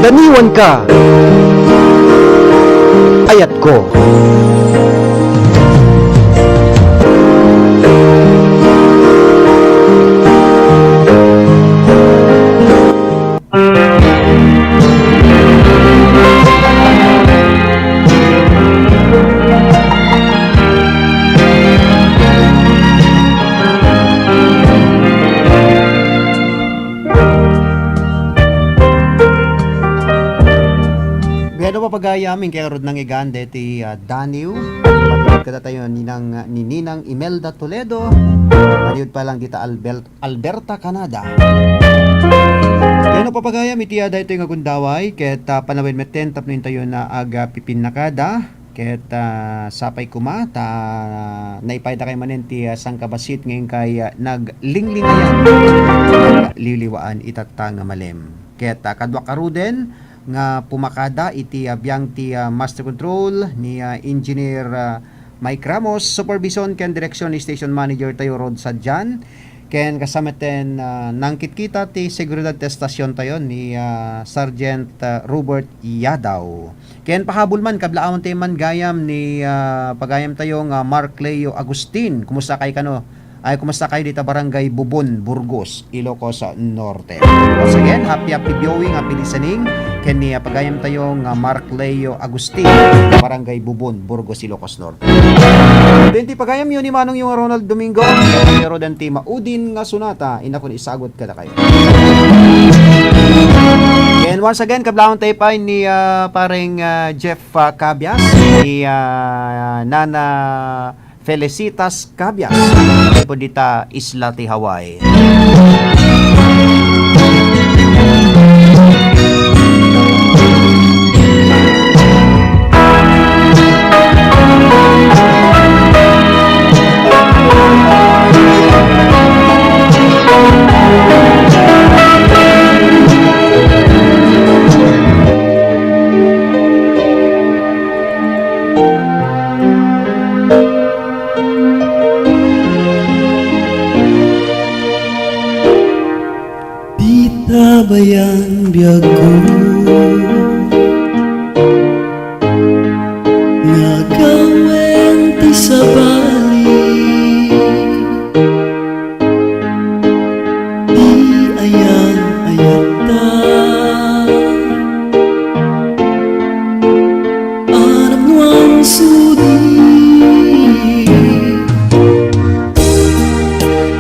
Daniwanka, ayatko. Bueno, papagayam, inkay ngarud nangigan deti, ah, Daniw. Matured kadatayo ninang, ni Ninang Imelda Toledo. Matured pa lang dita Albel-, Alberta, Canada. Ken no papagayam iti, ah, daytoy nga gundaway, ket, ah, panawen metten tapno intayo nga agpipinnakada, ket, ah, sapay koma ta naipaydakay manen ti, ah, sangkabassit nga inkay, ah, naglinglingayan, nagliliwaan itatta nga malem. Ket, ah, kaduak ngaruden nga pumakada iti, ah, biang ti, ah, master control ni, ah, Engineer, ah, Mike Ramos, supervision ken direksyon ni station manager tayo, Rod Sadian, ken kasama ten, ah, nangkitkita ti seguridad ti estasion tayo ni, ah, Sergeant, ah, Robert Yadaw. Ken pahabol man, kablaawan tayo man gayam ni, ah, pagayam tayo nga Mark Leo Agustin. Kumusta kay kano? Ay, kumusta kayo dita Barangay Bubon, Burgos, Ilocos Norte? Once again, happy, happy viewing, happy listening ken ni, ah, pagayam tayo nga Mark Leo Agustin, Barangay Bubon, Burgos, Ilocos Norte. Ken ti pagayam yo ni manong yo nga Ronald Domingo, pero danti maudin nga sonata, inakon isagut kadakayo. And once again, kablaawan tayo pa ni, ah, pareng, ah, Jeff, ah, Cabias, ni, ah, Nana Felicitas Cabias, po dita isla ti Hawaii. Dita bayan biagko nga agawen ti sabali. Ti ayan-ayatta, a napnuan sudi.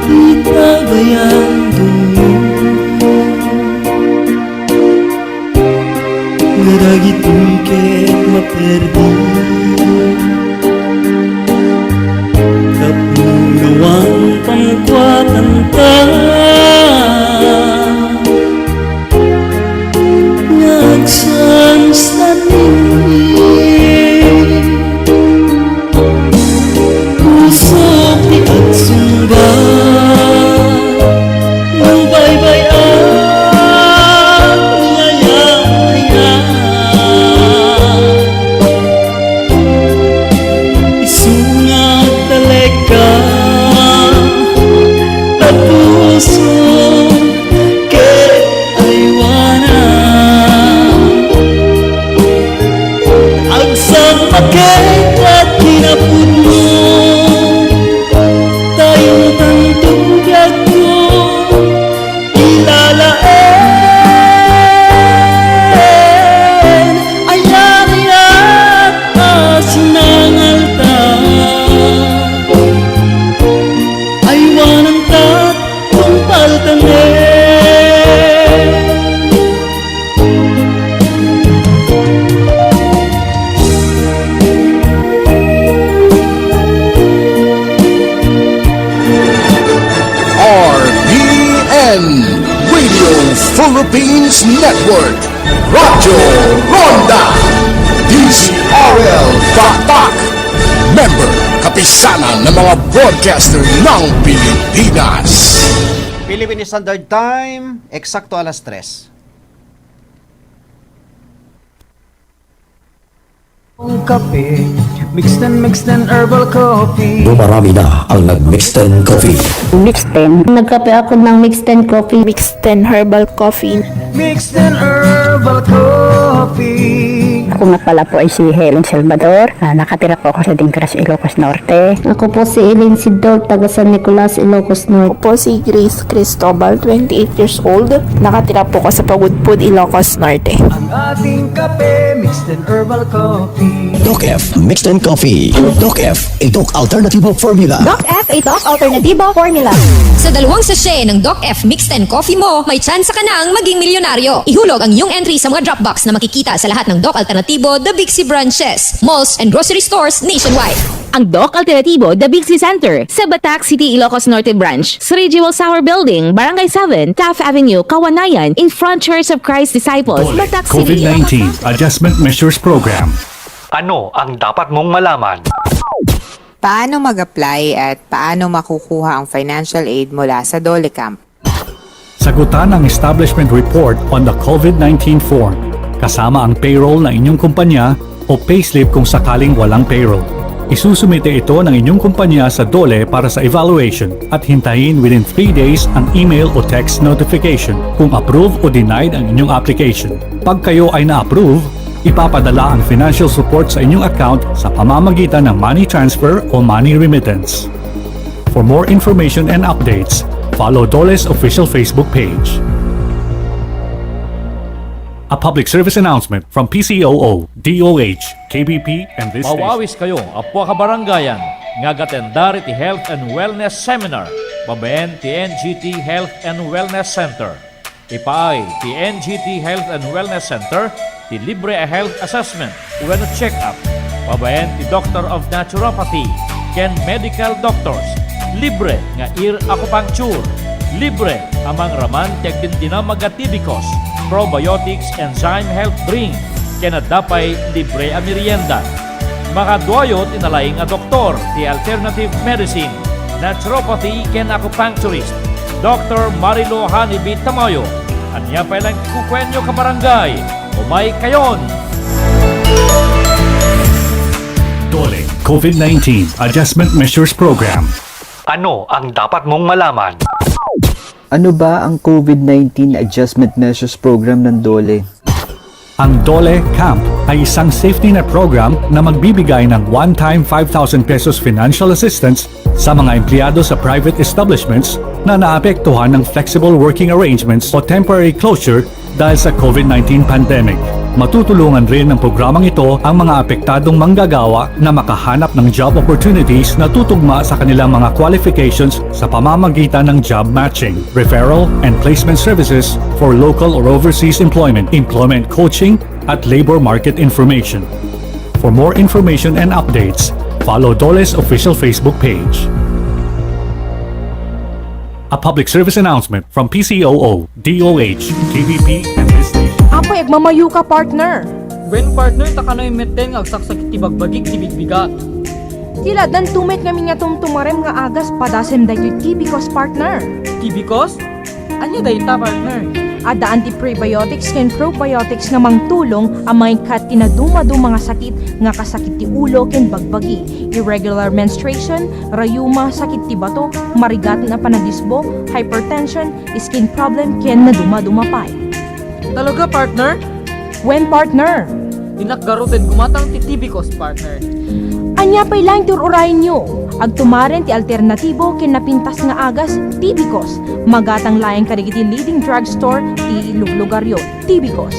Ti tabayan dumo. Nga dagitoy ket maperdi. Philippines Network, Radyo Ronda, D Z R L Batak. Member, Kapisanan ng mga Broadcaster ng Pilipinas. Philippine Standard Time, eksakto alas tres. Ang kape, Mixten, Mixten Herbal Coffee. Dumarami na ang nag-Mixten Coffee. Mixten. Nagkape ako ng Mixten Coffee. Mixten Herbal Coffee. Mixten Herbal Coffee. Ako nga pala po ay si Helen Salvador. Ah, nakatira po ako sa Dingras, Ilocos Norte. Ako po si Eileen Sidol, taga San Nicolas, Ilocos Norte. Ako po si Grace Cristobal, twenty-eight years old. Nakatira po ako sa Pagudpud, Ilocos Norte. Ang ating kape, Mixten Herbal Coffee. Doc F Mixten Coffee. Doc F, a Doc Alternativo Formula. Doc F, a Doc Alternativo Formula. Sa dalawang sachet ng Doc F Mixten Coffee mo, may tsansa ka nang maging milyonaryo. Ihulog ang iyong entry sa mga drop box na makikita sa lahat ng Doc Alternativo The Big C branches, malls, and grocery stores nationwide. Ang Doc Alternativo The Big C Center sa Batak City, Ilocos Norte Branch, sa Regional Tower Building, Barangay seven, Taft Avenue, Kawanayan, in front Church of Christ Disciples, Dole, Batak City. COVID nineteen Adjustment Measures Program. Ano ang dapat mong malaman? Paano mag-apply at paano makukuha ang financial aid mula sa Dole Camp? Sagutan ang establishment report on the COVID nineteen form, kasama ang payroll ng inyong kumpanya o payslip kung sakaling walang payroll. Isusumite ito ng inyong kumpanya sa Dole para sa evaluation at hintayin within three days ang email o text notification kung approve o denied ang inyong application. Pag kayo ay na-approve, ipapadala ang financial support sa inyong account sa pamamagitan ng money transfer o money remittance. For more information and updates, follow Dole's official Facebook page. A public service announcement from P C O O, D O H, K B P, and this station. Maawis kayo a pakabarangayan nga agatendar iti Health and Wellness Seminar babaen ti N G T Health and Wellness Center. Ipaay ti N G T Health and Wellness Center ti libre a health assessment wenno check-up babaen ti Doctor of Naturopathy ken medical doctors, libre nga ear acupuncture, libre a mangraman ti agdindinamag a tibicos, probiotics, enzyme health drink, ken adda pay libre a merienda. Makaduayo ti nalaing a doktor ti alternative medicine, naturopathy ken acupuncturist, Doctor Marilo Honey B. Tamayo. Ania pay laeng ti kukuenyo, kabarangay? Umay kayon! Dole, COVID nineteen Adjustment Measures Program. Ano ang dapat mong malaman? Ano ba ang COVID nineteen Adjustment Measures Program ng Dole? Ang Dole Camp ay isang safety net program na magbibigay ng one-time five thousand pesos financial assistance sa mga empleyado sa private establishments na naapektuhan ng flexible working arrangements o temporary closure dahil sa COVID nineteen pandemic. Matutulungan rin ng programang ito ang mga apektadong manggagawa na makahanap ng job opportunities na tutugma sa kanilang mga qualifications sa pamamagitan ng job matching, referral, and placement services for local or overseas employment, employment coaching, at labor market information. For more information and updates, follow Dole's official Facebook page. A public service announcement from P C O O, D O H, K B P, and this station. Apay, agmamayo ka, partner. Wen, partner, ta kano metten nga agsaksakit ti bagbagik ti bigbigat. Ti laddan tumet ngamin nga tumtumarem nga agas padasem daytoy Tibicos, partner. Tibicos? Ania dayta, partner? Adda anti-prebiotics ken probiotics nga mangtulong a mangikkat ti nadumaduma nga sakit nga kasakit ti ulo ken bagbagi, irregular menstruation, rayuma, sakit ti bato, marigaten a panadisbo, hypertension, skin problem, ken nadumaduma pay. Talaga, partner? Wen, partner. Innak garuted gumatang ti Tibicos, partner. Ania pay laeng ti ur-urayenyo? Agtumaren ti alternatibo ken napintas nga agas, Tibicos. Magatang laeng kadagiti leading drugstore ti luglugaryo, Tibicos.